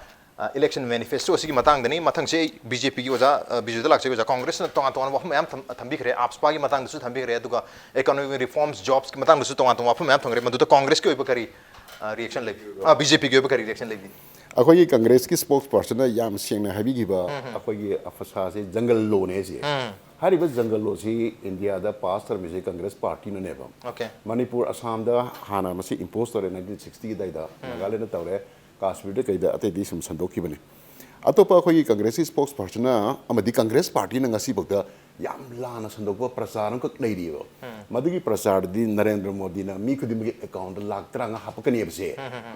ꯏꯂꯦꯛꯁꯟ ꯃꯦꯅꯤꯐꯦꯁꯇꯣ ꯑꯁꯤꯒꯤ ꯃꯇꯥꯡꯗꯅꯤ꯫ ꯃꯊꯪꯁꯦ ꯑꯩ ꯕꯤ ꯖꯦ ꯄꯤꯒꯤ ꯑꯣꯖꯥ, ꯑ, ꯕꯤꯖꯨꯗ ꯂꯥꯛꯆꯒꯦ꯫ ꯑꯣꯖꯥ, ꯀꯣꯡꯒ꯭ꯔꯦꯁꯅ ꯇꯣꯉꯥꯟ ꯇꯣꯉꯥꯟꯕ ꯋꯥꯐꯝ ꯃꯌꯥꯝ ꯊꯝ-, ꯊꯝꯕꯤꯈ꯭ꯔꯦ, ꯑꯥꯞꯁꯄꯥꯒꯤ ꯃꯇꯥꯡꯗꯁꯨ ꯊꯝꯕꯤꯈ꯭ꯔꯦ, ꯑꯗꯨꯒ ꯏꯀꯣꯅꯣꯃꯤꯛ ꯔꯤꯐꯣꯔꯝꯁ, ꯖꯣꯕꯁꯀꯤ ꯃꯇꯥꯡꯗꯁꯨ ꯇꯣꯉꯥꯟ ꯇꯣꯉꯥꯟꯕ ꯋꯥꯐꯝ ꯃꯌꯥꯝ ꯊꯝꯈ꯭ꯔꯦ꯫ ꯃꯗꯨꯗ ꯀꯣꯡꯒ꯭ꯔꯦꯁꯀꯤ ꯑꯣꯏꯕ ꯀꯔꯤ, ꯑ, ꯔꯤꯌꯦꯛꯁꯟ ꯂꯩꯕꯤ? ꯑ, ꯕꯤ ꯖꯦ ꯄꯤꯒꯤ ꯑꯣꯏꯕ ꯀꯔꯤ ꯔꯤꯌꯦꯛꯁꯟ ꯂꯩꯕꯤ? ꯑꯩꯈꯣꯏꯒꯤ ꯀꯪꯒ꯭ꯔꯦꯁꯀꯤ ꯁ꯭ꯄꯣꯛꯁ ꯄꯔꯁꯟꯅ ꯌꯥꯝ ꯁꯦꯡꯅ ꯍꯥꯏꯕꯤꯈꯤꯕ, ꯑꯩꯈꯣꯏꯒꯤ ꯑꯐꯁꯥꯁꯦ ꯖꯪꯒꯜ ꯂꯣꯅꯦ ꯁꯤ꯫ ꯍꯥꯏꯔꯤꯕ ꯖꯪꯒꯜ ꯂꯣꯁꯤ ꯏꯟꯗꯤꯌꯥꯗ ꯄꯥꯁ ꯇꯧꯔꯝꯃꯤꯁꯦ ꯀꯪꯒ꯭ꯔꯦꯁ ꯄꯥꯔꯇꯤꯅꯅꯦꯕ꯫ ꯑꯣꯀꯦ꯫ ꯃꯅꯤꯄꯨꯔ, ꯑꯁꯥꯝꯗ ꯍꯥꯟꯅ ꯃꯁꯤ ꯏꯝꯄꯣꯁ ꯇꯧꯔꯦ, ꯅꯥꯏꯟꯇꯤꯟ ꯁꯤꯛꯁꯇꯤꯒꯤ ꯑꯗꯥꯏꯗ꯫ ꯅꯥꯒꯥꯂꯦꯟꯗ ꯇꯧꯔꯦ, ꯀꯥꯁꯃꯤꯔꯗ ꯀꯩꯗ ꯑꯇꯩꯗꯤ ꯁꯨꯝ ꯁꯟꯗꯣꯛꯈꯤꯕꯅꯤ꯫ ꯑꯇꯣꯞꯄ ꯑꯩꯈꯣꯏꯒꯤ ꯀꯪꯒ꯭ꯔꯦꯁꯀꯤ ꯁ꯭ꯄꯣꯛꯁ ꯄꯔꯁꯟꯅ ꯑꯃꯗꯤ ꯀꯪꯒ꯭ꯔꯦꯁ ꯄꯥꯔꯇꯤꯅ ꯉꯁꯤꯐꯥꯎꯗ ꯌꯥꯝ ꯂꯥꯟꯅ ꯁꯟꯗꯣꯛꯄ ꯄ꯭ꯔꯆꯥꯔ ꯑꯃꯈꯛ ꯂꯩꯔꯤꯑꯕ꯫ ꯃꯗꯨꯒꯤ ꯄ꯭ꯔꯆꯥꯔꯗꯤ ꯅꯔꯦꯟꯗ꯭ꯔ ꯃꯣꯗꯤꯅ ꯃꯤ ꯈꯨꯗꯤꯡꯃꯛꯀꯤ ꯑꯦꯀꯥꯎꯟꯗ ꯂꯥꯛ ꯇꯔꯥꯃꯉꯥ ꯍꯥꯞꯄꯛꯀꯅꯤ ꯍꯥꯏꯕꯁꯦ,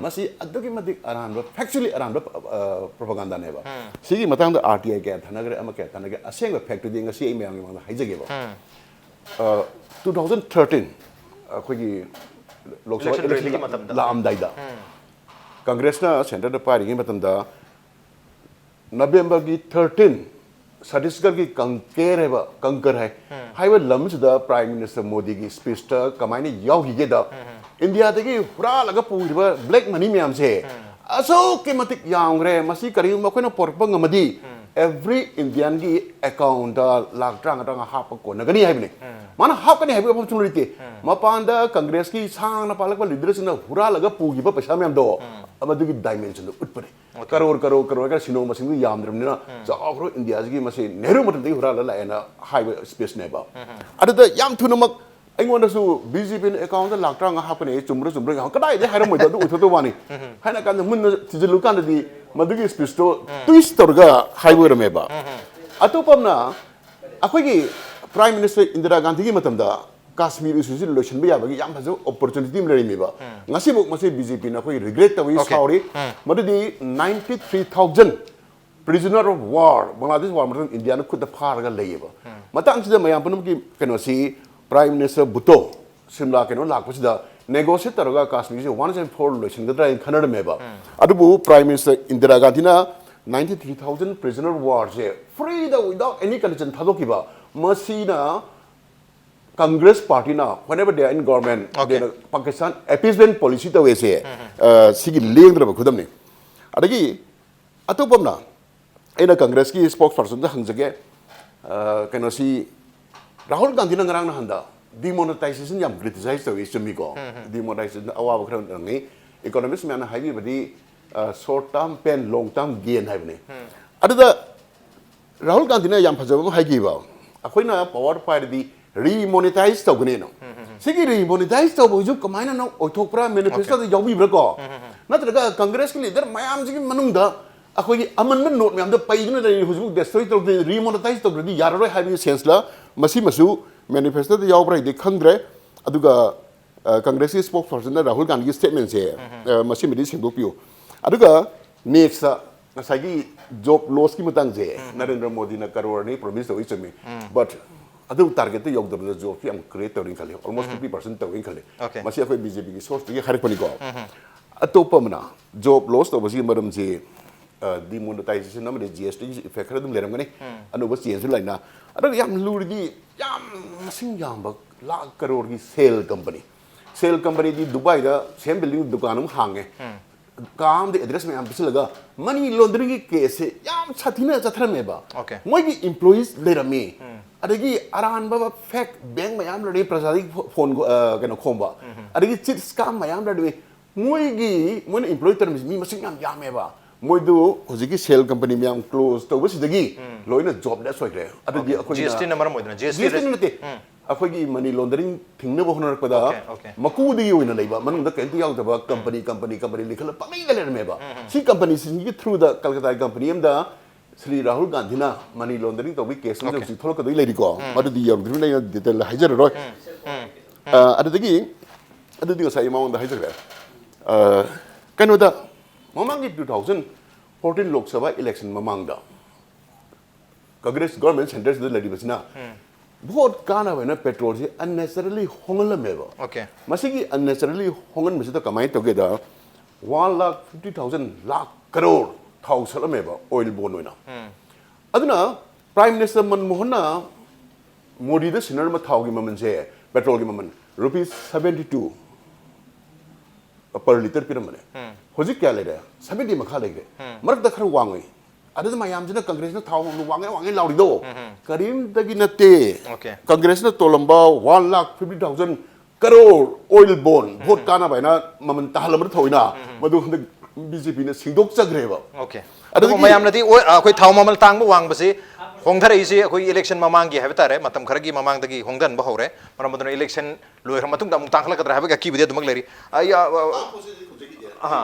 ꯃꯁꯤ ꯑꯗꯨꯛꯀꯤ ꯃꯇꯤꯛ ꯑꯔꯥꯟꯕ, ꯐꯦꯛꯆꯨꯂꯤ ꯑꯔꯥꯟꯕ, ꯑ, ꯄ꯭ꯔꯣꯄꯥꯒꯥꯟꯗꯥꯅꯦꯕ꯫ ꯁꯤꯒꯤ ꯃꯇꯥꯡꯗ ꯑꯥꯔ ꯇꯤ ꯑꯥꯏ ꯀꯌꯥ ꯊꯥꯅꯈ꯭ꯔꯦ, ꯑꯃ ꯀꯌꯥ ꯊꯥꯅꯈ꯭ꯔꯦ, ꯑꯁꯦꯡꯕ ꯐꯦꯛꯇꯨꯗꯤ ꯉꯁꯤ ꯑꯩ ꯃꯌꯥꯝꯒꯤ ꯃꯃꯥꯡꯗ ꯍꯥꯏꯖꯒꯦꯕ꯫ ꯑ, ꯇꯨ ꯊꯥꯎꯖꯟ ꯊꯥꯔꯇꯤꯟ ꯑꯩꯈꯣꯏꯒꯤ ꯂꯣꯛ ꯁꯚꯥ ꯏꯂꯦꯛꯁꯟ ꯔꯦꯂꯤꯒꯤ ꯃꯇꯝꯗ꯫ ꯂꯥꯛꯑꯝꯗꯥꯏꯗ ꯀꯪꯒ꯭ꯔꯦꯁꯅ ꯁꯦꯟꯇꯔꯗ ꯄꯥꯏꯔꯤꯉꯩ ꯃꯇꯝꯗ ꯅꯕꯦꯝꯕꯔꯒꯤ ꯊꯥꯔꯇꯤꯟ, ꯁꯇꯤꯁꯒꯔꯒꯤ ꯀꯪꯀꯦꯔ ꯍꯥꯏꯕ, ꯀꯪꯀꯔ ꯍꯥꯏ, ꯍꯥꯏꯕ ꯂꯝꯁꯤꯗ ꯄ꯭ꯔꯥꯏꯝ ꯃꯤꯅꯤꯁꯇꯔ ꯃꯣꯗꯤꯒꯤ ꯁ꯭ꯄꯤꯆꯇ ꯀꯃꯥꯏꯅ ꯌꯥꯎꯈꯤꯒꯦꯗ, ꯏꯟꯗꯤꯌꯥꯗꯒꯤ ꯍꯨꯔꯥꯜꯂꯒ ꯄꯨꯈꯤꯕ ꯕ꯭ꯂꯦꯛ ꯃꯅꯤ ꯃꯌꯥꯝꯁꯦ ꯑꯁꯨꯛꯀꯤ ꯃꯇꯤꯛ ꯌꯥꯝꯈ꯭ꯔꯦ, ꯃꯁꯤ ꯀꯔꯤꯒꯨꯝꯕ ꯑꯩꯈꯣꯏꯅ ꯄꯣꯔꯛꯄ ꯉꯝꯃꯗꯤ ꯑꯦꯚ꯭ꯔꯤ ꯏꯟꯗꯤꯌꯥꯟꯒꯤ ꯑꯦꯀꯥꯎꯟꯗ ꯂꯥꯛ ꯇꯔꯥꯃꯉꯥ ꯇꯔꯥꯃꯉꯥ ꯍꯥꯞꯄ ꯀꯣꯟꯅꯒꯅꯤ ꯍꯥꯏꯕꯅꯤ꯫ ꯃꯥꯅ ꯍꯥꯞꯀꯅꯤ ꯍꯥꯏꯕꯒꯤ ꯋꯥꯐꯝꯁꯨ ꯂꯩꯇꯦ꯫ ꯃꯄꯥꯟꯗ ꯀꯪꯒ꯭ꯔꯦꯁꯀꯤ ꯁꯥꯡꯅ ꯄꯥꯜꯂꯛꯄ ꯂꯤꯗꯔꯁꯤꯡꯅ ꯍꯨꯔꯥꯜꯂꯒ ꯄꯨꯈꯤꯕ ꯄꯩꯁꯥ ꯃꯌꯥꯝꯗꯣ ꯃꯗꯨꯒꯤ ꯗꯥꯏꯃꯦꯟꯁꯟꯗꯣ ꯎꯠꯄꯅꯦ꯫ ꯀꯔꯣꯔ, ꯀꯔꯣꯔ, ꯀꯔꯣꯔ ꯍꯥꯏꯔꯒ ꯁꯤꯅꯣ ꯃꯁꯤꯡꯗꯨ ꯌꯥꯝꯗ꯭ꯔꯕꯅꯤꯅ ꯆꯥꯎꯈ꯭ꯔꯣ ꯏꯟꯗꯤꯌꯥꯁꯤꯒꯤ, ꯃꯁꯤ ꯅꯦꯍꯔꯨ ꯃꯇꯝꯗꯒꯤ ꯍꯨꯔꯥꯜꯂ ꯂꯥꯛꯑꯦꯅ ꯍꯥꯏꯕ ꯁ꯭ꯄꯤꯆꯅꯦꯕ꯫ ꯑꯗꯨꯗ ꯌꯥꯝ ꯊꯨꯅꯃꯛ ꯑꯩꯉꯣꯟꯗꯁꯨ ꯕꯤ ꯖꯦ ꯄꯤꯅ ꯑꯦꯀꯥꯎꯟꯗ ꯂꯥꯛ ꯇꯔꯥꯃꯉꯥ ꯍꯥꯞꯀꯅꯤ, ꯑꯩ ꯆꯨꯝꯕ꯭ꯔꯥ ꯆꯨꯝꯕ꯭ꯔꯥ ꯌꯦꯡꯉꯣ, ꯀꯗꯥꯏꯗꯒꯤ ꯍꯥꯏꯔꯝꯃꯣꯏꯗꯣ, ꯑꯗꯨ ꯎꯊꯣꯛꯇ ꯋꯥꯅꯤ ꯍꯥꯏꯅ ꯀꯥꯟꯗ ꯃꯨꯟꯅ ꯊꯤꯖꯤꯜꯂꯨ ꯀꯥꯟꯗꯗꯤ ꯃꯗꯨꯒꯤ ꯁ꯭ꯄꯤꯆꯇꯣ ꯇ꯭ꯋꯤꯁ ꯇꯧꯔꯒ ꯍꯥꯏꯕ ꯑꯣꯏꯔꯝꯃꯦꯕ꯫ ꯑꯇꯣꯞꯄ ꯑꯃꯅ ꯑꯩꯈꯣꯏꯒꯤ ꯄ꯭ꯔꯥꯏꯝ ꯃꯤꯅꯤꯁꯇꯔ ꯏꯟꯗꯤꯔꯥ ꯒꯥꯟꯙꯤꯒꯤ ꯃꯇꯝꯗ ꯀꯥꯁꯃꯤꯔ ꯏꯁꯨꯁꯤ ꯂꯣꯏꯁꯤꯟꯕ ꯌꯥꯕꯒꯤ ꯌꯥꯝ ꯐꯖꯕ ꯑꯣꯄꯣꯔꯆꯨꯅꯤꯇꯤ ꯑꯃ ꯂꯩꯔꯝꯃꯦꯕ꯫ ꯉꯁꯤꯐꯥꯎ ꯃꯁꯤ ꯕꯤ ꯖꯦ ꯄꯤꯅ ꯑꯩꯈꯣꯏ ꯔꯤꯒ꯭ꯔꯦꯠ ꯇꯧꯏ, ꯑꯣꯀꯦ꯫ ꯁꯥꯎꯔꯤ꯫ ꯃꯗꯨꯗꯤ ninety three thousand prisoner of war, Bangladesh war ꯃꯇꯝꯗ ꯏꯟꯗꯤꯌꯥꯅ ꯈꯨꯠꯇ ꯐꯥꯔꯒ ꯂꯩꯌꯦꯕ꯫ ꯃꯇꯥꯡꯁꯤꯗ ꯃꯌꯥꯝ ꯄꯨꯝꯅꯃꯛꯀꯤ ꯀꯩꯅꯣꯁꯤ, ꯄ꯭ꯔꯥꯏꯝ ꯃꯤꯅꯤꯁꯇꯔ ꯚꯨꯇꯣ ꯁꯤꯝꯂꯥ ꯀꯩꯅꯣ ꯂꯥꯛꯄꯁꯤꯗ ꯅꯦꯒꯣꯁꯤꯌꯦꯠ ꯇꯧꯔꯒ ꯀꯥꯁꯃꯤꯔꯁꯦ ꯋꯥꯟꯁ ꯑꯦꯟ ꯐꯣꯔ ꯂꯣꯏꯁꯤꯟꯒꯗ꯭ꯔꯥ ꯍꯥꯏꯅ ꯈꯟꯅꯔꯝꯃꯦꯕ꯫ ꯑꯗꯨꯕꯨ ꯄ꯭ꯔꯥꯏꯝ ꯃꯤꯅꯤꯁꯇꯔ ꯏꯟꯗꯤꯔꯥ ꯒꯥꯟꯙꯤꯅ ꯅꯥꯏꯟꯇꯤ ꯊ꯭ꯔꯤ ꯊꯥꯎꯖꯟ prisoner warꯁꯦ ꯐ꯭ꯔꯤꯗ, without any condition ꯊꯥꯗꯣꯛꯈꯤꯕ, ꯃꯁꯤꯅ ꯀꯪꯒ꯭ꯔꯦꯁ ꯄꯥꯔꯇꯤꯅ whenever they are in government, okay. They are Pakistan appeasement policy ꯇꯧꯋꯦꯁꯦ, ꯑ, ꯁꯤꯒꯤ ꯂꯦꯡꯗ꯭ꯔꯕ ꯈꯨꯗꯝꯅꯤ꯫ ꯑꯗꯒꯤ ꯑꯇꯣꯞꯄ ꯑꯃꯅ, ꯑꯩꯅ ꯀꯪꯒ꯭ꯔꯦꯁꯀꯤ ꯁ꯭ꯄꯣꯛꯁ ꯄꯔꯁꯟꯗ ꯍꯪꯖꯒꯦ꯫ ꯑ, ꯀꯩꯅꯣꯁꯤ, ꯔꯥꯍꯨꯜ ꯒꯥꯟꯙꯤꯅ ꯉꯔꯥꯡ ꯅꯍꯥꯟꯗ ꯗꯤꯃꯣꯅꯤꯇꯥꯏꯖꯦꯁꯟ ꯌꯥꯝ ꯀ꯭ꯔꯤꯇꯤꯁꯥꯏꯖ ꯇꯧꯏ, ꯆꯨꯝꯃꯤꯀꯣ? ꯗꯤꯃꯣꯅꯤꯇꯥꯏꯖꯦꯁꯟ ꯑꯋꯥꯕ ꯈꯔ ꯅꯪꯉꯤ꯫ ꯏꯀꯣꯅꯣꯃꯤꯁ ꯃꯌꯥꯝꯅ ꯍꯥꯏꯕꯤꯕꯗꯤ, ꯁꯣꯔꯠ ꯇꯥꯔꯝ ꯄꯦꯟ, ꯂꯣꯡ ꯇꯥꯔꯝ ꯒꯦꯟ ꯍꯥꯏꯕꯅꯤ꯫ ꯑꯗꯨꯗ ꯔꯥꯍꯨꯜ ꯒꯥꯟꯙꯤꯅ ꯌꯥꯝ ꯐꯖꯕ ꯑꯃ ꯍꯥꯏꯈꯤꯕ, ꯑꯩꯈꯣꯏꯅ ꯄꯋꯥꯔ ꯄꯥꯏꯔꯗꯤ ꯔꯤꯃꯣꯅꯤꯇꯥꯏꯖ ꯇꯧꯒꯅꯤꯅ꯫ ꯁꯤꯒꯤ ꯔꯤꯃꯣꯅꯤꯇꯥꯏꯖ ꯇꯧꯕꯁꯤꯁꯨ ꯀꯃꯥꯏꯅꯅꯣ ꯑꯣꯏꯊꯣꯛꯄ꯭ꯔꯥ? ꯃꯦꯅꯤꯐꯦꯁꯇꯣꯗ ꯌꯥꯎꯕꯤꯕ꯭ꯔꯥ ꯀꯣ? ꯅꯠꯇ꯭ꯔꯒ ꯀꯪꯒ꯭ꯔꯦꯁꯀꯤ ꯂꯤꯗꯔ ꯃꯌꯥꯝꯁꯤꯒꯤ ꯃꯅꯨꯡꯗ ꯑꯩꯈꯣꯏꯒꯤ ꯑꯃꯟꯕ ꯅꯣꯠ ꯃꯌꯥꯝꯗꯣ ꯄꯩꯗꯨꯅ ꯂꯩꯔꯤ, ꯍꯧꯖꯤꯛꯐꯥꯎ ꯗꯦꯁꯇ꯭ꯔꯣꯏ ꯇꯧꯗ꯭ꯔꯤ, ꯔꯤꯃꯣꯅꯤꯇꯥꯏꯖ ꯇꯧꯗ꯭ꯔꯗꯤ ꯌꯥꯔꯔꯣꯏ ꯍꯥꯏꯕꯒꯤ ꯁꯦꯟꯁꯂ? ꯃꯁꯤꯃꯁꯨ ꯃꯦꯅꯤꯐꯦꯁꯇꯣꯗ ꯌꯥꯎꯕ꯭ꯔꯥ ꯍꯥꯏꯗꯤ ꯈꯪꯗ꯭ꯔꯦ꯫ ꯑꯗꯨꯒ ꯑ, ꯀꯪꯒ꯭ꯔꯦꯁꯀꯤ ꯁ꯭ꯄꯣꯛꯁ ꯄꯔꯁꯟꯅ ꯔꯥꯍꯨꯜ ꯒꯥꯟꯙꯤꯒꯤ ꯁ꯭ꯇꯦꯠꯃꯦꯟꯁꯦ, ꯑ, ꯃꯁꯤꯃꯗꯤ ꯁꯦꯡꯗꯣꯛꯄꯤꯌꯨ꯫ ꯑꯗꯨꯒ ꯅꯦꯛꯁꯇ ꯉꯁꯥꯏꯒꯤ ꯖꯣꯕ ꯂꯣꯁꯀꯤ ꯃꯇꯥꯡꯁꯦ ꯅꯔꯦꯟꯗ꯭ꯔ ꯃꯣꯗꯤꯅ ꯀꯔꯣꯔꯅꯤ ꯄ꯭ꯔꯣꯃꯤꯁ ꯇꯧꯏ, ꯆꯨꯝꯃꯤ꯫ ꯕꯠ ꯑꯗꯨ ꯇꯥꯔꯒꯦꯠꯇ ꯌꯧꯗꯕꯗ ꯖꯣꯕꯁꯨ ꯌꯥꯝ ꯀ꯭ꯔꯤꯌꯦꯠ ꯇꯧꯔꯦꯅ ꯈꯜꯂꯤ, ꯑꯣꯜꯃꯣꯁ ꯐꯤꯐꯇꯤ ꯄꯥꯔꯁꯦꯟ ꯇꯧꯔꯦꯅ ꯈꯜꯂꯤ꯫ Okay. ꯃꯁꯤ ꯑꯩꯈꯣꯏ ꯕꯤ ꯖꯦ ꯄꯤꯒꯤ ꯁꯣꯔꯁꯇꯒꯤ ꯍꯥꯏꯔꯛꯄꯅꯤꯀꯣ꯫ ꯑꯇꯣꯞꯄ ꯑꯃꯅ, ꯖꯣꯕ ꯂꯣꯁ ꯇꯧꯕꯁꯤꯒꯤ ꯃꯔꯝꯁꯤ, ꯑ, ꯗꯤꯃꯣꯅꯤꯇꯥꯏꯖꯦꯁꯟ ꯑꯃꯗꯤ ꯖꯤ ꯑꯦꯁ ꯇꯤꯒꯤ ꯏꯐꯦꯛ ꯈꯔ ꯑꯗꯨꯝ ꯂꯩꯔꯝꯒꯅꯤ꯫ ꯑꯅꯧꯕ ꯆꯦꯟꯖꯁꯨ ꯂꯩꯅ꯫ ꯑꯗꯨꯒ ꯌꯥꯝ ꯂꯨꯔꯤꯗꯤ, ꯌꯥꯝ ꯃꯁꯤꯡ ꯌꯥꯝꯕ ꯂꯥꯛ ꯀꯔꯣꯔꯒꯤ ꯁꯦꯜ ꯀꯝꯄꯅꯤ꯫ ꯁꯦꯜ ꯀꯝꯄꯅꯤꯗꯤ ꯗꯨꯕꯥꯏꯗ ꯁꯦꯝ ꯕꯤꯜꯗꯤꯡ ꯗꯨꯀꯥꯟ ꯑꯃ ꯍꯥꯡꯉꯦ꯫ ꯀꯥ ꯑꯃꯗ ꯑꯦꯗ꯭ꯔꯦꯁ ꯃꯌꯥꯝ ꯄꯤꯁꯤꯜꯂꯒ ꯃꯅꯤ ꯂꯣꯟꯗꯔꯤꯡꯒꯤ ꯀꯦꯁꯁꯦ ꯌꯥꯝ ꯁꯥꯊꯤꯅ ꯆꯠꯊꯔꯝꯃꯦꯕ꯫ Okay. ꯃꯣꯏꯒꯤ ꯏꯝꯄ꯭ꯂꯣꯌꯤꯁ ꯂꯩꯔꯝꯃꯤ꯫ ꯑꯗꯒꯤ ꯑꯔꯥꯟꯕ ꯐꯦꯛ ꯕꯦꯡ ꯃꯌꯥꯝ ꯂꯩꯔꯝꯃꯤ, ꯄ꯭ꯔꯖꯥꯗꯒꯤ ꯐꯣ-, ꯐꯣꯟ, ꯑ, ꯀꯩꯅꯣ ꯈꯣꯝꯕ꯫ ꯑꯗꯒꯤ ꯆꯤꯠ ꯁ꯭ꯀꯥꯝ ꯃꯌꯥꯝ ꯂꯩꯔꯝꯃꯤ꯫ ꯃꯣꯏꯒꯤ, ꯃꯣꯏꯅ ꯏꯝꯄ꯭ꯂꯣꯏ ꯇꯧꯔꯝꯃꯤꯁꯤ ꯃꯤ ꯃꯁꯤꯡ ꯌꯥꯝ ꯌꯥꯝꯃꯦꯕ꯫ ꯃꯣꯏꯗꯨ ꯍꯧꯖꯤꯛꯀꯤ ꯁꯦꯜ ꯀꯝꯄꯅꯤ ꯃꯌꯥꯝ ꯀ꯭ꯂꯣꯖ ꯇꯧꯕꯁꯤꯗꯒꯤ ꯂꯣꯏꯅ ꯖꯣꯕꯂꯦꯁ ꯑꯣꯏꯈ꯭ꯔꯦ꯫ ꯑꯗꯨꯗꯤ ꯑꯩꯈꯣꯏꯒꯤꯅ ꯖꯤ ꯑꯦꯁ ꯇꯤꯅ ꯃꯔꯝ ꯑꯣꯏꯗꯅ, ꯖꯤ ꯑꯦꯁ ꯇꯤ ꯖꯤ ꯑꯦꯁ ꯇꯤꯅ ꯅꯠꯇꯦ꯫ ꯑꯩꯈꯣꯏꯒꯤ ꯃꯅꯤ ꯂꯣꯟꯗꯔꯤꯡ ꯊꯤꯡꯅꯕ ꯍꯣꯠꯅꯔꯛꯄꯗ Okay, okay. ꯃꯀꯨꯗꯒꯤ ꯑꯣꯏꯅ ꯂꯩꯕ, ꯃꯅꯨꯡꯗ ꯀꯔꯤꯝꯇ ꯌꯥꯎꯗꯕ ꯀꯝꯄꯅꯤ, ꯀꯝꯄꯅꯤ, ꯀꯝꯄꯅꯤ ꯂꯤꯡꯈꯠꯂ ꯄꯪꯂꯩꯗ ꯂꯩꯔꯝꯃꯦꯕ꯫ ꯁꯤ ꯀꯝꯄꯅꯤꯁꯤꯡꯒꯤ ꯊ꯭ꯔꯨꯗ ꯀꯜꯀꯇꯥꯒꯤ ꯀꯝꯄꯅꯤ ꯑꯃꯗ ꯁ꯭ꯔꯤ ꯔꯥꯍꯨꯜ ꯒꯥꯟꯙꯤꯅ ꯃꯅꯤ ꯂꯣꯟꯗꯔꯤꯡ ꯇꯧꯕꯒꯤ ꯀꯦꯁ ꯑꯃ Okay. ꯍꯧꯖꯤꯛ ꯊꯣꯛꯂꯛꯀꯗꯣꯏ ꯂꯩꯔꯤꯀꯣ꯫ ꯃꯗꯨꯗꯤ ꯌꯧꯗ꯭ꯔꯤꯕꯅꯤꯅ ꯑꯩꯅ ꯗꯤꯇꯦꯜ ꯍꯥꯏꯖꯔꯔꯣꯏ꯫ ꯑ, ꯑꯗꯨꯗꯒꯤ, ꯑꯗꯨꯗꯤ ꯉꯁꯥꯏ ꯃꯉꯣꯟꯗ ꯍꯥꯏꯖꯈ꯭ꯔꯦ꯫ ꯑ, ꯀꯩꯅꯣꯗ, ꯃꯃꯥꯡꯒꯤ two thousand fourteen Lok Sabha election ꯃꯃꯥꯡꯗ ꯀꯪꯒ꯭ꯔꯦꯁ ꯒꯣꯔꯃꯦꯟ ꯁꯦꯟꯇꯔꯁꯤꯗ ꯂꯩꯔꯤꯕꯁꯤꯅ ꯚꯣꯠ ꯀꯥꯟꯅꯕ ꯍꯥꯏꯅ ꯄꯦꯇ꯭ꯔꯣꯜꯁꯤ ꯑꯟꯅꯦꯁꯔꯂꯤ ꯍꯣꯡꯍꯜꯂꯝꯃꯦꯕ꯫ Okay. ꯃꯁꯤꯒꯤ ꯑꯟꯅꯦꯁꯔꯂꯤ ꯍꯣꯡꯍꯟꯕꯁꯤꯗ ꯀꯃꯥꯏꯅ ꯇꯧꯒꯦꯗ, ꯋꯥꯟ ꯂꯥꯛ ꯐꯤꯐꯇꯤ ꯊꯥꯎꯖꯟ, ꯂꯥꯛ ꯀꯔꯣꯔ ꯊꯥꯎ ꯁꯠꯂꯝꯃꯦꯕ ꯑꯣꯏꯜ ꯕꯣꯟ ꯑꯣꯏꯅ꯫ ꯑꯗꯨꯅ ꯄ꯭ꯔꯥꯏꯝ ꯃꯤꯅꯤꯁꯇꯔ ꯃꯟꯃꯣꯍꯟꯅ ꯃꯣꯗꯤꯗ ꯁꯤꯟꯅꯔꯝꯕ ꯊꯥꯎꯒꯤ ꯃꯃꯜꯁꯦ, ꯄꯦꯇ꯭ꯔꯣꯜꯒꯤ ꯃꯃꯜ rupees seventy two per litre ꯄꯤꯔꯝꯕꯅꯦ꯫ ꯍꯧꯖꯤꯛ ꯀꯌꯥ ꯂꯩꯔꯦ? ꯁꯚꯦꯟꯇꯤ ꯃꯈꯥ ꯂꯩꯈ꯭ꯔꯦ꯫ ꯃꯔꯛꯇ ꯈꯔ ꯋꯥꯡꯉꯤ꯫ ꯑꯗꯨꯗ ꯃꯌꯥꯝꯁꯤꯅ ꯀꯪꯒ꯭ꯔꯦꯁꯅ ꯊꯥꯎ ꯃꯃꯜ ꯋꯥꯡꯉꯦ ꯋꯥꯡꯉꯦ ꯂꯥꯎꯔꯤꯗꯣ ꯀꯔꯤꯝꯇꯒꯤ ꯅꯠꯇꯦ꯫ Okay. ꯀꯪꯒ꯭ꯔꯦꯁꯅ ꯇꯣꯜꯂꯝꯕ one lakh fifty thousand crore oil bond ꯚꯣꯠ ꯀꯥꯟꯅꯕ ꯍꯥꯏꯅ ꯃꯃꯜ ꯇꯥꯍꯜꯂꯝꯕꯗ ꯊꯧꯑꯣꯏꯅ ꯃꯗꯨ ꯍꯟꯗꯛ ꯕꯤ ꯖꯦ ꯄꯤꯅ ꯁꯤꯡꯗꯣꯛꯆꯈ꯭ꯔꯦꯕ꯫ Okay. ꯑꯗꯨꯗꯒꯤ ꯑꯗꯨꯕꯨ ꯃꯌꯥꯝꯅꯗꯤ ꯑꯣꯏ- ꯑꯩꯈꯣꯏ ꯊꯥꯎ ꯃꯃꯜ ꯇꯥꯡꯕ ꯋꯥꯡꯕꯁꯤ ꯍꯣꯡꯊꯔꯛꯏꯁꯤ ꯑꯩꯈꯣꯏ election ꯃꯃꯥꯡꯒꯤ ꯍꯥꯏꯕ ꯇꯥꯔꯦ, ꯃꯇꯝ ꯈꯔꯒꯤ ꯃꯃꯥꯡꯗꯒꯤ ꯍꯣꯡꯊꯍꯟꯕ ꯍꯧꯔꯦ꯫ ꯃꯔꯝ ꯑꯗꯨꯅ election ꯂꯣꯏꯈ꯭ꯔ ꯃꯇꯨꯡꯗ ꯑꯃꯨꯛ ꯇꯥꯡꯈꯠꯂꯛꯀꯗ꯭ꯔꯥ ꯍꯥꯏꯕꯒꯤ ꯑꯀꯤꯕꯗꯤ ꯑꯗꯨꯃꯛ ꯂꯩꯔꯤ꯫ ꯑꯩ, ꯑ, ꯑ, ꯑꯍꯥ.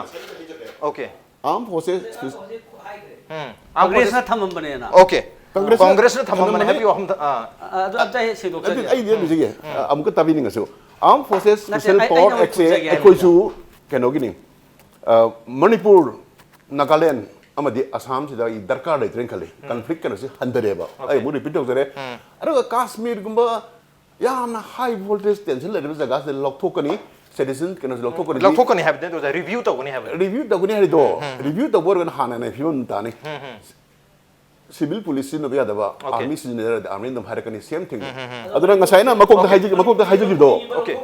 Okay. Armed Forces ꯎꯝ. ꯀꯪꯒ꯭ꯔꯦꯁꯅ ꯊꯝꯃꯝꯕꯅꯦꯅ꯫ Okay. ꯀꯪꯒ꯭ꯔꯦꯁꯅ ꯀꯪꯒ꯭ꯔꯦꯁꯅ ꯊꯝꯃꯝꯕꯅꯦ ꯊꯝꯃꯝꯕꯅꯦ꯫ ꯍꯥꯏꯕꯤꯌꯨ ꯋꯥꯐꯝ ꯑ, ꯑ, ꯑꯗꯨ ꯑꯝꯇ ꯍꯦꯛ ꯅꯠꯇꯦ, ꯁꯦꯡꯗꯣꯛꯆꯒꯦ꯫ ꯑꯩꯗꯤ ꯍꯥꯏꯖꯒꯦ, ꯑ, ꯑꯃꯨꯛꯀ ꯇꯥꯕꯤꯅꯤꯡꯉꯁꯨ, Armed Forces ꯅꯠꯇꯦ, Special ꯑꯩ- Power ꯑꯩꯅ ꯑꯃꯨꯛ Actꯁꯦ ꯈꯨꯝꯖꯒꯦ ꯑꯩꯈꯣꯏꯁꯨ ꯀꯩꯅꯣꯒꯤꯅꯤ, ꯑ, ꯃꯅꯤꯄꯨꯔ, ꯅꯥꯒꯥꯂꯦꯟ ꯑꯃꯗꯤ ꯑꯁꯥꯝꯁꯤꯗ ꯑꯩ ꯗꯔꯀꯥꯔ ꯂꯩꯇ꯭ꯔꯦꯅ ꯈꯜꯂꯤ꯫ Conflict ꯀꯩꯅꯣꯁꯤ ꯍꯟꯊꯔꯦꯕ꯫ ꯑꯩ ꯑꯃꯨꯛ repeat ꯇꯧꯖꯔꯦ꯫ ꯑꯗꯨꯒ ꯀꯥꯁꯃꯤꯔꯒꯨꯝꯕ ꯌꯥꯝꯅ high voltage tension ꯂꯩꯔꯤꯕ ꯖꯒꯥꯁꯤꯗ ꯂꯧꯊꯣꯛꯀꯅꯤ, citizen ꯀꯩꯅꯣꯁꯤ ꯂꯧꯊꯣꯛꯀꯅꯤ꯫ ꯂꯧꯊꯣꯛꯀꯅꯤ ꯍꯥꯏꯕꯗꯤ ꯑꯣꯖꯥ, review ꯇꯧꯒꯅꯤ ꯍꯥꯏꯕꯅꯤ꯫ Review ꯇꯧꯒꯅꯤ ꯍꯥꯏꯔꯤꯗꯣ, review ꯇꯧꯕ ꯑꯣꯏꯔꯒꯅ ꯍꯥꯟꯅ ꯐꯤꯕꯝ ꯇꯥꯅꯤ꯫ Civil police ꯁꯤꯖꯤꯟꯅꯕ ꯌꯥꯗꯕ, Okay. Army ꯁꯤꯖꯤꯟꯅꯕ ꯌꯥꯗꯕ, Army ꯑꯗꯨꯝ ꯍꯥꯏꯔꯛꯀꯅꯤ, same thing. ꯑꯗꯨꯅ ꯉꯁꯥꯏꯅ ꯃꯀꯣꯛꯇ Okay. ꯍꯥꯏꯖꯈꯤ, ꯃꯀꯣꯛꯇ ꯍꯥꯏꯖꯈꯤꯕꯗꯣ꯫ Okay.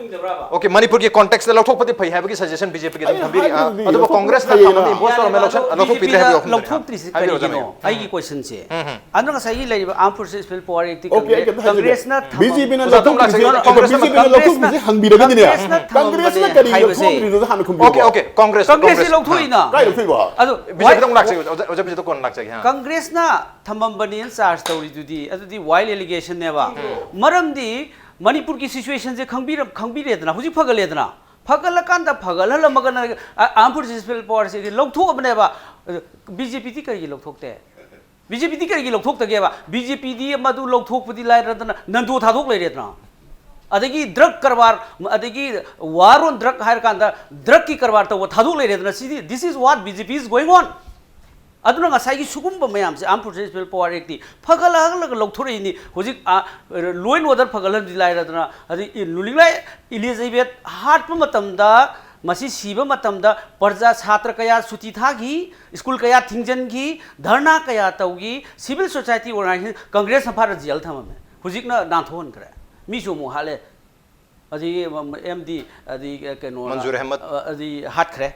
Okay, ꯃꯅꯤꯄꯨꯔꯒꯤ context ꯇ ꯂꯧꯊꯣꯛꯄꯗꯤ ꯐꯩ ꯍꯥꯏꯕꯒꯤ suggestion ꯕꯤ ꯖꯦ ꯄꯤꯒꯤ ꯑꯗꯨꯝ ꯑꯩꯅ ꯊꯝꯕꯤꯔꯤ꯫ ꯑ, ꯍꯥꯏꯕꯗꯤ ꯑꯗꯨꯕꯨ ꯂꯧꯊꯣꯛꯄꯗꯤ ꯀꯪꯒ꯭ꯔꯦꯁꯅ ꯐꯩꯌꯦꯅ꯫ ꯊꯝꯕꯗ impose ꯇꯧꯔꯝꯃꯦ, ꯂꯧꯁꯟ- ꯂꯧꯊꯣꯛꯄꯤꯗ꯭ꯔꯦ ꯍꯥꯏꯕꯒꯤ ꯋꯥꯐꯝꯗꯨꯅꯤ꯫ ꯂꯧꯊꯣꯛꯇ꯭ꯔꯤꯁꯤ ꯍꯥꯏꯕꯤꯔꯣ, ꯀꯩꯒꯤꯅꯣ? ꯍꯥꯏꯕꯤꯔꯣ꯫ ꯑꯩꯒꯤ question ꯁꯦ꯫ ꯑꯗꯨꯅ ꯉꯁꯥꯏꯒꯤ ꯂꯩꯔꯤꯕ Armed Forces Special Power Act Okay, ꯑꯩ ꯀꯩꯝꯇ ꯍꯥꯏꯖꯒꯦ꯫ ꯀꯪꯒ꯭ꯔꯦꯁꯅ ꯕꯤ ꯖꯦ ꯄꯤꯅ ꯊꯝꯃꯝꯕ- ꯑꯣꯖꯥ, ꯑꯗꯨꯝ ꯂꯧꯊꯣꯛꯇ꯭ꯔꯤꯁꯦ, ꯂꯥꯛꯆꯒꯦ꯫ ꯑꯗꯣ ꯕꯤ ꯖꯦ ꯄꯤꯅ ꯀꯪꯒ꯭ꯔꯦꯁꯅ ꯂꯧꯊꯣꯛꯇ꯭ꯔꯤꯁꯦ ꯍꯟꯕꯤꯔꯒꯗꯤꯅꯦ, ꯊꯝꯃꯝꯕꯅꯦ ꯀꯪꯒ꯭ꯔꯦꯁꯅ ꯀꯔꯤꯒꯤ ꯍꯥꯏꯕꯁꯦ꯫ ꯂꯧꯊꯣꯛꯇ꯭ꯔꯤꯅꯣ ꯍꯥꯟꯅ ꯈꯨꯝꯕꯤꯌꯨꯕ꯫ Okay, okay, Congress, ꯀꯪꯒ꯭ꯔꯦꯁꯁꯤ Congress. ꯂꯧꯊꯣꯛꯏꯅ꯫ ꯀꯥꯏ ꯂꯧꯊꯣꯛꯏꯕ? ꯑꯗꯣ ꯕꯤ ꯖꯦ ꯄꯤꯗ ꯑꯃꯨꯛ ꯂꯥꯛꯆꯒꯦ, ꯑꯣꯖꯥ, ꯑꯣꯖꯥ, ꯕꯤ ꯖꯦ ꯄꯤꯗ ꯀꯣꯟꯅ ꯂꯥꯛꯆꯒꯦ꯫ ꯍꯥ꯫ ꯀꯪꯒ꯭ꯔꯦꯁꯅ ꯊꯝꯃꯝꯕꯅꯦꯅ charge ꯇꯧꯔꯤꯗꯨꯗꯤ ꯑꯗꯨꯗꯤ wild allegation ꯅꯦꯕ꯫ ꯃꯔꯝꯗꯤ ꯃꯅꯤꯄꯨꯔꯒꯤ situation ꯁꯦ ꯈꯪꯕꯤꯔ- ꯈꯪꯕꯤꯔꯦꯗꯅ, ꯍꯧꯖꯤꯛ ꯐꯒꯠꯂꯦꯗꯅ꯫ ꯐꯒꯠꯂꯀꯥꯟꯗ ꯐꯒꯠꯍꯜꯂꯝꯃꯒꯅ, ꯑ, Armed Forces Special Power ꯁꯤꯒꯤ ꯂꯧꯊꯣꯛꯑꯕꯅꯦꯕ꯫ ꯕꯤ ꯖꯦ ꯄꯤꯗꯤ ꯀꯔꯤꯒꯤ ꯂꯧꯊꯣꯛꯇꯦ? ꯕꯤ ꯖꯦ ꯄꯤꯗꯤ ꯀꯔꯤꯒꯤ ꯂꯧꯊꯣꯛꯇꯒꯦꯕ? ꯕꯤ ꯖꯦ ꯄꯤꯗꯤ ꯃꯗꯨ ꯂꯧꯊꯣꯛꯄꯗꯤ ꯂꯥꯏꯔꯗꯅ ꯅꯟꯗꯣ ꯊꯥꯗꯣꯛ ꯂꯩꯔꯦꯗꯅ꯫ ꯑꯗꯒꯤ drug ꯀꯔꯕꯥꯔ, ꯑꯗꯒꯤ war on drug ꯍꯥꯏꯔꯀꯥꯟꯗ drug ꯀꯤ ꯀꯔꯕꯥꯔ ꯇꯧꯕ ꯊꯥꯗꯣꯛ ꯂꯩꯔꯦꯗꯅ꯫ ꯁꯤꯗꯤ, this is what B J P is going on. ꯑꯗꯨꯅ ꯉꯁꯥꯏꯒꯤ ꯁꯤꯒꯨꯝꯕ ꯃꯌꯥꯝꯁꯦ Armed Forces Special Power Act ꯇꯤ ꯐꯒꯠꯂꯛꯂꯒ ꯂꯧꯊꯣꯔꯛꯏꯅꯤ꯫ ꯍꯧꯖꯤꯛ, ꯑ, law and order ꯐꯒꯠꯍꯟꯕꯗꯤ ꯂꯥꯏꯔꯗꯅ, ꯑꯗꯩ ꯏ-, ꯂꯨꯏꯅꯤꯡꯂꯥꯏ ꯏꯂꯤꯖꯕꯦꯊ ꯍꯥꯠꯄ ꯃꯇꯝꯗ, ꯃꯁꯤ ꯁꯤꯕ ꯃꯇꯝꯗ ꯄ꯭ꯔꯖꯥ, ꯁꯥꯇ꯭ꯔ ꯀꯌꯥ ꯁꯨꯇꯤ ꯊꯥꯈꯤ, ꯁ꯭ꯀꯨꯜ ꯀꯌꯥ ꯊꯤꯡꯖꯤꯟꯈꯤ, ꯙꯔꯅꯥ ꯀꯌꯥ ꯇꯧꯈꯤ, civil society organization, ꯀꯪꯒ꯭ꯔꯦꯁꯅ ꯐꯥꯔ ꯖꯦꯜ ꯊꯝꯃꯝꯃꯦ꯫ ꯍꯧꯖꯤꯛꯅ ꯅꯥꯟꯊꯣꯛꯍꯟꯈ꯭ꯔꯦ, ꯃꯤꯁꯨ ꯑꯃꯨꯛ ꯍꯥꯠꯂꯦ꯫ ꯑꯗꯒꯤ ꯑꯦꯝ ꯗꯤ, ꯑꯗꯒꯤ ꯀꯩꯅꯣ, ꯃꯟꯖꯨꯔ ꯑꯍꯃꯗ꯫ ꯑꯗꯒꯤ ꯍꯥꯠꯈ꯭ꯔꯦ꯫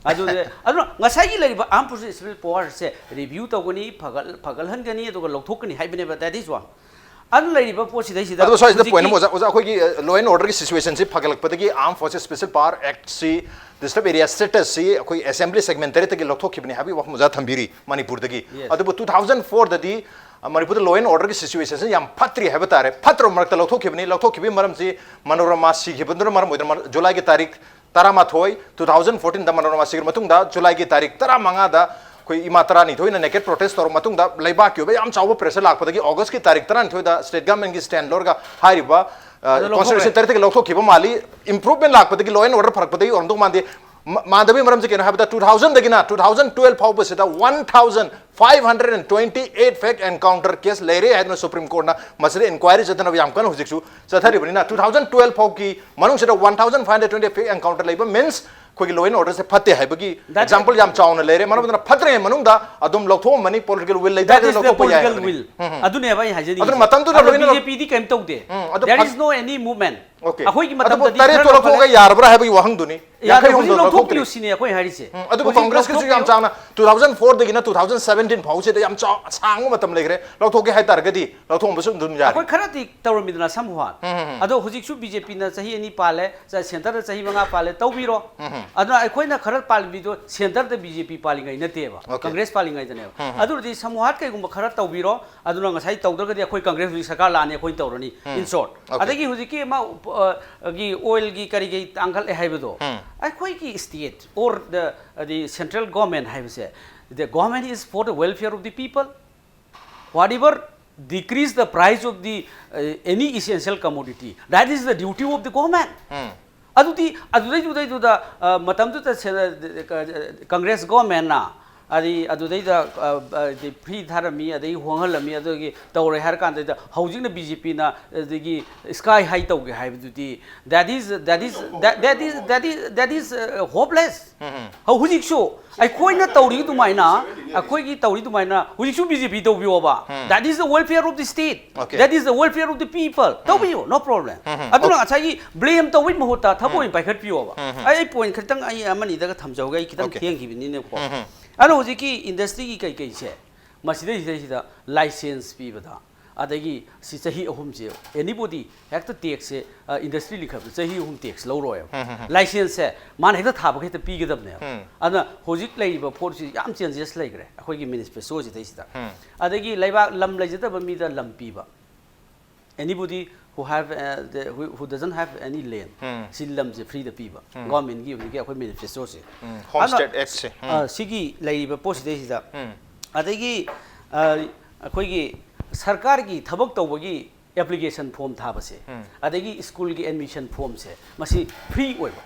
ꯑꯗꯨ ꯑꯗꯨꯅ ꯉꯁꯥꯏꯒꯤ ꯂꯩꯔꯤꯕ armed forces special power ꯁꯦ review ꯇꯧꯒꯅꯤ, ꯐꯒꯠ ꯐꯒꯠꯍꯟꯒꯅꯤ, ꯑꯗꯨꯒ ꯂꯧꯊꯣꯛꯀꯅꯤ ꯍꯥꯏꯕꯅꯦꯕ꯫ That is one. ꯑꯗꯨ ꯂꯩꯔꯤꯕ ꯄꯣꯠꯁꯤꯗꯩꯁꯤꯗ ꯑꯗꯨꯒ ꯁ꯭ꯋꯥꯏꯁꯤꯗ ꯍꯧꯖꯤꯛꯀꯤ ꯄꯣꯏꯟ ꯑꯃ ꯑꯣꯖꯥ ꯑꯣꯖꯥ ꯑꯩꯈꯣꯏꯒꯤ ꯂꯣ ꯑꯦꯟ ꯑꯣꯔꯗꯔꯒꯤ ꯁꯤꯆꯨꯋꯦꯁꯟꯁꯤ ꯐꯒꯠꯂꯛꯄꯗꯒꯤ Armed Forces Special Power Act ꯁꯤ, ꯗꯤꯁꯇꯔꯕ ꯑꯦꯔꯤꯌꯥ ꯁ꯭ꯇꯦꯇꯁꯁꯤ ꯑꯩꯈꯣꯏ ꯑꯦꯁꯦꯝꯕ꯭ꯂꯤ ꯁꯦꯒꯃꯦꯟ ꯇꯔꯦꯠꯇꯒꯤ ꯂꯧꯊꯣꯛꯈꯤꯕꯅꯤ ꯍꯥꯏꯕꯒꯤ ꯋꯥꯐꯝ ꯑꯣꯖꯥ ꯊꯝꯕꯤꯔꯤ ꯃꯅꯤꯄꯨꯔꯗꯒꯤ꯫ Yes. ꯑꯗꯨꯕꯨ two thousand fourꯗꯗꯤ ꯃꯅꯤꯄꯨꯔꯗ ꯂꯣ ꯑꯦꯟ ꯑꯣꯔꯗꯔꯒꯤ ꯁꯤꯆꯨꯋꯦꯁꯟꯁꯤ ꯌꯥꯝ ꯐꯠꯇ꯭ꯔꯤ ꯍꯥꯏꯕ ꯇꯥꯔꯦ꯫ ꯐꯠꯇ꯭ꯔꯕ ꯃꯔꯛꯇ ꯂꯧꯊꯣꯛꯈꯤꯕꯅꯤ꯫ ꯂꯧꯊꯣꯛꯈꯤꯕꯒꯤ ꯃꯔꯝꯁꯤ ꯃꯅꯣꯔꯃꯥ ꯁꯤꯈꯤꯕꯗꯨꯅ ꯃꯔꯝ ꯑꯣꯏꯗꯨꯅ ꯃ- ꯖꯨꯂꯥꯏꯒꯤ ꯇꯥꯔꯤꯛ ꯇꯔꯥꯃꯥꯊꯣꯏ, two thousand fourteenꯗ ꯃꯅꯣꯔꯃꯥ ꯁꯤꯈ꯭ꯔ ꯃꯇꯨꯡꯗ ꯖꯨꯂꯥꯏꯒꯤ ꯇꯥꯔꯤꯛ ꯇꯔꯥꯃꯉꯥꯗ ꯑꯩꯈꯣꯏ ꯏꯃꯥ ꯇꯔꯥꯅꯤꯊꯣꯏꯅ ꯅꯦꯀꯦꯠ ꯄ꯭ꯔꯣꯇꯦꯁ ꯇꯧꯔꯕ ꯃꯇꯨꯡꯗ ꯂꯩꯕꯥꯛꯀꯤ ꯑꯣꯏꯕ ꯌꯥꯝ ꯆꯥꯎꯕ ꯄ꯭ꯔꯦꯁꯔ ꯂꯥꯛꯄꯗꯒꯤ ꯑꯣꯒꯁꯀꯤ ꯇꯥꯔꯤꯛ ꯇꯔꯥꯅꯤꯊꯣꯏꯗ ꯁ꯭ꯇꯦꯠ ꯒꯚꯔꯟꯃꯦꯟꯠꯀꯤ ꯁ꯭ꯇꯦꯟ ꯂꯧꯔꯒ ꯍꯥꯏꯔꯤꯕ ꯑꯗꯨ ꯂꯧꯊꯣꯛꯈ꯭ꯔꯦ꯫ ꯀꯣꯟꯁꯇꯤꯇ꯭ꯌꯨꯁꯟ ꯇꯔꯦꯠꯇꯒꯤ ꯂꯧꯊꯣꯛꯈꯤꯕ ꯃꯥꯜꯂꯤ꯫ ꯏꯝꯄ꯭ꯔꯨꯚꯃꯦꯟꯠ ꯂꯥꯛꯄꯗꯒꯤ ꯂꯣ ꯑꯦꯟ ꯑꯣꯔꯗꯔ ꯐꯔꯛꯄꯗꯒꯤ ꯑꯣꯏꯔꯝꯗꯧ ꯃꯥꯟꯗꯦ꯫ ꯃ- ꯃꯥꯟꯗꯕꯒꯤ ꯃꯔꯝꯁꯦ ꯀꯩꯅꯣ ꯍꯥꯏꯕꯗ two thousandꯗꯒꯤꯅ two thousand twelve ꯐꯥꯎꯕꯁꯤꯗ one thousand five hundred and twenty eight fake encounter case ꯂꯩꯔꯦ ꯍꯥꯏꯗꯨꯅ ꯁꯨꯄ꯭ꯔꯤꯝ ꯀꯣꯔꯠꯅ ꯃꯁꯤꯗ ꯏꯟꯀ꯭ꯋꯥꯏꯔꯤ ꯆꯠꯊꯅꯕ ꯌꯥꯝ ꯀꯟꯅ ꯍꯧꯖꯤꯛꯁꯨ ꯆꯠꯊꯔꯤꯕꯅꯤꯅ two thousand twelve ꯐꯥꯎꯒꯤ ꯃꯅꯨꯡꯁꯤꯗ one thousand five hundred twenty fake encounter ꯂꯩꯕ ꯃꯤꯟꯁ ꯑꯩꯈꯣꯏꯒꯤ ꯂꯣ ꯑꯦꯟ ꯑꯣꯔꯗꯔꯁꯦ ꯐꯠꯇꯦ ꯍꯥꯏꯕꯒꯤ That- ꯑꯦꯛꯖꯥꯝꯄꯜ ꯌꯥꯝ ꯆꯥꯎꯅ ꯂꯩꯔꯦ꯫ ꯃꯔꯝ ꯑꯗꯨꯅ ꯐꯠꯇ꯭ꯔꯤꯉꯩ ꯃꯅꯨꯡꯗ ꯑꯗꯨꯝ ꯂꯧꯊꯣꯛꯑꯝꯕꯅꯤ, ꯄꯣꯂꯤꯇꯤꯀꯦꯜ ꯋꯤꯜ That ꯂꯩꯇꯥꯔꯗꯤ is the ꯂꯧꯊꯣꯛꯄ ꯌꯥꯏ political ꯍꯥꯏꯕꯅꯤ꯫ will. ꯑꯗꯨꯅꯦꯕ ꯑꯩ ꯍꯥꯏꯖꯅꯤꯡꯉꯤ꯫ ꯑꯗꯨꯅ ꯃꯇꯝꯗꯨꯗ ꯑꯗꯣ ꯂꯣꯏꯅ BJPꯗꯤ ꯀꯩꯝ ꯇꯧꯗꯦ꯫ ꯎꯝ, ꯑꯗꯨ There ꯐꯠ- is no any movement. Okay. ꯑꯩꯈꯣꯏꯒꯤ ꯑꯗꯨꯕꯨ ꯃꯇꯝꯗꯗꯤ ꯇꯔꯦꯠꯇꯣ ꯈꯔ ꯂꯧꯊꯣꯛꯑꯒ ꯌꯥꯔꯕ꯭ꯔꯥ ꯍꯥꯏꯕꯒꯤ ꯋꯥꯍꯪꯗꯨꯅꯤ꯫ ꯌꯥꯗꯦ, ꯌꯥꯡꯈꯩ ꯍꯧꯖꯤꯛ ꯍꯨꯝꯗꯣꯏ ꯂꯧꯊꯣꯛꯄꯤꯌꯨ ꯂꯧꯊꯣꯛꯇ꯭ꯔꯤ꯫ ꯁꯤꯅꯦ ꯑꯩꯈꯣꯏ ꯍꯥꯏꯔꯤꯁꯦ꯫ ꯎꯝ, ꯑꯗꯨꯕꯨ ꯍꯧꯖꯤꯛ ꯀꯪꯒ꯭ꯔꯦꯁꯀꯤꯁꯨ ꯌꯥꯝ ꯂꯧꯊꯣꯛꯄꯤꯌꯨ꯫ ꯆꯥꯎꯅ two thousand fourꯗꯒꯤꯅ two thousand seventeen ꯐꯥꯎꯁꯤꯗ ꯌꯥꯝ ꯆꯥꯎ- ꯁꯥꯡꯕ ꯃꯇꯝ ꯂꯩꯈ꯭ꯔꯦ꯫ ꯂꯧꯊꯣꯛꯀꯦ ꯍꯥꯏꯇꯥꯔꯒꯗꯤ ꯂꯧꯊꯣꯛꯑꯝꯕꯁꯨ ꯑꯗꯨꯝ ꯌꯥꯔꯤ꯫ ꯑꯩꯈꯣꯏ ꯈꯔꯗꯤ ꯇꯧꯔꯝꯃꯤꯗꯅ ꯁꯝꯍꯥꯟ꯫ ꯑꯗꯣ ꯍꯧꯖꯤꯛꯁꯨ BJPꯅ ꯆꯍꯤ ꯑꯅꯤ ꯄꯥꯜꯂꯦ, ꯆ- ꯁꯦꯟꯇꯔꯗ ꯆꯍꯤ ꯃꯉꯥ ꯄꯥꯜꯂꯦ, ꯇꯧꯕꯤꯔꯣ꯫ ꯑꯗꯨꯅ ꯑꯩꯈꯣꯏꯅ ꯈꯔ ꯄꯥꯜꯂꯤꯕꯤꯗꯣ ꯁꯦꯟꯇꯔꯗ BJP ꯄꯥꯜꯂꯤꯉꯩ ꯅꯠꯇꯦꯕ, Okay. ꯀꯪꯒ꯭ꯔꯦꯁ ꯄꯥꯜꯂꯤꯉꯩꯗꯅꯦꯕ꯫ ꯑꯗꯨꯗꯤ ꯁꯝꯍꯥꯟ ꯀꯩꯒꯨꯝꯕ ꯈꯔ ꯇꯧꯕꯤꯔꯣ꯫ ꯑꯗꯨꯅ ꯉꯁꯥꯏ ꯇꯧꯗ꯭ꯔꯒꯗꯤ ꯑꯩꯈꯣꯏ ꯀꯪꯒ꯭ꯔꯦꯁ ꯍꯧꯖꯤꯛ ꯁꯔꯀꯥꯔ ꯂꯥꯛꯑꯅꯤ, ꯑꯩꯈꯣꯏꯅ ꯇꯧꯔꯅꯤ, in short꯫ Okay. ꯑꯗꯒꯤ ꯍꯧꯖꯤꯛꯀꯤ ꯑꯃ ꯑ, ꯒꯤ ꯑꯣꯏꯜꯒꯤ ꯀꯔꯤꯒꯤ ꯇꯥꯡꯈꯠꯂꯦ ꯍꯥꯏꯕꯗꯣ, ꯑꯩꯈꯣꯏꯒꯤ state or the, the central government ꯍꯥꯏꯕꯁꯦ, the government is for the welfare of the people. Whatever decrease the price of the, uh, any essential commodity, that is the duty of the government. ꯑꯗꯨꯗꯤ ꯑꯗꯨꯗꯩꯗꯨꯗꯩꯗꯨꯗ, ꯑ, ꯃꯇꯝꯗꯨꯗ ꯁꯦ- ꯀꯪꯒ꯭ꯔꯦꯁ ꯒꯣꯔꯃꯦꯟꯅ ꯑꯗꯩ ꯑꯗꯨꯗꯩꯗ free ꯊꯥꯔꯝꯃꯤ, ꯑꯗꯩ ꯍꯣꯡꯍꯜꯂꯝꯃꯤ, ꯑꯗꯨꯗꯒꯤ ꯇꯧꯔꯦ ꯍꯥꯏꯔ ꯀꯥꯟꯗꯩꯗ ꯍꯧꯖꯤꯛꯅ ꯕꯤ ꯖꯦ ꯄꯤꯅ ꯑꯗꯒꯤ ꯁ꯭ꯀꯥꯏ ꯍꯥꯏ ꯇꯧꯒꯦ ꯍꯥꯏꯕꯗꯨꯗꯤ, that is that is that that is that is that is hopeless. ꯍꯧꯖꯤꯛꯁꯨ ꯑꯩꯈꯣꯏꯅ ꯇꯧꯔꯤ ꯑꯗꯨꯃꯥꯏꯅ, ꯑꯩꯈꯣꯏꯒꯤ ꯇꯧꯔꯤ ꯑꯗꯨꯃꯥꯏꯅ ꯍꯧꯖꯤꯛꯁꯨ ꯕꯤ ꯖꯦ ꯄꯤ ꯇꯧꯕꯤꯌꯣꯕ, that is the welfare of the state, Okay. That is the welfare of the people. ꯇꯧꯕꯤꯌꯣ, no problem. ꯑꯗꯨꯅ ꯉꯁꯥꯏꯒꯤ ꯕ꯭ꯂꯦꯝ ꯇꯧꯕꯩ ꯃꯍꯨꯠꯇ ꯊꯕꯛ ꯑꯣꯏꯅ ꯄꯥꯏꯈꯠꯄꯤꯌꯣꯕ꯫ ꯑꯩ ꯄꯣꯏꯟ ꯈꯤꯇꯪ ꯑꯩ ꯑꯃꯅꯤꯗꯒ ꯊꯝꯖꯍꯧꯒꯦ, ꯑꯩ ꯈꯤꯇꯪ Okay. ꯊꯦꯡꯈꯤꯕꯅꯤꯅꯀꯣ꯫ ꯑꯗꯣ ꯍꯧꯖꯤꯛꯀꯤ ꯏꯟꯗꯁꯇ꯭ꯔꯤꯒꯤ ꯀꯩꯀꯩꯁꯦ ꯃꯁꯤꯗꯩꯁꯤꯗꯩꯁꯤꯗ ꯂꯥꯏꯁꯦꯟꯁ ꯄꯤꯕꯗ, ꯑꯗꯒꯤ ꯁꯤ ꯆꯍꯤ ꯑꯍꯨꯝꯁꯦ, ꯑꯦꯅꯤꯕꯣꯗꯤ ꯍꯦꯛꯇ ꯇꯦꯛꯁꯁꯦ, ꯏꯟꯗꯁꯇ꯭ꯔꯤ ꯂꯤꯡꯈꯠꯄꯗ ꯆꯍꯤ ꯑꯍꯨꯝ ꯇꯦꯛꯁ ꯂꯧꯔꯣꯏꯕ꯫ ꯂꯥꯏꯁꯦꯟꯁꯁꯦ ꯃꯥꯅ ꯍꯦꯛꯇ ꯊꯥꯕꯒ ꯍꯦꯛꯇ ꯄꯤꯒꯗꯕꯅꯦꯕ꯫ ꯑꯗꯨꯅ ꯍꯧꯖꯤꯛ ꯂꯩꯔꯤꯕ ꯄꯣꯠꯁꯤ ꯌꯥꯝ ꯆꯦꯟꯖꯦꯁ ꯂꯩꯈ꯭ꯔꯦ ꯑꯩꯈꯣꯏꯒꯤ ꯃꯦꯅꯤꯐꯦꯁꯇꯣꯁꯤꯗꯩꯁꯤꯗ꯫ ꯑꯗꯒꯤ ꯂꯩꯕꯥꯛ, ꯂꯝ ꯂꯩꯖꯗꯕ ꯃꯤꯗ ꯂꯝ ꯄꯤꯕ, anybody who have uh, the, who, who doesn't have any land, ꯁꯤ ꯂꯝꯁꯦ ꯐ꯭ꯔꯤꯗ ꯄꯤꯕ꯫ ꯒꯣꯔꯃꯦꯟꯒꯤ ꯍꯧꯖꯤꯛꯀꯤ ꯑꯩꯈꯣꯏ ꯃꯦꯅꯤꯐꯦꯁꯇꯣꯁꯦ꯫ Home state ꯑꯦꯛꯁꯦ꯫ ꯁꯤꯒꯤ ꯂꯩꯔꯤꯕ ꯄꯣꯠꯁꯤꯗꯩꯁꯤꯗ, ꯑꯗꯒꯤ ꯑ, ꯑꯩꯈꯣꯏꯒꯤ ꯁꯔꯀꯥꯔꯒꯤ ꯊꯕꯛ ꯇꯧꯕꯒꯤ ꯑꯦꯄ꯭ꯂꯤꯀꯦꯁꯟ ꯐꯣꯝ ꯊꯥꯕꯁꯦ, ꯑꯗꯒꯤ ꯁ꯭ꯀꯨꯜꯒꯤ ꯑꯦꯗꯃꯤꯁꯟ ꯐꯣꯝꯁꯦ, ꯃꯁꯤ ꯐ꯭ꯔꯤ ꯑꯣꯏꯕ꯫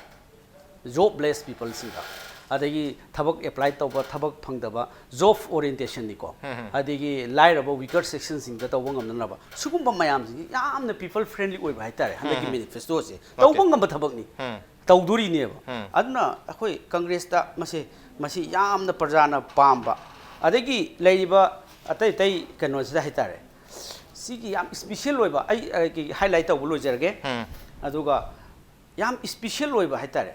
ꯖꯣꯕꯂꯦꯁ ꯄꯤꯄꯜꯁꯤꯡꯗ, ꯑꯗꯒꯤ ꯊꯕꯛ ꯑꯦꯄ꯭ꯂꯥꯏ ꯇꯧꯕ, ꯊꯕꯛ ꯐꯪꯗꯕ, ꯖꯣꯕ ꯑꯣꯔꯤꯌꯦꯟꯇꯦꯁꯟꯅꯤꯀꯣ꯫ ꯑꯗꯒꯤ ꯂꯥꯏꯔꯕ ꯋꯤꯀꯔ ꯁꯦꯛꯁꯟꯁꯤꯡꯗ ꯇꯧꯕ ꯉꯝꯅꯅꯕ, ꯁꯤꯒꯨꯝꯕ ꯃꯌꯥꯝꯁꯤꯡꯁꯤ ꯌꯥꯝꯅ ꯄꯤꯄꯜ ꯐ꯭ꯔꯦꯟꯂꯤ ꯑꯣꯏꯕ ꯍꯥꯏꯇꯥꯔꯦ ꯍꯟꯗꯛꯀꯤ ꯃꯦꯅꯤꯐꯦꯁꯇꯣꯁꯦ꯫ ꯇꯧꯕ ꯉꯝꯕ ꯊꯕꯛꯅꯤ꯫ ꯇꯧꯗꯣꯔꯤꯅꯦꯕ꯫ ꯑꯗꯨꯅ ꯑꯩꯈꯣꯏ ꯀꯪꯒ꯭ꯔꯦꯁꯇ ꯃꯁꯤ, ꯃꯁꯤ ꯌꯥꯝꯅ ꯄ꯭ꯔꯖꯥꯅ ꯄꯥꯝꯕ, ꯑꯗꯒꯤ ꯂꯩꯔꯤꯕ ꯑꯇꯩ ꯑꯇꯩ ꯀꯩꯅꯣꯁꯤꯗ ꯍꯥꯏꯇꯥꯔꯦ, ꯁꯤꯒꯤ ꯌꯥꯝ ꯏꯁꯄꯤꯁꯦꯜ ꯑꯣꯏꯕ, ꯑꯩ, ꯑꯩꯒꯤ ꯍꯥꯏꯂꯥꯏꯠ ꯇꯧꯕ ꯂꯣꯏꯖꯔꯒꯦ꯫ ꯑꯗꯨꯒ ꯌꯥꯝ ꯏꯁꯄꯤꯁꯦꯜ ꯑꯣꯏꯕ ꯍꯥꯏꯇꯥꯔꯦ,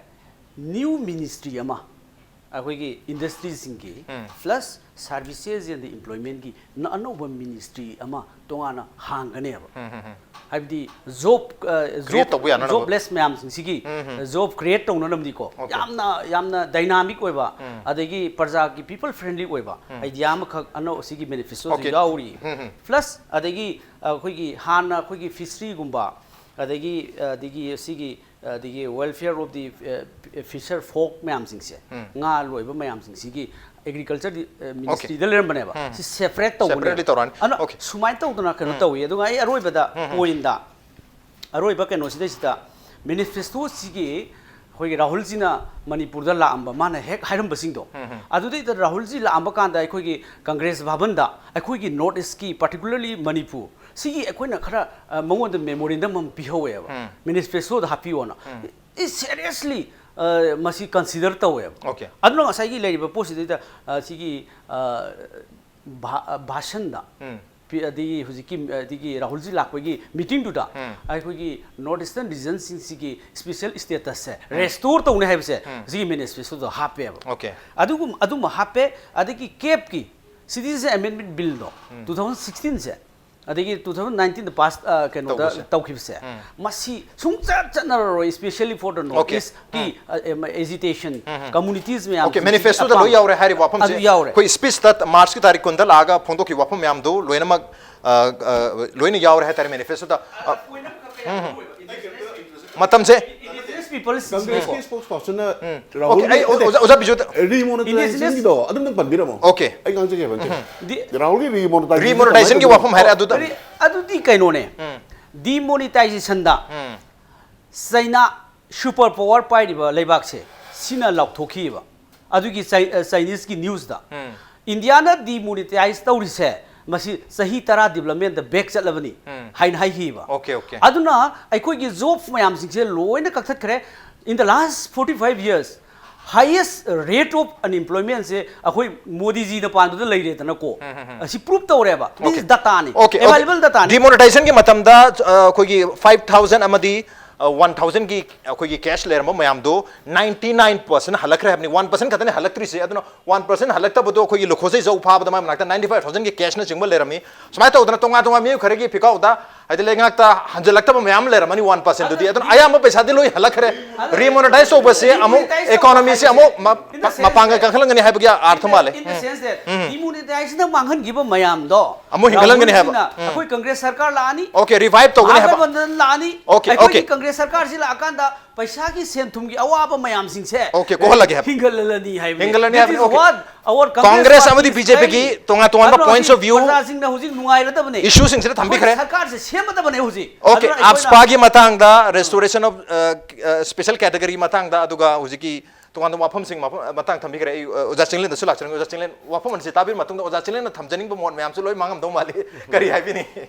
ꯅ꯭ꯌꯨ ꯃꯤꯅꯤꯁꯇ꯭ꯔꯤ ꯑꯃ ꯑꯩꯈꯣꯏꯒꯤ ꯏꯟꯗꯁꯇ꯭ꯔꯤꯁꯤꯡꯒꯤ ꯄ꯭ꯂꯁ ꯁꯥꯔꯚꯤꯁꯦꯁ ꯑꯦꯟ ꯏꯝꯄ꯭ꯂꯣꯏꯃꯦꯟꯒꯤ ꯑꯅꯧꯕ ꯃꯤꯅꯤꯁꯇ꯭ꯔꯤ ꯑꯃ ꯇꯣꯉꯥꯟꯅ ꯍꯥꯡꯒꯅꯦꯕ꯫ ꯍꯥꯏꯕꯗꯤ ꯖꯣꯕ, Create ꯇꯧꯕ ꯌꯥꯅꯅꯕ꯫ ꯖꯣꯕꯂꯦꯁ ꯃꯌꯥꯝꯁꯤꯡꯁꯤꯒꯤ ꯖꯣꯕ ꯀ꯭ꯔꯤꯌꯦꯠ ꯇꯧꯅꯅꯕꯅꯤꯀꯣ꯫ Okay. ꯌꯥꯝꯅ, ꯌꯥꯝꯅ ꯗꯥꯏꯅꯥꯃꯤꯛ ꯑꯣꯏꯕ, ꯑꯗꯒꯤ ꯄ꯭ꯔꯖꯥꯒꯤ ꯄꯤꯄꯜ ꯐ꯭ꯔꯦꯟꯂꯤ ꯑꯣꯏꯕ ꯑꯥꯏꯗꯤꯌꯥ ꯑꯃꯈꯛ ꯑꯅꯧ ꯑꯁꯤꯒꯤ ꯃꯦꯅꯤꯐꯦꯁꯇꯣꯁꯤ Okay. ꯌꯥꯎꯔꯤ꯫ ꯄ꯭ꯂꯁ ꯑꯗꯒꯤ ꯑꯩꯈꯣꯏꯒꯤ ꯍꯥꯟꯅ ꯑꯩꯈꯣꯏꯒꯤ ꯐꯤꯁꯔꯤꯒꯨꯝꯕ, ꯑꯗꯒꯤ, ꯑꯗꯒꯤ ꯁꯤꯒꯤ, ꯑꯗꯒꯤ welfare of the fisher folk ꯃꯌꯥꯝꯁꯤꯡꯁꯦ, ꯉꯥ ꯂꯣꯏꯕ ꯃꯌꯥꯝꯁꯤꯡꯁꯤꯒꯤ ꯑꯦꯒ꯭ꯔꯤꯀꯜꯆꯔ ꯃꯤꯅꯤꯁꯇ꯭ꯔꯤꯗ ꯂꯩꯔꯝꯕꯅꯦꯕ꯫ ꯁꯤ ꯁꯦꯄꯔꯦꯠ ꯇꯧꯕꯅꯦ꯫ Separately ꯇꯧꯔꯛꯑꯅꯤ꯫ ꯑꯗꯨꯅ Okay. ꯁꯨꯃꯥꯏꯅ ꯇꯧꯗꯅ ꯀꯩꯅꯣ ꯇꯧꯏ꯫ ꯑꯗꯨꯒ ꯑꯩ ꯑꯔꯣꯏꯕꯗ ꯄꯣꯏꯟꯗ, ꯑꯔꯣꯏꯕ ꯀꯩꯅꯣꯁꯤꯗꯩꯁꯤꯗ ꯃꯦꯅꯤꯐꯦꯁꯇꯣꯁꯤꯒꯤ ꯑꯩꯈꯣꯏꯒꯤ ꯔꯥꯍꯨꯜꯖꯤꯅ ꯃꯅꯤꯄꯨꯔꯗ ꯂꯥꯛꯑꯝꯕ, ꯃꯥꯅ ꯍꯦꯛ ꯍꯥꯏꯔꯝꯕꯁꯤꯡꯗꯣ, ꯑꯗꯨꯗꯩꯗ ꯔꯥꯍꯨꯜꯖꯤ ꯂꯥꯛꯑꯝꯕ ꯀꯥꯟꯗ ꯑꯩꯈꯣꯏꯒꯤ ꯀꯪꯒ꯭ꯔꯦꯁ ꯚꯕꯟꯗ ꯑꯩꯈꯣꯏꯒꯤ ꯅꯣꯔꯠ ꯏꯁꯀꯤ, particularly ꯃꯅꯤꯄꯨꯔ, ꯁꯤꯒꯤ ꯑꯩꯈꯣꯏꯅ ꯈꯔ, ꯑ, ꯃꯉꯣꯟꯗ memorandum ꯑꯃ ꯄꯤꯍꯧꯋꯦꯕ, ꯃꯦꯅꯤꯐꯦꯁꯇꯣꯗ ꯍꯥꯞꯄꯤꯌꯣꯅ꯫ ꯏ seriously, ꯑ, ꯃꯁꯤ consider ꯇꯧꯋꯦꯕ꯫ Okay. ꯑꯗꯨꯅ ꯉꯁꯥꯏꯒꯤ ꯂꯩꯔꯤꯕ ꯄꯣꯠꯁꯤꯗꯩꯗ, ꯑ, ꯁꯤꯒꯤ, ꯑ, ꯚꯥ-, ꯑ, ꯚꯥꯁꯟꯗ ꯄꯤ-, ꯑꯗꯒꯤ ꯍꯧꯖꯤꯛꯀꯤ, ꯑꯗꯒꯤ ꯔꯥꯍꯨꯜꯖꯤ ꯂꯥꯛꯄꯒꯤ ꯃꯤꯇꯤꯡꯗꯨꯗ ꯑꯩꯈꯣꯏꯒꯤ ꯅꯣꯔꯠ ꯏꯁꯇꯔꯟ ꯔꯤꯖꯟꯁꯤꯡꯁꯤꯒꯤ ꯁ꯭ꯄꯦꯁꯦꯜ ꯁ꯭ꯇꯦꯇꯁꯁꯦ ꯔꯦꯁꯇꯣꯔ ꯇꯧꯅꯤ ꯍꯥꯏꯕꯁꯦ ꯁꯤꯒꯤ ꯃꯦꯅꯤꯐꯦꯁꯇꯣꯗ ꯍꯥꯞꯄꯦꯕ꯫ Okay. ꯑꯗꯨꯒꯨꯝ-, ꯑꯗꯨꯝꯕ ꯍꯥꯞꯄꯦ꯫ ꯑꯗꯒꯤ ꯀꯦꯞꯀꯤ ꯁꯤꯇꯤꯖꯦꯟ ꯑꯃꯦꯟꯃꯦꯟ ꯕꯤꯜꯗꯣ ꯇꯨ ꯊꯥꯎꯖꯟ ꯁꯤꯛꯁꯇꯤꯟꯁꯦ, ꯑꯗꯒꯤ ꯇꯨ ꯊꯥꯎꯖꯟ ꯅꯥꯏꯟꯇꯤꯟꯗ ꯄꯥꯁ, ꯑ, ꯀꯩꯅꯣꯗ ꯇꯧꯕꯁꯦ꯫ ꯇꯧꯈꯤꯕꯁꯦ, ꯃꯁꯤ ꯁꯨꯡꯆꯠ ꯆꯠꯅꯔꯔꯣꯏ, especially for the North Okay. East ꯀꯤ, ꯑ, ꯑꯦꯝ, agitation, communities ꯃꯌꯥꯝ Okay, ꯃꯦꯅꯤꯐꯦꯁꯇꯣꯗ ꯂꯣꯏ ꯌꯥꯎꯔꯦ ꯍꯥꯏꯔꯤꯕ ꯋꯥꯐꯝꯁꯦ꯫ ꯑꯗꯨ ꯌꯥꯎꯔꯦ꯫ ꯑꯩꯈꯣꯏ ꯁ꯭ꯄꯤꯆꯇ ꯃꯥꯔꯆꯀꯤ ꯇꯥꯔꯤꯛ ꯀꯨꯟꯗ ꯂꯥꯛꯑꯒ ꯐꯣꯡꯗꯣꯛꯈꯤꯕ ꯋꯥꯐꯝ ꯃꯌꯥꯝꯗꯣ ꯂꯣꯏꯅꯃꯛ, ꯑ, ꯑ, ꯂꯣꯏꯅ ꯌꯥꯎꯔꯦ ꯍꯥꯏꯇꯥꯔꯦ ꯃꯦꯅꯤꯐꯦꯁꯇꯣꯗ꯫ ꯑ, ꯃꯇꯝꯁꯦ ꯀꯪꯒ꯭ꯔꯦꯁꯀꯤ ꯁ꯭ꯄꯣꯛꯁ ꯄꯔꯁꯟꯅ Okay, ꯑꯩ ꯑꯣꯖꯥ, ꯑꯣꯖꯥ ꯕꯤꯖꯨꯗ ꯔꯤꯃꯣꯅꯤꯇꯥꯏꯖꯦꯁꯟꯒꯤꯗꯣ ꯑꯗꯨꯝꯇꯪ ꯄꯟꯕꯤꯔꯝꯃꯣ꯫ Okay. ꯑꯩ ꯉꯥꯡꯖꯒꯦꯕ꯫ ꯔꯥꯍꯨꯜꯒꯤ ꯔꯤꯃꯣꯅꯤꯇꯥꯏꯖꯦꯁꯟ ꯔꯤꯃꯣꯅꯤꯇꯥꯏꯖꯦꯁꯟꯒꯤ ꯋꯥꯐꯝ ꯍꯥꯏꯔꯦ ꯑꯗꯨꯗ꯫ ꯑꯗꯨꯗꯤ ꯀꯩꯅꯣꯅꯦ, ꯗꯤꯃꯣꯅꯤꯇꯥꯏꯖꯦꯁꯟꯗ ꯆꯩꯅꯥ ꯁꯨꯄꯔ ꯄꯥꯋꯔ ꯄꯥꯏꯔꯤꯕ ꯂꯩꯕꯥꯛꯁꯦ ꯁꯤꯅ ꯂꯥꯎꯊꯣꯛꯈꯤꯕ꯫ ꯑꯗꯨꯒꯤ ꯆꯥꯏ-, ꯑ, ꯆꯥꯏꯅꯤꯁꯀꯤ ꯅ꯭ꯌꯨꯁꯇ ꯏꯟꯗꯤꯌꯥꯅ ꯗꯤꯃꯣꯅꯤꯇꯥꯏꯖ ꯇꯧꯔꯤꯁꯦ ꯃꯁꯤ ꯆꯍꯤ ꯇꯔꯥ ꯗꯤꯕꯂꯞꯃꯦꯟꯗ ꯕꯦꯛ ꯆꯠꯂꯕꯅꯤ ꯍꯥꯏꯅ ꯍꯥꯏꯈꯤꯕ꯫ Okay, okay. ꯑꯗꯨꯅ ꯑꯩꯈꯣꯏꯒꯤ ꯖꯣꯕ ꯃꯌꯥꯝꯁꯤꯡꯁꯦ ꯂꯣꯏꯅ ꯀꯛꯊꯠꯈ꯭ꯔꯦ꯫ In the last forty five years, highest rate of unemployment ꯁꯦ ꯑꯩꯈꯣꯏ ꯃꯣꯗꯤꯖꯤꯅ ꯄꯥꯟꯕꯗ ꯂꯩꯔꯦꯗꯅꯀꯣ꯫ ꯑꯁꯤ ꯄ꯭ꯔꯨꯞ ꯇꯧꯔꯦꯕ꯫ This is data ꯅꯤ꯫ Okay, okay. Available data ꯅꯤ꯫ ꯗꯤꯃꯣꯅꯤꯇꯥꯏꯖꯦꯁꯟꯒꯤ ꯃꯇꯝꯗ, ꯑ, ꯑꯩꯈꯣꯏꯒꯤ ꯐꯥꯏꯚ ꯊꯥꯎꯖꯟ ꯑꯃꯗꯤ, ꯑ, ꯋꯥꯟ ꯊꯥꯎꯖꯟꯒꯤ ꯑꯩꯈꯣꯏꯒꯤ ꯀꯦꯁ ꯂꯩꯔꯝꯕ ꯃꯌꯥꯝꯗꯣ ꯅꯥꯏꯟꯇꯤ ꯅꯥꯏꯟ ꯄꯔꯁꯦꯟ ꯍꯜꯂꯛꯈ꯭ꯔꯦ ꯍꯥꯏꯕꯅꯤ꯫ ꯋꯥꯟ ꯄꯔꯁꯦꯟ ꯈꯛꯇꯅꯤ ꯍꯜꯂꯛꯇ꯭ꯔꯤꯁꯦ꯫ ꯑꯗꯨꯅ ꯋꯥꯟ ꯄꯔꯁꯦꯟ ꯍꯜꯂꯛꯇꯕꯗꯣ ꯑꯩꯈꯣꯏꯒꯤ ꯂꯨꯈꯣꯖꯩ ꯖꯧ ꯐꯥꯕꯗ ꯃꯥꯏ ꯃꯅꯥꯛꯇ ꯅꯥꯏꯟꯇꯤ ꯐꯥꯏꯚ ꯊꯥꯎꯖꯟꯒꯤ ꯀꯦꯁꯅꯆꯤꯡꯕ ꯂꯩꯔꯝꯃꯤ꯫ ꯁꯨꯃꯥꯏꯅ ꯇꯧꯗꯅ ꯇꯣꯉꯥꯟ ꯇꯣꯉꯥꯟ ꯃꯤꯑꯣꯏ ꯈꯔꯒꯤ ꯐꯤꯀꯥꯎꯗ ꯍꯥꯏꯗꯤ ꯂꯩꯉꯥꯛꯇ ꯍꯟꯖꯤꯜꯂꯛꯇꯕ ꯃꯌꯥꯝ ꯑꯃ ꯂꯩꯔꯝꯃꯅꯤ, ꯋꯥꯟ ꯄꯔꯁꯦꯟꯗꯨꯗꯤ꯫ ꯑꯗꯨꯅ ꯑꯌꯥꯝꯕ ꯄꯩꯁꯥꯗꯤ ꯂꯣꯏ ꯍꯜꯂꯛꯈ꯭ꯔꯦ꯫ ꯔꯤꯃꯣꯅꯤꯇꯥꯏꯖ ꯇꯧꯕꯁꯦ ꯑꯃꯨꯛ ꯏꯀꯣꯅꯣꯃꯤꯁꯦ ꯑꯃꯨꯛ ꯃ-, ꯃ-, ꯃꯄꯥꯡꯒꯜ ꯀꯟꯈꯠꯍꯟꯒꯅꯤ ꯍꯥꯏꯕꯒꯤ ꯑꯥꯔꯊ ꯃꯥꯜꯂꯦ꯫ In the sense that ꯗꯤꯃꯣꯅꯤꯇꯥꯏꯖꯦꯁꯟꯅ ꯃꯥꯡꯍꯟꯈꯤꯕ ꯃꯌꯥꯝꯗꯣ ꯑꯃꯨꯛ ꯍꯤꯡꯒꯠꯍꯟꯒꯅꯤ ꯍꯥꯏꯕ꯫ ꯔꯥꯍꯨꯜꯁꯤꯅ ꯑꯩꯈꯣꯏ ꯀꯪꯒ꯭ꯔꯦꯁ ꯁꯔꯀꯥꯔ ꯂꯥꯛꯑꯅꯤ꯫ Okay, revive ꯇꯧꯒꯅꯤ ꯍꯥꯏꯕ꯫ ꯃꯍꯥꯒꯊꯕꯟꯗꯟ ꯂꯥꯛꯑꯅꯤ꯫ Okay, ꯑꯩꯈꯣꯏꯒꯤ okay. ꯀꯪꯒ꯭ꯔꯦꯁ ꯁꯔꯀꯥꯔꯁꯤ ꯂꯥꯛꯑꯀꯥꯟꯗ ꯄꯩꯁꯥꯒꯤ ꯁꯦꯟ ꯊꯨꯝꯒꯤ ꯑꯋꯥꯕ ꯃꯌꯥꯝꯁꯤꯡꯁꯦ Okay, ꯀꯣꯛꯍꯜꯂꯒꯦ ꯍꯥꯏꯕ꯫ ꯍꯤꯡꯒꯠꯍꯜꯂꯅꯤ ꯍꯥꯏꯕꯅꯤ꯫ ꯍꯤꯡꯒꯠꯂꯅꯤ This ꯍꯥꯏꯕꯅꯤ, is okay. What our Congress Congress party ꯑꯃꯗꯤ is B J P ꯒꯤ saying. ꯇꯣꯉꯥꯟ ꯇꯣꯉꯥꯟꯕ ꯑꯗꯨꯅ points ꯍꯧꯖꯤꯛ of view ꯄ꯭ꯔꯖꯥꯁꯤꯡꯅ ꯍꯧꯖꯤꯛ ꯅꯨꯡꯉꯥꯏꯔꯗꯕꯅꯤ꯫ Issue ꯁꯤꯡꯁꯤꯗ ꯊꯝꯕꯤꯈ꯭ꯔꯦ꯫ ꯑꯩꯈꯣꯏ ꯁꯔꯀꯥꯔꯁꯦ ꯁꯦꯝꯃꯗꯕꯅꯦ ꯍꯧꯖꯤꯛ꯫ Okay, ꯑꯗꯨꯅ ꯑꯩꯈꯣꯏꯅ AFSPA ꯒꯤ ꯃꯇꯥꯡꯗ, restoration of special category ꯃꯇꯥꯡꯗ, ꯑꯗꯨꯒ ꯍꯧꯖꯤꯛꯀꯤ ꯇꯣꯉꯥꯟ ꯇꯣꯉꯥꯟꯕ ꯋꯥꯐꯝꯁꯤꯡ ꯃꯐꯝ- ꯃꯇꯥꯡ ꯊꯝꯕꯤꯈ꯭ꯔꯦ꯫ ꯑꯩ ꯑ, ꯑꯣꯖꯥ ꯆꯤꯡꯂꯦꯟꯗꯁꯨ ꯂꯥꯛꯆꯔꯒꯦ꯫ ꯑꯣꯖꯥ ꯆꯤꯡꯂꯦꯟ, ꯋꯥꯐꯝ ꯑꯁꯤ ꯇꯥꯕꯤꯔ ꯃꯇꯨꯡꯗ ꯑꯣꯖꯥ ꯆꯤꯡꯂꯦꯟꯅ ꯊꯝꯖꯅꯤꯡꯕ ꯃꯣꯠ ꯃꯌꯥꯝꯁꯨ ꯂꯣꯏ ꯃꯥꯡꯉꯝꯗꯧ ꯃꯥꯜꯂꯤ꯫ ꯀꯔꯤ ꯍꯥꯏꯕꯤꯅꯤꯡꯉꯤ?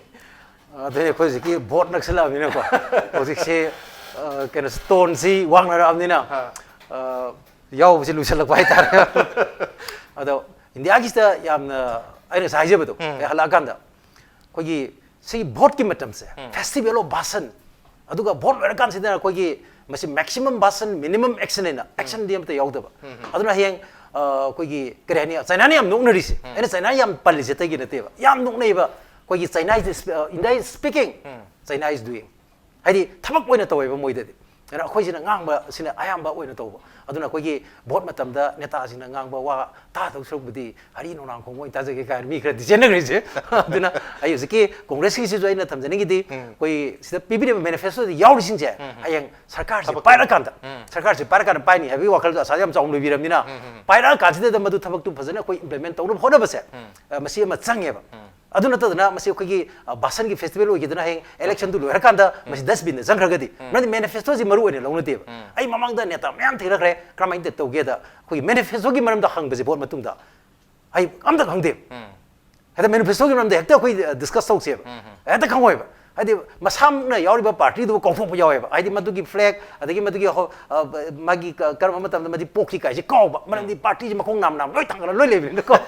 ꯑꯗꯩ ꯑꯩꯈꯣꯏ ꯍꯧꯖꯤꯛꯀꯤ ꯚꯣꯠ ꯅꯛꯁꯤꯜꯂꯛꯑꯕꯅꯤꯅꯀꯣ, ꯍꯧꯖꯤꯛꯁꯤ ꯑ, ꯀꯩꯅꯣ, ꯇꯣꯟꯁꯤ ꯋꯥꯡꯅꯔꯛꯑꯕꯅꯤꯅ, ꯑꯥ꯫ ꯑ, ꯌꯥꯎꯕꯁꯤ ꯂꯨꯁꯜꯂꯛꯄ ꯍꯥꯏꯇꯥꯔꯦ꯫ ꯑꯗꯣ ꯏꯟꯗꯤꯌꯥꯒꯤꯁꯤꯗ ꯌꯥꯝꯅ, ꯑꯩꯅ ꯉꯁꯥꯏ ꯍꯥꯏꯖꯕꯗꯣ, ꯑꯩ ꯍꯜꯂꯛꯑꯀꯥꯟꯗ ꯑꯩꯈꯣꯏꯒꯤ ꯁꯤꯒꯤ ꯚꯣꯠꯀꯤ ꯃꯇꯝꯁꯦ, festival of ꯕꯥꯁꯟ, ꯑꯗꯨꯒ ꯚꯣꯠ ꯂꯣꯏꯔꯀꯥꯟꯁꯤꯗ ꯑꯩꯈꯣꯏꯒꯤ ꯃꯁꯤ maximum ꯕꯥꯁꯟ, minimum action ꯍꯥꯏꯅ, actionꯗꯤ ꯑꯝꯇ ꯌꯥꯎꯗꯕ꯫ ꯑꯗꯨꯅ ꯍꯌꯦꯡ ꯑ, ꯑꯩꯈꯣꯏꯒꯤ ꯀꯔꯤ ꯍꯥꯏꯅꯤ, ꯆꯥꯏꯅꯥꯅ ꯌꯥꯝ ꯅꯣꯛꯅꯔꯤꯁꯦ꯫ ꯑꯩꯅ ꯆꯥꯏꯅꯥ ꯌꯥꯝ ꯄꯜꯂꯤꯁꯦ ꯑꯇꯩꯒꯤ ꯅꯠꯇꯦꯕ, ꯌꯥꯝ ꯅꯣꯛꯅꯩꯕ꯫ ꯑꯩꯈꯣꯏꯒꯤ China is, uh, India is speaking, China is doing. ꯍꯥꯏꯗꯤ ꯊꯕꯛ ꯑꯣꯏꯅ ꯇꯧꯋꯦꯕ ꯃꯣꯏꯗꯗꯤ꯫ ꯑꯗꯨꯅ ꯑꯩꯈꯣꯏꯁꯤꯅ ꯉꯥꯡꯕꯁꯤꯅ ꯑꯌꯥꯝꯕ ꯑꯣꯏꯅ ꯇꯧꯕ꯫ ꯑꯗꯨꯅ ꯑꯩꯈꯣꯏꯒꯤ ꯚꯣꯠ ꯃꯇꯝꯗ ꯅꯦꯇꯥꯁꯤꯡꯅ ꯉꯥꯡꯕ ꯋꯥ ꯇꯥꯗꯧ ꯁꯔꯨꯛꯄꯨꯗꯤ ꯍꯔꯤ ꯅꯣꯡꯅꯥꯡ ꯈꯣꯡꯕ ꯑꯣꯏꯅ ꯇꯥꯖꯒꯦ ꯀꯥꯏꯅ ꯃꯤ ꯈꯔꯗꯤ ꯆꯦꯟꯅꯈ꯭ꯔꯤꯁꯦ꯫ ꯑꯗꯨꯅ ꯑꯩ ꯍꯧꯖꯤꯛꯀꯤ ꯀꯣꯡꯒ꯭ꯔꯦꯁꯀꯤꯁꯤꯁꯨ ꯑꯩꯅ ꯊꯝꯖꯅꯤꯡꯉꯤꯗꯤ, ꯑꯩꯈꯣꯏ ꯁꯤꯗ ꯄꯤꯕꯤꯔꯤꯕ ꯃꯦꯅꯤꯐꯦꯁꯇꯣꯗ ꯌꯥꯎꯔꯤꯁꯤꯡꯁꯦ ꯍꯌꯦꯡ ꯁꯔꯀꯥꯔꯁꯦ ꯄꯥꯏꯔꯀꯥꯟꯗ, ꯁꯔꯀꯥꯔꯁꯦ ꯄꯥꯏꯔꯀꯥꯟꯗ ꯄꯥꯏꯅꯤ ꯍꯥꯏꯕꯒꯤ ꯋꯥꯈꯜꯗꯣ ꯑꯁꯥ ꯌꯥꯝ ꯆꯥꯎꯅ ꯂꯣꯏꯕꯤꯔꯕꯅꯤꯅ, ꯄꯥꯏꯔꯛꯑꯀꯥꯟꯁꯤꯗ ꯃꯗꯨ ꯊꯕꯛꯇꯨ ꯐꯖꯅ ꯑꯩꯈꯣꯏ implement ꯇꯧꯅꯕ ꯍꯣꯠꯅꯕꯁꯦ, ꯑ, ꯃꯁꯤ ꯑꯃ ꯆꯪꯉꯦꯕ꯫ ꯑꯗꯨ ꯅꯠꯇꯗꯅ ꯃꯁꯤ ꯑꯩꯈꯣꯏꯒꯤ, ꯑ, ꯕꯥꯁꯟꯒꯤ festival ꯑꯣꯏꯈꯤꯗꯅ ꯍꯌꯦꯡ electionꯗꯨ ꯂꯣꯏꯔꯀꯥꯟꯗ ꯃꯁꯤ dustbinꯗ ꯆꯪꯈ꯭ꯔꯒꯗꯤ, ꯃꯔꯝꯗꯤ manifestoꯁꯤ ꯃꯔꯨ ꯑꯣꯏꯅ ꯂꯧꯅꯗꯦꯕ꯫ ꯑꯩ ꯃꯃꯥꯡꯗ ꯅꯦꯇꯥ ꯃꯌꯥꯝ ꯊꯦꯡꯅꯈ꯭ꯔꯦ, ꯀꯔꯝꯍꯥꯏꯅ ꯇꯧꯒꯦꯗ ꯑꯩꯈꯣꯏꯒꯤ manifestoꯒꯤ ꯃꯔꯝꯗ ꯍꯪꯕꯁꯦ ꯚꯣꯠ ꯃꯇꯨꯡꯗ ꯑꯩ ꯑꯝꯇ ꯈꯪꯗꯦ꯫ ꯍꯦꯛꯇ manifestoꯒꯤ ꯃꯔꯝꯗ ꯍꯦꯛꯇ ꯑꯩꯈꯣꯏ discuss ꯇꯧꯁꯦꯕ꯫ ꯍꯦꯛꯇ ꯈꯪꯉꯣꯏꯕ꯫ ꯍꯥꯏꯗꯤ ꯃꯁꯥꯃꯛꯅ ꯌꯥꯎꯔꯤꯕ partyꯗꯨꯕꯨ ꯀꯥꯎꯊꯣꯛꯄ ꯌꯥꯎꯋꯦꯕ꯫ ꯍꯥꯏꯗꯤ ꯃꯗꯨꯒꯤ flag, ꯑꯗꯒꯤ ꯃꯗꯨꯒꯤ ꯍꯣ-, ꯑ, ꯃꯥꯒꯤ ꯀ-, ꯀꯔꯝꯕ ꯃꯇꯝꯗ ꯃꯗꯤ ꯄꯣꯛꯈꯤ ꯀꯥꯏꯁꯦ ꯀꯥꯎꯕ꯫ ꯃꯔꯝꯗꯤ partyꯁꯦ ꯃꯈꯣꯡ ꯅꯥꯝ ꯅꯥꯝ ꯂꯣꯏ ꯊꯥꯡꯒꯠꯂ ꯂꯣꯏ ꯂꯩꯕꯅꯤꯅꯀꯣ꯫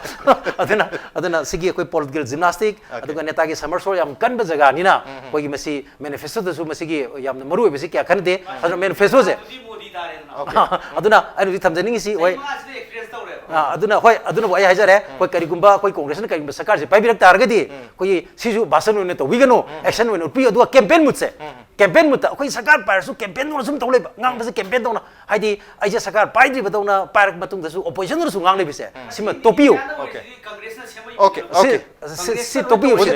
ꯑꯗꯨꯅ, ꯑꯗꯨꯅ ꯁꯤꯒꯤ ꯑꯩꯈꯣꯏ political gymnastic, ꯑꯗꯨꯒ ꯅꯦꯇꯥꯒꯤ summer show ꯌꯥꯝ ꯀꯟꯕ ꯖꯒꯥꯅꯤꯅ, ꯑꯩꯈꯣꯏꯒꯤ ꯃꯁꯤ manifestoꯗꯁꯨ ꯃꯁꯤꯒꯤ ꯌꯥꯝꯅ ꯃꯔꯨ ꯑꯣꯏꯕꯁꯤ ꯀꯌꯥ ꯈꯟꯅꯗꯦ꯫ ꯑꯗꯨꯅ manifestoꯁꯦ꯫ ꯑꯗꯨꯗꯤ ꯃꯣꯗꯤ ꯇꯥꯔꯦꯗꯅ꯫ ꯑꯗꯨꯅ ꯑꯩꯅ ꯍꯧꯖꯤꯛ ꯊꯝꯖꯅꯤꯡꯉꯤꯁꯤ, ꯍꯣꯏ꯫ ꯆꯍꯤ ꯃꯉꯥꯁꯤꯗ experience ꯇꯧꯔꯦꯕ꯫ ꯑꯥ, ꯑꯗꯨꯅ, ꯍꯣꯏ, ꯑꯗꯨꯅꯕꯨ ꯑꯩ ꯍꯥꯏꯖꯔꯦ, ꯑꯩꯈꯣꯏ ꯀꯔꯤꯒꯨꯝꯕ ꯑꯩꯈꯣꯏ ꯀꯣꯡꯒ꯭ꯔꯦꯁꯅ ꯀꯔꯤꯒꯨꯝꯕ ꯁꯔꯀꯥꯔꯁꯦ ꯄꯥꯏꯕꯤꯔꯛ ꯇꯥꯔꯒꯗꯤ, ꯑꯩꯈꯣꯏꯒꯤ ꯁꯤꯁꯨ ꯕꯥꯁꯟ ꯑꯣꯏꯅ ꯇꯧꯕꯤꯒꯅꯨ, action ꯑꯣꯏꯅ ꯎꯠꯄꯤꯌꯨ꯫ ꯑꯗꯨꯒ campaign moodꯁꯦ, campaign moodꯇ ꯑꯩꯈꯣꯏ ꯁꯔꯀꯥꯔ ꯄꯥꯏꯔꯁꯨ campaign ꯇꯧꯅ ꯁꯨꯝ ꯇꯧ ꯂꯩꯕ, ꯉꯥꯡꯕꯁꯦ campaign ꯇꯧꯅ꯫ ꯍꯥꯏꯗꯤ ꯑꯩꯁꯦ ꯁꯔꯀꯥꯔ ꯄꯥꯏꯗ꯭ꯔꯤꯕꯗꯧꯅ ꯄꯥꯏꯔꯛꯄ ꯃꯇꯨꯡꯗꯁꯨ ꯑꯣꯄꯣꯖꯤꯁꯟꯅꯁꯨ ꯉꯥꯡꯂꯤꯕꯁꯦ ꯁꯤꯃ ꯇꯣꯛꯄꯤꯌꯨ꯫ Okay. Okay. ꯁꯤ ꯁꯤ ꯇꯣꯛꯄꯤꯌꯨ꯫ ꯁꯤ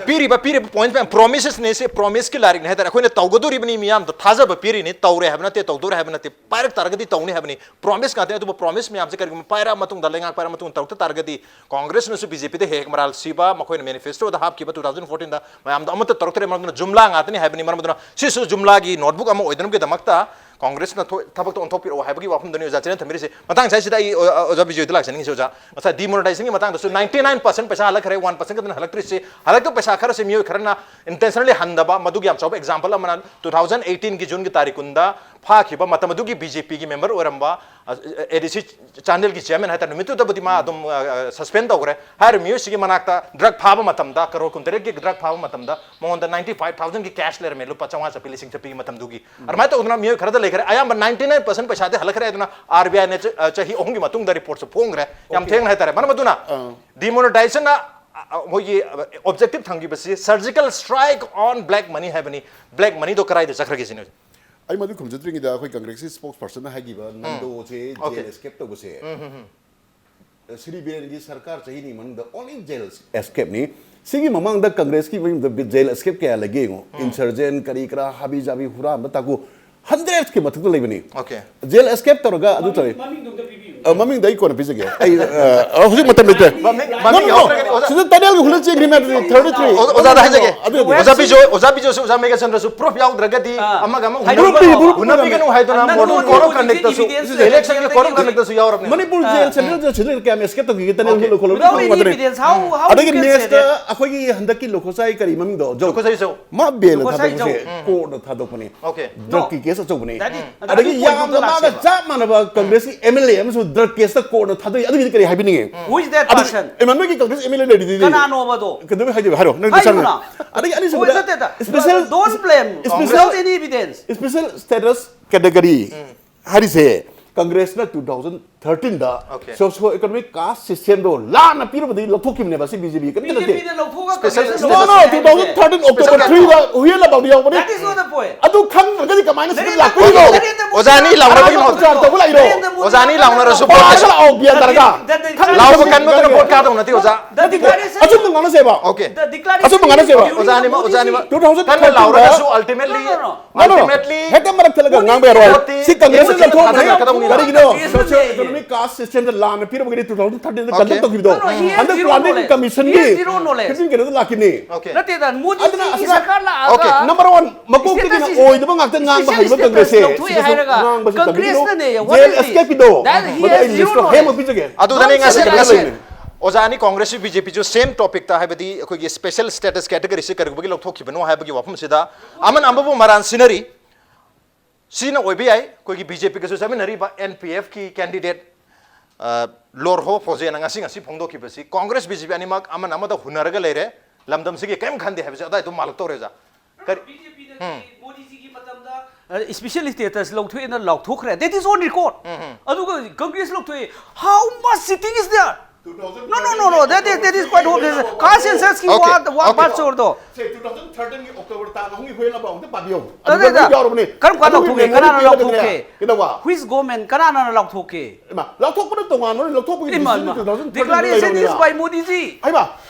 ꯄꯤꯔꯤꯕ ꯄꯤꯔꯤꯕ ꯄꯣꯏꯟꯠ ꯃꯌꯥꯝ ꯄ꯭ꯔꯣꯃꯤꯁꯦꯁꯅꯦ꯫ ꯁꯤ ꯄ꯭ꯔꯣꯃꯤꯁꯀꯤ ꯂꯥꯏꯔꯤꯛꯅꯦ ꯍꯥꯏꯇꯥꯔꯦ꯫ ꯑꯩꯈꯣꯏꯅ ꯇꯧꯒꯗꯣꯔꯤꯕꯅꯤ, ꯃꯤꯌꯥꯝꯗ ꯊꯥꯖꯕ ꯄꯤꯔꯤꯅꯤ꯫ ꯇꯧꯔꯦ ꯍꯥꯏꯕ ꯅꯠꯇꯦ, ꯇꯧꯗꯣꯔꯦ ꯍꯥꯏꯕ ꯅꯠꯇꯦ, ꯄꯥꯏꯔꯛ ꯇꯥꯔꯒꯗꯤ ꯇꯧꯅꯤ ꯍꯥꯏꯕꯅꯤ꯫ ꯄ꯭ꯔꯣꯃꯤꯁ ꯉꯥꯛꯇꯅꯤ꯫ ꯑꯗꯨꯕꯨ ꯄ꯭ꯔꯣꯃꯤꯁ ꯃꯌꯥꯝꯁꯦ ꯀꯔꯤꯒꯨꯝꯕ ꯄꯥꯏꯔꯛꯑ ꯃꯇꯨꯡꯗ, ꯂꯩꯉꯥꯛ ꯄꯥꯏꯔꯛꯑ ꯃꯇꯨꯡꯗ ꯇꯧꯔꯛꯇ ꯇꯥꯔꯒꯗꯤ ꯀꯣꯡꯒ꯭ꯔꯦꯁꯅꯁꯨ ꯕꯤ ꯖꯦ ꯄꯤꯗ ꯍꯦꯛ ꯍꯦꯛ ꯃꯔꯥꯜ ꯁꯤꯕ, ꯃꯈꯣꯏꯅ ꯃꯦꯅꯤꯐꯦꯁꯇꯣꯗ ꯍꯥꯞꯈꯤꯕ ꯇꯨ ꯊꯥꯎꯖꯟ ꯐꯣꯔꯇꯤꯟꯗ ꯃꯌꯥꯝꯗꯣ ꯑꯃꯠꯇ ꯇꯧꯔꯛꯇ꯭ꯔꯦ꯫ ꯃꯔꯝ ꯑꯗꯨꯅ ꯖꯨꯝꯂꯥ ꯉꯥꯛꯇꯅꯤ ꯍꯥꯏꯕꯅꯤ꯫ ꯃꯔꯝ ꯑꯗꯨꯅ ꯁꯤꯁꯨ ꯖꯨꯝꯂꯥꯒꯤ ꯅꯣꯠꯕꯨꯛ ꯑꯃ ꯑꯣꯏꯗꯅꯕꯒꯤꯗꯃꯛꯇ ꯀꯣꯡꯒ꯭ꯔꯦꯁꯅ ꯊꯣ- ꯊꯕꯛꯇꯣ ꯑꯣꯟꯊꯣꯛꯄꯤꯔꯛꯑꯣ ꯍꯥꯏꯕꯒꯤ ꯋꯥꯐꯝꯗꯨꯅꯤ ꯑꯣꯖꯥ ꯆꯦꯅꯦꯟ ꯊꯝꯕꯤꯔꯤꯁꯤ꯫ ꯃꯇꯥꯡ ꯁ꯭ꯋꯥꯏꯁꯤꯗ ꯑꯩ ꯑꯣ- ꯑꯣꯖꯥ ꯕꯤꯖꯣꯏꯗ ꯂꯥꯛꯆꯅꯤꯡꯉꯤꯁꯤ꯫ ꯑꯣꯖꯥ, ꯉꯁꯥꯏ ꯗꯤꯃꯣꯅꯤꯇꯥꯏꯖꯦꯁꯟꯒꯤ ꯃꯇꯥꯡꯗꯁꯨ ꯅꯥꯏꯟꯇꯤ ꯅꯥꯏꯟ ꯄꯥꯔꯁꯦꯟ ꯄꯩꯁꯥ ꯍꯜꯂꯛꯈ꯭ꯔꯦ, ꯋꯥꯟ ꯄꯥꯔꯁꯦꯟ ꯈꯛꯇꯅ ꯍꯜꯂꯛꯇ꯭ꯔꯤꯁꯤ꯫ ꯍꯜꯂꯛꯇꯕ ꯄꯩꯁꯥ ꯈꯔꯁꯦ ꯃꯤꯑꯣꯏ ꯈꯔꯅ ꯏꯟꯇꯦꯟꯁꯅꯦꯜꯂꯤ ꯍꯟꯗꯕ, ꯃꯗꯨꯒꯤ ꯌꯥꯝ ꯆꯥꯎꯕ ꯑꯦꯛꯖꯥꯝꯄꯜ ꯑꯃꯅ ꯇꯨ ꯊꯥꯎꯖꯟ ꯑꯩꯠꯇꯤꯟꯒꯤ ꯖꯨꯟꯒꯤ ꯇꯥꯔꯤꯛ ꯀꯨꯟꯗ ꯐꯥꯈꯤꯕ ꯃꯇꯝ ꯑꯗꯨꯒꯤ ꯕꯤ ꯖꯦ ꯄꯤꯒꯤ ꯃꯦꯝꯕꯔ ꯑꯣꯏꯔꯝꯕ ꯑꯦ ꯗꯤ ꯁꯤ ꯆꯥꯟꯗꯦꯜꯒꯤ ꯆꯤꯌꯔꯃꯦꯟ ꯍꯥꯏꯇꯥꯔꯦ, ꯅꯨꯃꯤꯠꯇꯨꯗꯕꯨꯗꯤ ꯃꯥ ꯑꯗꯨꯝ ꯁꯁꯄꯦꯟ ꯇꯧꯈ꯭ꯔꯦ꯫ ꯍꯥꯏꯔꯤꯕ ꯃꯤꯑꯣꯏꯁꯤꯒꯤ ꯃꯅꯥꯛꯇ ꯗ꯭ꯔꯒ ꯐꯥꯕ ꯃꯇꯝꯗ, ꯀꯔꯣꯔ ꯀꯨꯟꯇꯔꯦꯠꯀꯤ ꯗ꯭ꯔꯒ ꯐꯥꯕ ꯃꯇꯝꯗ ꯃꯉꯣꯟꯗ ꯅꯥꯏꯟꯇꯤ ꯐꯥꯏꯚ ꯊꯥꯎꯖꯟꯒꯤ ꯀꯦꯁ ꯂꯩꯔꯝꯃꯦ, ꯂꯨꯄꯥ ꯆꯥꯝꯃꯉꯥ ꯆꯠꯄꯤ, ꯂꯤꯁꯤꯡ ꯆꯠꯄꯤꯒꯤ ꯃꯇꯝꯗꯨꯒꯤ꯫ ꯑꯗꯨꯃꯥꯏꯅ ꯇꯧꯗꯅ ꯃꯤꯑꯣꯏ ꯈꯔꯗ ꯂꯩꯈ꯭ꯔꯦ꯫ ꯑꯌꯥꯝꯕ ꯅꯥꯏꯟꯇꯤ ꯅꯥꯏꯟ ꯄꯥꯔꯁꯦꯟ ꯄꯩꯁꯥꯗꯤ ꯍꯜꯂꯛꯈ꯭ꯔꯦ꯫ ꯑꯗꯨꯅ ꯑꯥꯔ ꯕꯤ ꯑꯥꯏꯅ ꯆ- ꯑ, ꯆꯍꯤ ꯑꯍꯨꯝꯒꯤ ꯃꯇꯨꯡꯗ ꯔꯤꯄꯣꯔꯠꯁꯨ ꯐꯣꯡꯈ꯭ꯔꯦ꯫ ꯌꯥꯝ ꯊꯦꯡꯅ ꯍꯥꯏꯇꯥꯔꯦ꯫ ꯃꯔꯝ ꯑꯗꯨꯅ ꯗꯤꯃꯣꯅꯤꯇꯥꯏꯖꯦꯁꯟꯅ ꯑ, ꯑ, ꯃꯣꯏꯒꯤ ꯑꯣꯕꯖꯦꯛꯇꯤꯚ ꯊꯝꯈꯤꯕꯁꯤ surgical strike on black money ꯍꯥꯏꯕꯅꯤ꯫ ꯕ꯭ꯂꯦꯛ ꯃꯅꯤꯗꯣ ꯀꯗꯥꯏꯗ ꯆꯠꯈ꯭ꯔꯒꯦ ꯁꯤꯅꯤ꯫ ꯑꯩ ꯃꯗꯨ ꯈꯨꯝꯖꯗ꯭ꯔꯤꯉꯩꯗ ꯑꯩꯈꯣꯏ ꯀꯪꯒ꯭ꯔꯦꯁꯀꯤ ꯁ꯭ꯄꯣꯛꯁ ꯄꯔꯁꯟꯅ ꯍꯥꯏꯈꯤꯕ ꯅꯟꯗꯣꯁꯦ Okay. ꯖꯦꯜ ꯑꯦꯁꯀꯦꯞ ꯇꯧꯕꯁꯦ ꯁ꯭ꯔꯤ ꯕꯤꯔꯦꯟꯒꯤ ꯁꯔꯀꯥꯔ ꯆꯍꯤ ꯑꯅꯤ ꯃꯅꯨꯡꯗ only ꯖꯦꯜ ꯑꯦꯁꯀꯦꯞꯅꯤ꯫ ꯁꯤꯒꯤ ꯃꯃꯥꯡꯗ ꯀꯪꯒ꯭ꯔꯦꯁꯀꯤ ꯃꯅꯨꯡꯗ ꯖꯦꯜ ꯑꯦꯁꯀꯦꯞ ꯀꯌꯥ ꯂꯩꯒꯦ ꯌꯦꯡꯉꯣ꯫ ꯏꯟꯁꯔꯖꯦꯟ, ꯀꯔꯤ ꯀꯔꯥ, ꯍꯥꯕꯤ ꯖꯥꯕꯤ, ꯍꯨꯔꯥꯟꯕ ꯇꯥꯀꯨ, ꯍꯟꯗ꯭ꯔꯦꯠꯀꯤ ꯃꯊꯛꯇ ꯂꯩꯕꯅꯤ꯫ Okay. ꯖꯦꯜ ꯑꯦꯁꯀꯦꯞ ꯇꯧꯔꯒ ꯑꯗꯨ ꯇꯧꯔꯦ꯫ ꯑ, ꯃꯃꯤꯡꯗ ꯑꯩ ꯀꯣꯟꯅ ꯄꯤꯖꯒꯦ꯫ ꯑꯩ, ꯑ, ꯍꯧꯖꯤꯛ ꯃꯇꯝ ꯂꯩꯇ꯭ꯔꯦ꯫ ꯃꯃꯤꯡ- ꯃꯃꯤꯡ ꯌꯥꯎꯗ꯭ꯔꯒꯗꯤ ꯑꯣꯖꯥ- ꯁꯤꯗ ꯇꯅꯦꯜꯒꯤ ꯍꯨꯜꯂ ꯆꯦꯟꯈ꯭ꯔꯤ ꯃꯌꯥꯝꯗꯨꯗꯤ ꯊꯥꯔꯇꯤ ꯊ꯭ꯔꯤ꯫ ꯑꯣ- ꯑꯣꯖꯥꯗ ꯍꯥꯏꯖꯒꯦ꯫ ꯑꯗꯨ ꯑꯣꯖꯥ ꯕꯤꯖꯣꯏ, ꯑꯣꯖꯥ ꯕꯤꯖꯣꯏꯁꯨ, ꯑꯣꯖꯥ ꯃꯦꯘꯆꯟꯗ꯭ꯔꯁꯨ ꯄ꯭ꯔꯨꯐ ꯌꯥꯎꯗ꯭ꯔꯒꯗꯤ ꯑꯥ꯫ ꯑꯃꯒ ꯑꯃ ꯍꯥꯏꯗꯣꯛꯄ ꯍꯨꯟꯅꯕꯤꯒꯅꯨ ꯍꯥꯏꯗꯣꯛꯄ ꯍꯨꯟꯅꯕꯤꯒꯅꯨ ꯍꯥꯏꯗꯨꯅ ꯅꯪ ꯃꯣꯗꯦꯜ ꯅꯪ ꯀꯣꯔꯣꯞ ꯅꯪ ꯀꯟꯗꯛꯇꯁꯨ, evidence ꯏꯂꯦꯛꯁꯟꯒꯤ ꯂꯩꯇꯦ꯫ ꯀꯣꯔꯣꯞ ꯀꯟꯗꯛꯇꯁꯨ ꯌꯥꯎꯔꯕꯅꯤ꯫ Manipur jail central jail central ꯀꯌꯥꯝ ꯑꯦꯁꯀꯦꯞ ꯇꯧꯈꯤꯒꯦ? Tunnel Okay. ꯍꯨꯜꯂ ꯈꯣꯠꯂ without any ꯉꯥꯛꯇꯅꯦ꯫ Evidence, how- how ꯑꯗꯒꯤ you can say next that? ꯑꯩꯈꯣꯏꯒꯤ ꯍꯟꯗꯛꯀꯤ ꯂꯣꯀꯣꯁꯥꯏ ꯀꯔꯤ ꯃꯃꯤꯡꯗꯣ? ꯖꯧ꯫ ꯂꯣꯀꯣꯁꯥꯏ ꯖꯧ꯫ ꯃꯥ ꯕꯦꯜꯗ ꯂꯣꯀꯣꯁꯥꯏ ꯊꯥꯗꯣꯛꯄꯁꯦ ꯖꯧ꯫ ꯎꯝ꯫ ꯀꯣꯔꯠꯅ ꯊꯥꯗꯣꯛꯄꯅꯤ꯫ Okay. ꯗ꯭ꯔꯒꯀꯤ ꯀꯦꯁ ꯑꯆꯧꯕꯅꯤ꯫ Daddy, ꯑꯗꯒꯤ ꯑꯗꯨꯒꯤ ꯌꯥꯝꯅ ꯄꯣꯏꯟꯠꯇꯣ ꯃꯥꯒ ꯂꯥꯛꯁꯦꯕ꯫ ꯆꯞ ꯃꯥꯟꯅꯕ ꯀꯪꯒ꯭ꯔꯦꯁꯀꯤ ꯑꯦꯝ ꯑꯦꯜ ꯑꯦ ꯑꯃꯁꯨ ꯗ꯭ꯔꯒ ꯀꯦꯁꯇ ꯀꯣꯔꯠꯅ ꯊꯥꯗꯣꯛꯏ꯫ ꯑꯗꯨꯒꯤꯗꯤ ꯀꯔꯤ ꯍꯥꯏꯕꯤꯅꯤꯡꯉꯤ? Who is that ꯑꯗꯨ person? ꯑꯦ, ꯃꯥ ꯅꯣꯏꯒꯤ ꯀꯪꯒ꯭ꯔꯦꯁ ꯑꯦꯝ ꯑꯦꯜ ꯑꯦ ꯂꯩꯔꯤꯗꯨꯗꯤ꯫ ꯀꯅꯥꯅꯣꯕꯗꯣ? ꯀꯩꯗꯧꯕꯩ ꯍꯥꯏꯗꯣꯏꯕ? ꯍꯥꯏꯔꯣ, ꯅꯪ ꯍꯥꯏꯌꯨꯅ꯫ ꯆꯪꯉꯦ꯫ ꯑꯗꯒꯤ ꯑꯅꯤꯁꯨꯕꯗ, ꯍꯣꯏ, special, ꯅꯠꯇꯦꯗ꯫ Special, Don't blame special, without any evidence. Special status category ꯍꯥꯏꯔꯤꯁꯦ ꯀꯪꯒ꯭ꯔꯦꯁꯅ ꯇꯨ ꯊꯥꯎꯖꯟ ꯊꯥꯔꯇꯤꯟꯗ Okay. ꯁꯣꯁꯤꯌꯣ ꯏꯀꯣꯅꯣꯃꯤꯛ ꯀꯥꯁ ꯁꯤꯁꯇꯦꯝꯗꯣ ꯂꯥꯟꯅ ꯄꯤꯔꯨꯕꯗꯤ ꯂꯧꯊꯣꯛꯈꯤꯕꯅꯦꯕ, ꯁꯤ ꯕꯤꯖꯦꯄꯤ ꯀꯔꯤꯝꯇ ꯅꯠꯇꯦ. ꯕꯤꯖꯦꯄꯤꯅ ꯂꯧꯊꯣꯛꯑꯒ Special- ꯀꯪꯒ꯭ꯔꯦꯁꯅ No, no, ꯂꯧꯊꯣꯛꯑꯦ two thousand thirteen October Special- threeꯗ ꯍꯨꯏꯌꯦꯟ ꯂꯥꯎꯕꯗꯤ ꯌꯥꯎꯕꯅꯦ. That is not the point. ꯑꯗꯨ ꯈꯪꯗ꯭ꯔꯒꯗꯤ ꯀꯃꯥꯏꯅ ꯁꯤꯗ ꯅꯔꯦꯟꯗ꯭ꯔ ꯂꯥꯛꯄꯤꯅꯣ? ꯃꯣꯗꯤ- ꯅꯔꯦꯟꯗ꯭ꯔ ꯃꯣꯗꯤ ꯑꯣꯖꯥ ꯑꯅꯤ ꯂꯥꯎꯅꯕꯒꯤ ꯅꯔꯦꯟꯗ꯭ꯔ ꯃꯍꯨꯠ- ꯃꯣꯗꯤ- ꯑꯣꯖꯥ ꯑꯅꯤ ꯂꯥꯎꯅꯔꯁꯨ ꯅꯔꯦꯟꯗ꯭ꯔ ꯃꯣꯗꯤ- ꯄꯥꯔꯒ ꯂꯥꯛꯑꯣ, ꯒ꯭ꯌꯥꯟ ꯇꯥꯔꯒ. The- the- ꯂꯥꯎꯕ ꯀꯟꯕꯗꯨꯅ ꯚꯣꯠ ꯀꯥꯗꯧ ꯅꯠꯇꯦ ꯑꯣꯖꯥ. The declaration ꯑꯆꯨꯝꯕ ꯉꯥꯡꯅꯁꯦꯕ. Okay. The declaration ꯑꯆꯨꯝꯕ ꯉꯥꯡꯅꯁꯦꯕ. is ꯑꯣꯖꯥ ꯑꯅꯤꯃꯛ, ꯑꯣꯖꯥ ꯑꯅꯤꯃꯛ. Two thousand thirteen ꯀꯟꯅ ꯂꯥꯎꯔꯒꯁꯨ No, no, no. Ultimately, No, no, no. No, no. ultimately, ꯍꯦꯛꯇ ꯃꯔꯛ ꯊꯠꯂꯒ ꯉꯥꯡꯕ ꯌꯥꯔꯣꯏ. ꯃꯣꯗꯤ ꯁꯤ ꯀꯪꯒ꯭ꯔꯦꯁꯅ ꯃꯣꯗꯤ ꯂꯧꯊꯣꯛꯈ꯭ꯔꯦ. ꯊꯥꯖꯤꯜꯂꯛꯀꯗꯧꯅꯤꯅ. ꯀꯔꯤꯒꯤꯅꯣ? Yes, Socio yes. economic caste systemꯗ ꯂꯥꯟꯅ ꯄꯤꯔꯝꯕꯒꯤꯗꯤ two thousand thirteenꯗ Okay. conduct ꯇꯧꯈꯤꯕꯗꯣ. No, no, he has ꯍꯟꯗꯛ zero planning knowledge. commissionꯒꯤ He has zero knowledge. fifteen ꯀꯩꯅꯣꯗ ꯂꯥꯛꯈꯤꯅꯤ. Okay. ꯅꯠꯇꯦꯗ, ꯑꯗꯨꯅ ꯃꯣꯗꯤꯖꯤꯒꯤ ꯑꯁꯤꯅ ꯁꯔꯀꯥꯔ ꯂꯥꯛꯑꯒ Okay, number one, ꯃꯀꯣꯛꯇꯒꯤꯅ Special status, ꯑꯣꯏꯗꯕ ꯉꯥꯛꯇ ꯉꯥꯡꯕ special ꯍꯩꯕ status ꯀꯪꯒ꯭ꯔꯦꯁꯁꯦ ꯂꯧꯊꯣꯛꯑꯦ ꯁꯤꯗꯁꯨ ꯍꯥꯏꯔꯒ ꯉꯥꯡꯕꯁꯤ ꯀꯪꯒ꯭ꯔꯦꯁꯅꯅꯦ, ꯇꯝꯕꯤꯒꯅꯨ. what J L is escape it? ꯀꯤꯗꯣ That he ꯃꯗꯨ has ꯑꯩ zero list ꯍꯦꯟꯅ knowledge. ꯄꯤꯖꯒꯦ. ꯑꯗꯨꯗꯅꯦ Nonsense ꯉꯁꯤ ꯀꯪꯒ꯭ꯔꯦꯁ ꯉꯁꯤ ꯍꯥꯏꯁꯦ. ꯑꯣꯖꯥ ꯑꯅꯤ ꯀꯪꯒ꯭ꯔꯦꯁꯁꯨ ꯕꯤ ꯖꯦ ꯄꯤꯁꯨ same topicꯇ, ꯍꯥꯏꯕꯗꯤ ꯑꯩꯈꯣꯏꯒꯤ special status categoryꯁꯤ ꯀꯔꯤꯒꯨꯝꯕꯒꯤ ꯂꯧꯊꯣꯛꯈꯤꯕꯅꯣ ꯍꯥꯏꯕꯒꯤ ꯋꯥꯐꯝꯁꯤꯗ ꯑꯃꯅ ꯑꯃꯕꯨ ꯃꯔꯥꯟ ꯁꯤꯟꯅꯔꯤ꯫ ꯁꯤꯅ ꯑꯣꯏꯕ ꯌꯥꯏ, ꯑꯩꯈꯣꯏꯒꯤ ꯕꯤ ꯖꯦ ꯄꯤꯒꯁꯨ ꯆꯠꯃꯤꯟꯅꯔꯤꯕ N P Fꯀꯤ candidate, ꯑ, ꯂꯣꯔꯍꯣ ꯐꯣꯖꯦꯅ ꯉꯁꯤ ꯉꯁꯤ ꯐꯣꯡꯗꯣꯛꯈꯤꯕꯁꯤ ꯀꯪꯒ꯭ꯔꯦꯁ ꯕꯤ ꯖꯦ ꯄꯤ ꯑꯅꯤꯃꯛ ꯑꯃꯅ ꯑꯃꯗ ꯍꯨꯟꯅꯔꯒ ꯂꯩꯔꯦ, ꯂꯝꯗꯝꯁꯤꯒꯤ ꯀꯔꯤꯝ ꯈꯟꯗꯦ ꯍꯥꯏꯕꯁꯦ ꯑꯗꯨꯋꯥꯏꯗꯣ ꯃꯥꯜꯂꯛꯇꯧꯔꯦ ꯑꯣꯖꯥ꯫ ꯀꯔꯤ? ꯕꯤ ꯖꯦ ꯄꯤꯅꯗꯤ ꯃꯣꯗꯤꯖꯤꯒꯤ ꯃꯇꯝꯗ special status ꯂꯧꯊꯣꯛꯑꯦꯅ ꯂꯥꯎꯊꯣꯛꯈ꯭ꯔꯦ, that is on record. ꯑꯗꯨꯒ Congress ꯂꯧꯊꯣꯛꯑꯦ, how much sitting is there? No, no, no, no, that is, that is quite hopeless. Caste censusꯀꯤ Okay, ꯋꯥ ꯋꯥ okay. ꯄꯥꯔꯠ ꯁꯣꯔꯗꯣ. ꯁꯦ, two thousand thirteenꯒꯤ October ꯇꯥꯡ ꯑꯍꯨꯝꯒꯤ ꯍꯨꯏꯌꯦꯟ ꯂꯥꯎꯕ ꯑꯝꯇ ꯄꯥꯕꯤꯌꯨ. ꯑꯗꯨꯗ ꯑꯗꯨꯗ ꯌꯥꯎꯔꯕꯅꯦ. ꯀꯔꯝ ꯀꯥꯟꯗ ꯑꯗꯨꯒꯤ ꯂꯥꯎꯊꯣꯛꯀꯦ? memory ꯀꯅꯥꯅ ꯄꯤꯔꯒꯅꯦ. ꯂꯥꯎꯊꯣꯛꯀꯦ? ꯀꯩꯗꯧꯕ? Which government? ꯀꯅꯥꯅ ꯂꯥꯎꯊꯣꯛꯀꯦ? ꯏꯃꯥ, ꯂꯥꯎꯊꯣꯛꯄꯅ ꯇꯣꯉꯥꯟꯕ, ꯂꯧꯊꯣꯛꯄꯒꯤ ꯏꯃꯥ, decision ꯏꯃꯥ. two thousand thirteen Declaration is ꯂꯩꯔꯕꯅꯤꯅ. by ꯃꯣꯗꯤꯖꯤ. ꯍꯥꯏꯕ,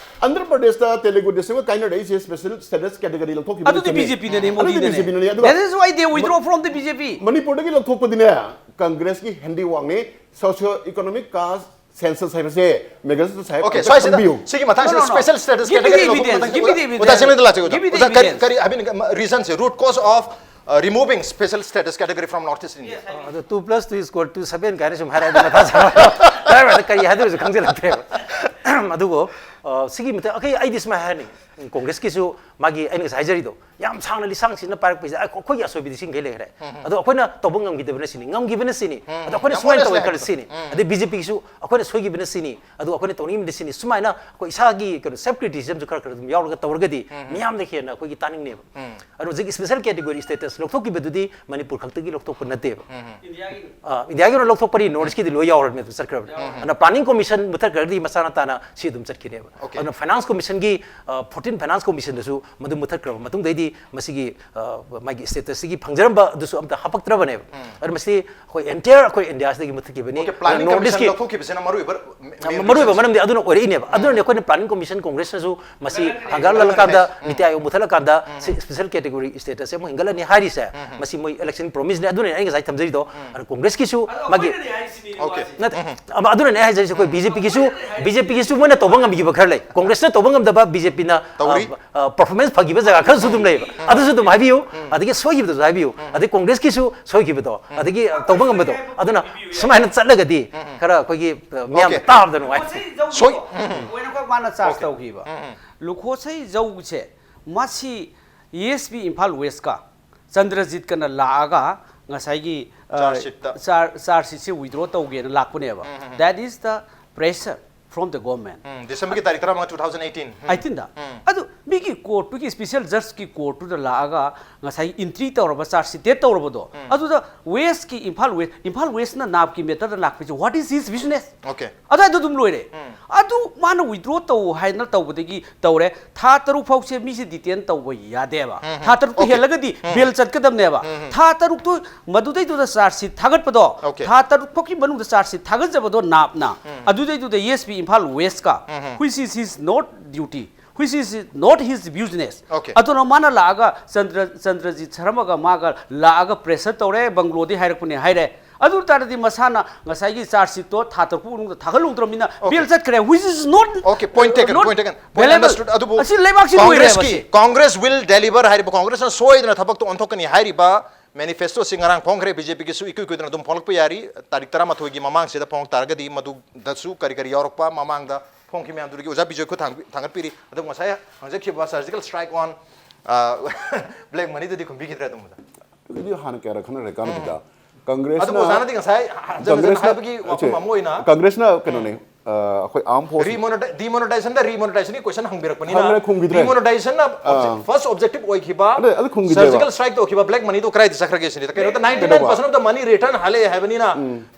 ꯑꯟꯙ꯭ꯔ ꯄ꯭ꯔꯗꯦꯁꯇ ꯇꯦꯂꯨꯒꯨ ꯗꯦꯁꯝꯒ ꯀꯥꯏꯅꯔꯛꯏꯁꯦ special status category ꯂꯧꯊꯣꯛꯈꯤꯕ ꯑꯗꯨꯗꯤ ꯅꯨꯃꯤꯠꯇꯅꯦ. ꯕꯤ ꯖꯦ ꯄꯤꯅꯅꯦ, ꯑꯗꯨꯗꯤ ꯃꯣꯗꯤꯅꯅꯦ. B J ꯄꯤꯅꯅꯦ. ꯑꯗꯨꯒ That is why they withdraw from the B J P. ꯃꯅꯤꯄꯨꯔꯗꯒꯤ ꯂꯧꯊꯣꯛꯄꯗꯤꯅꯦ, ꯀꯪꯒ꯭ꯔꯦꯁꯀꯤ handiworkꯅꯤ. Socio economic caste census ꯍꯥꯏꯕꯁꯦ ꯃꯦꯘꯥꯂꯌꯥꯗ ꯁꯥꯍꯦꯕ Okay, ꯑꯝꯇ ꯁ꯭ꯋꯥꯏꯁꯤꯗ ꯈꯪꯕꯤꯌꯨ. ꯁꯤꯒꯤ ꯃꯇꯥꯡꯁꯤꯗ No, no, no. special status Give me the category ꯂꯧꯊꯣꯛꯄ evidence, ꯃꯇꯥꯡꯁꯤꯗ give me the evidence. ꯑꯣꯖꯥ ꯁꯦꯝꯂꯩꯗ ꯂꯥꯛꯆꯒꯦ ꯑꯣꯖꯥ. Give me the ꯑꯣꯖꯥ, ꯀꯔꯤ evidence. ꯀꯔꯤ ꯍꯥꯏꯕꯤꯅꯤꯡ reasonꯁꯦ, root cause of, uh, removing special status category from North East India? ꯑꯗꯣ two plus two is equal to seven ꯀꯥꯏꯅ ꯁꯨꯝ ꯍꯥꯏꯔꯛꯑꯗꯤ ꯃꯊꯥ ꯁꯥꯔ ꯀꯔꯤ ꯍꯥꯏꯗꯣꯏꯁꯨ ꯈꯪꯖꯤꯜꯂꯛꯇ꯭ꯔꯦꯕ꯫ ꯑꯗꯨꯕꯨ ꯑ, ꯁꯤꯒꯤ ꯃꯇꯥꯡ ꯑꯩ ꯑꯩꯗꯤ ꯁꯨꯃꯥꯏꯅ ꯍꯥꯏꯔꯅꯤ, ꯀꯣꯡꯒ꯭ꯔꯦꯁꯀꯤꯁꯨ ꯃꯥꯒꯤ ꯑꯩꯅ ꯉꯁꯥꯏ ꯍꯥꯏꯖꯔꯤꯗꯣ ꯌꯥꯝ ꯁꯥꯡꯅ ꯂꯤꯁꯥꯡ ꯁꯤꯠꯅ ꯄꯥꯏꯔꯛꯄꯁꯦ ꯑꯩꯈꯣꯏꯒꯤ ꯑꯁꯣꯏꯕꯗꯤ ꯁꯤꯡꯈꯩ ꯂꯩꯈ꯭ꯔꯦ꯫ ꯑꯗꯣ ꯑꯩꯈꯣꯏꯅ ꯇꯧꯕ ꯉꯝꯈꯤꯗꯕꯅ ꯁꯤꯅꯤ, ꯉꯝꯈꯤꯕꯅ ꯁꯤꯅꯤ, ꯑꯗꯣ ꯑꯩꯈꯣꯏꯅ ꯌꯥꯝ ꯁꯨꯃꯥꯏꯅ honest ꯇꯧꯋꯦ ꯂꯩ ꯈꯜꯂ ꯁꯤꯅꯤ, ꯑꯗꯩ ꯕꯤ ꯖꯦ ꯄꯤꯒꯤꯁꯨ ꯑꯩꯈꯣꯏꯅ ꯁꯣꯏꯈꯤꯕꯅ ꯁꯤꯅꯤ, ꯑꯗꯨꯒ ꯑꯩꯈꯣꯏꯅ ꯇꯧꯅꯤꯡꯉꯤꯕꯅ ꯁꯤꯅꯤ, ꯁꯨꯃꯥꯏꯅ ꯑꯩꯈꯣꯏ ꯏꯁꯥꯒꯤ ꯀꯩꯅꯣ self criticismꯁꯨ ꯈꯔ ꯈꯔ ꯑꯗꯨꯝ ꯌꯥꯎꯔꯒ ꯇꯧꯔꯒꯗꯤ ꯃꯤꯌꯥꯝꯗ ꯍꯦꯟꯅ ꯑꯩꯈꯣꯏꯒꯤ ꯇꯥꯅꯤꯡꯅꯦꯕ꯫ ꯑꯗꯨꯅ ꯍꯧꯖꯤꯛ special category status ꯂꯧꯊꯣꯛꯈꯤꯕꯗꯨꯗꯤ ꯃꯅꯤꯄꯨꯔ ꯈꯛꯇꯒꯤ ꯂꯧꯊꯣꯛꯄ ꯅꯠꯇꯦꯕ꯫ ꯏꯟꯗꯤꯌꯥꯒꯤ ꯑꯣꯏꯅ ꯂꯧꯊꯣꯛꯄꯗꯤ North East ꯀꯤꯗꯤ ꯂꯣꯏ ꯌꯥꯎꯔꯕꯅꯦ, ꯑꯗꯨ ꯆꯠꯈ꯭ꯔꯕꯅꯦ꯫ ꯑꯗꯨꯅ planning commission ꯃꯨꯊꯠꯈ꯭ꯔꯒꯗꯤ ꯃꯁꯥꯅ ꯇꯥꯅ ꯁꯤ ꯑꯗꯨꯝ ꯆꯠꯈꯤꯅꯦꯕ꯫ Okay. ꯑꯗꯨꯅ finance commission ꯒꯤ, fourteen finance commission ꯗꯁꯨ ꯃꯗꯨ ꯃꯨꯊꯠꯈ꯭ꯔꯕ ꯃꯇꯨꯡꯗꯩꯗꯤ ꯃꯁꯤꯒꯤ, ꯃꯥꯒꯤ status ꯁꯤꯒꯤ ꯐꯪꯖꯔꯝꯕ ꯑꯗꯨꯁꯨ ꯑꯝꯇ ꯍꯥꯄꯛꯇ꯭ꯔꯕꯅꯦꯕ꯫ ꯑꯗꯨꯅ ꯃꯁꯤ ꯑꯩꯈꯣꯏ entire ꯑꯩꯈꯣꯏ ꯏꯟꯗꯤꯌꯥꯁꯤꯗꯒꯤ ꯃꯨꯊꯠꯈꯤꯕꯅꯤ꯫ Okay, planning North commission East ꯀꯤ ꯂꯧꯊꯣꯛꯈꯤꯕꯁꯤꯅ ꯃꯔꯨ ꯑꯣꯏꯕ main ꯃꯔꯨ ꯑꯣꯏꯕ reason ꯁꯦ꯫ ꯃꯔꯝꯗꯤ ꯑꯗꯨꯅ ꯑꯣꯏꯔꯛꯏꯅꯦꯕ꯫ ꯑꯗꯨꯅꯅꯦ ꯑꯩꯈꯣꯏꯅ planning commission Congress ꯅꯁꯨ ꯃꯁꯤ ꯍꯪꯒꯠꯍꯜꯂꯀꯥꯟꯗ, ꯅꯤꯇꯤ ꯑꯥꯌꯣꯒ ꯃꯨꯊꯠꯂꯀꯥꯟꯗ ꯁꯤ special category status ꯁꯦ ꯑꯃꯨꯛ ꯍꯦꯟꯒꯠꯂꯅꯤ ꯍꯥꯏꯔꯤꯁꯦ꯫ ꯃꯁꯤ ꯃꯣꯏ election promise ꯅꯦ꯫ ꯑꯗꯨꯅꯅꯦ ꯑꯩ ꯉꯁꯥꯏ ꯊꯝꯖꯔꯤꯗꯣ꯫ ꯑꯗꯨ ꯀꯣꯡꯒ꯭ꯔꯦꯁꯀꯤꯁꯨ ꯃꯥꯒꯤ Okay. ꯅꯠꯇꯦ, ꯑꯗꯨꯅꯅꯦ ꯑꯩ ꯍꯥꯏꯖꯔꯤꯁꯦ, ꯑꯩꯈꯣꯏ ꯕꯤ ꯖꯦ ꯄꯤꯒꯤꯁꯨ, ꯕꯤ ꯖꯦ ꯄꯤꯒꯤꯁꯨ ꯃꯣꯏꯅ ꯇꯧꯕ ꯉꯝꯈꯤꯕ ꯈꯔ ꯂꯩ, ꯀꯣꯡꯒ꯭ꯔꯦꯁꯅ ꯇꯧꯕ ꯉꯝꯗꯕ ꯕꯤ ꯖꯦ ꯄꯤꯅ ꯇꯧꯔꯤ꯫ Performance ꯐꯈꯤꯕ ꯖꯒꯥ ꯈꯔꯁꯨ ꯑꯗꯨꯝ ꯂꯩꯌꯦꯕ꯫ ꯑꯗꯨꯁꯨ ꯑꯗꯨꯝ ꯍꯥꯏꯕꯤꯌꯨ꯫ ꯑꯗꯒꯤ ꯁꯣꯏꯈꯤꯕꯗꯨꯁꯨ ꯍꯥꯏꯕꯤꯌꯨ꯫ ꯑꯗꯒꯤ ꯀꯣꯡꯒ꯭ꯔꯦꯁꯀꯤꯁꯨ ꯁꯣꯏꯈꯤꯕꯗꯣ, ꯑꯗꯒꯤ ꯇꯧꯕ ꯉꯝꯕꯗꯣ, ꯑꯗꯨꯅ ꯁꯨꯃꯥꯏꯅ ꯆꯠꯂꯒꯗꯤ ꯈꯔ ꯑꯩꯈꯣꯏꯒꯤ ꯃꯤꯌꯥꯝ Okay. ꯇꯥꯕꯗ ꯅꯨꯡꯉꯥꯏ꯫ ꯁꯣꯏ ꯑꯩꯈꯣꯏꯅ ꯑꯩꯈꯣꯏ ꯃꯥꯅ ꯆꯥꯔꯖ ꯇꯧꯈꯤꯕ ꯂꯨꯈꯣꯁꯩ ꯖꯧꯁꯦ ꯃꯁꯤ ꯑꯦ ꯑꯦꯁ ꯄꯤ ꯏꯝꯐꯥꯜ ꯋꯦꯁꯀ ꯆꯟꯗ꯭ꯔꯖꯤꯠꯀꯅ ꯂꯥꯛꯑꯒ ꯉꯁꯥꯏꯒꯤ Charge sheet ꯇ꯫ ꯆꯥꯔꯖ ꯁꯤꯠꯁꯦ withdraw ꯇꯧꯒꯦꯅ ꯂꯥꯛꯄꯅꯦꯕ꯫ That is the pressure from the government. ꯎꯝ, ꯗꯤꯁꯦꯝꯕꯔꯒꯤ ꯇꯥꯔꯤꯛ ꯇꯔꯥꯃꯉꯥ, two thousand eighteen. ꯎꯝ. ꯑꯩꯠꯇꯤꯟꯗ ꯑꯗꯨ ꯃꯤꯒꯤ ꯀꯣꯔꯠꯇꯨꯒꯤ special judge ꯀꯤ ꯀꯣꯔꯠꯇꯨꯗ ꯂꯥꯛꯑꯒ ꯉꯁꯥꯏꯒꯤ entry ꯇꯧꯔꯕ, charge sheet ꯇꯧꯔꯕꯗꯣ, ꯑꯗꯨꯗ ꯋꯦꯁꯀꯤ ꯏꯝꯐꯥꯜ ꯋꯦꯁ ꯏꯝꯐꯥꯜ ꯋꯦꯁꯅ ꯅꯥꯞꯀꯤ matter ꯗ ꯂꯥꯛꯄꯁꯦ, what is his business? Okay. ꯑꯗꯨꯋꯥꯏꯗ ꯑꯗꯨꯝ ꯂꯣꯏꯔꯦ꯫ ꯑꯗꯨ ꯃꯥꯅ withdraw ꯇꯧ ꯍꯥꯏꯅ ꯇꯧꯕꯗꯒꯤ ꯇꯧꯔꯦ꯫ ꯊꯥ ꯇꯔꯨꯛ ꯐꯥꯎꯁꯦ ꯃꯤꯁꯦ detain ꯇꯧꯕ ꯌꯥꯗꯦꯕ꯫ ꯊꯥ ꯇꯔꯨꯛꯇ Okay. ꯍꯦꯜꯂꯒꯗꯤ bail ꯆꯠꯀꯗꯕꯅꯦꯕ꯫ ꯊꯥ ꯇꯔꯨꯛꯇꯨ ꯃꯗꯨꯗꯩꯗꯨꯗ charge sheet ꯊꯥꯒꯠꯄꯗꯣ, Okay. ꯊꯥ ꯇꯔꯨꯛ ꯐꯥꯎꯒꯤ ꯃꯅꯨꯡꯗ charge sheet ꯊꯥꯒꯠꯆꯕꯗꯣ ꯅꯥꯞꯅ, ꯑꯗꯨꯗꯩꯗꯨꯗ A S P Imphal ꯋꯦꯁꯀ, which is his not duty, which is not his business. Okay. ꯑꯗꯨꯅ ꯃꯥꯅ ꯂꯥꯛꯑꯒ ꯆꯟꯗ꯭ꯔ ꯆꯟꯗ꯭ꯔꯖꯤꯠ ꯁꯔꯃꯒ ꯃꯥꯒ ꯂꯥꯛꯑꯒ pressure ꯇꯧꯔꯦ, ꯕꯪꯒ꯭ꯂꯣꯗꯤ ꯍꯥꯏꯔꯛꯄꯅꯦ ꯍꯥꯏꯔꯦ꯫ ꯑꯗꯨ ꯑꯣꯏ ꯇꯥꯔꯗꯤ ꯃꯁꯥꯅ ꯉꯁꯥꯏꯒꯤ charge sheet ꯇꯣ ꯊꯥ ꯇꯔꯨꯛ ꯃꯅꯨꯡꯗ ꯊꯥꯒꯠꯍꯧꯗ꯭ꯔꯕꯅꯤꯅ Okay. Bail ꯆꯠꯈ꯭ꯔꯦ, which is not, Okay, point taken, not point taken. Point valable. Understood. ꯑꯗꯨꯕꯨ ꯑꯁꯤ ꯂꯩꯕꯥꯛꯁꯤ ꯂꯣꯏꯔꯦꯕ ꯀꯣꯡꯒ꯭ꯔꯦꯁꯀꯤ ꯁꯤ꯫ Congress will deliver ꯍꯥꯏꯔꯤꯕ, ꯀꯣꯡꯒ꯭ꯔꯦꯁꯅ ꯁꯣꯏꯗꯅ ꯊꯕꯛꯇꯣ ꯑꯣꯟꯊꯣꯛꯀꯅꯤ ꯍꯥꯏꯔꯤꯕ manifesto ꯁꯤ ꯉꯔꯥꯡ ꯐꯣꯡꯈ꯭ꯔꯦ꯫ ꯕꯤ ꯖꯦ ꯄꯤꯒꯤꯁꯨ ꯏꯀꯨꯏ ꯀꯨꯏꯗꯅ ꯑꯗꯨꯝ ꯐꯣꯡꯂꯛꯄ ꯌꯥꯔꯤ꯫ ꯇꯥꯔꯤꯛ ꯇꯔꯥꯃꯥꯊꯣꯏꯒꯤ ꯃꯃꯥꯡꯁꯤꯗ ꯐꯣꯡꯂꯛ ꯇꯥꯔꯒꯗꯤ ꯃꯗꯨꯗꯁꯨ ꯀꯔꯤ ꯀꯔꯤ ꯌꯥꯎꯔꯛꯄ, ꯃꯃꯥꯡꯗ ꯐꯣꯡꯈꯤꯕ ꯃꯌꯥꯝꯗꯨꯗꯒꯤ ꯑꯣꯖꯥ ꯕꯤꯖꯣꯏ ꯈꯨꯠ ꯊꯥꯡ-, ꯊꯥꯡꯒꯠꯄꯤꯔꯤ꯫ ꯑꯗꯨꯒ ꯉꯁꯥꯏ ꯍꯪꯖꯈꯤꯕ surgical strike on black money ꯗꯨꯗꯤ ꯈꯨꯝꯕꯤꯈꯤꯗ꯭ꯔꯦ ꯑꯗꯨꯝ ꯑꯣꯖꯥ꯫ ꯑꯗꯨꯗꯤ ꯍꯥꯟꯅ ꯀꯌꯥꯔꯛ ꯈꯟꯅꯔꯦ ꯀꯥꯟꯅꯕꯤꯗ꯫ ꯑꯗꯨꯕꯨ ꯀꯪꯒ꯭ꯔꯦꯁꯅ ꯑꯣꯖꯥꯅꯗꯤ ꯉꯁꯥꯏ ꯍꯟꯖꯟ ꯍꯟꯖꯟ ꯀꯪꯒ꯭ꯔꯦꯁꯅ ꯍꯥꯏꯕꯒꯤ ꯋꯥꯐꯝ ꯁꯦ, ꯑꯃ ꯑꯣꯏꯅ ꯀꯪꯒ꯭ꯔꯦꯁꯅ ꯀꯩꯅꯣꯅꯦ, ꯑꯩꯈꯣꯏ ꯑꯥꯔꯝ ꯐꯣꯔꯁ ꯔꯤꯃꯣꯅꯤꯇꯥꯏꯖꯦꯁꯟꯗ ꯔꯤꯃꯣꯅꯤꯇꯥꯏꯖꯦꯁꯟꯒꯤ ꯀꯣꯏꯁꯟ ꯍꯪꯕꯤꯔꯛꯄꯅꯤꯅ ꯍꯪꯕꯗ ꯈꯨꯝꯈꯤꯗ꯭ꯔꯦ꯫ ꯔꯤꯃꯣꯅꯤꯇꯥꯏꯖꯦꯁꯟꯅ ꯐꯥꯔꯁ ꯑꯣꯕꯖꯦꯛꯇꯤꯚ ꯑꯣꯏꯈꯤꯕ ꯑꯗꯨ- ꯑꯗꯨ ꯈꯨꯝꯈꯤꯗ꯭ꯔꯦꯕ꯫ ꯁꯔꯖꯤꯀꯦꯜ ꯁ꯭ꯇ꯭ꯔꯥꯏꯛ ꯇꯧꯈꯤꯕ ꯕ꯭ꯂꯦꯛ ꯃꯅꯤꯗꯣ ꯀꯗꯥꯏꯗ ꯆꯠꯈ꯭ꯔꯒꯦ ꯁꯤꯅꯤꯗ ꯀꯩꯅꯣꯗ ninety nine percent of the money return ꯍꯜꯂꯛꯑꯦ ꯍꯥꯏꯕꯅꯤꯅ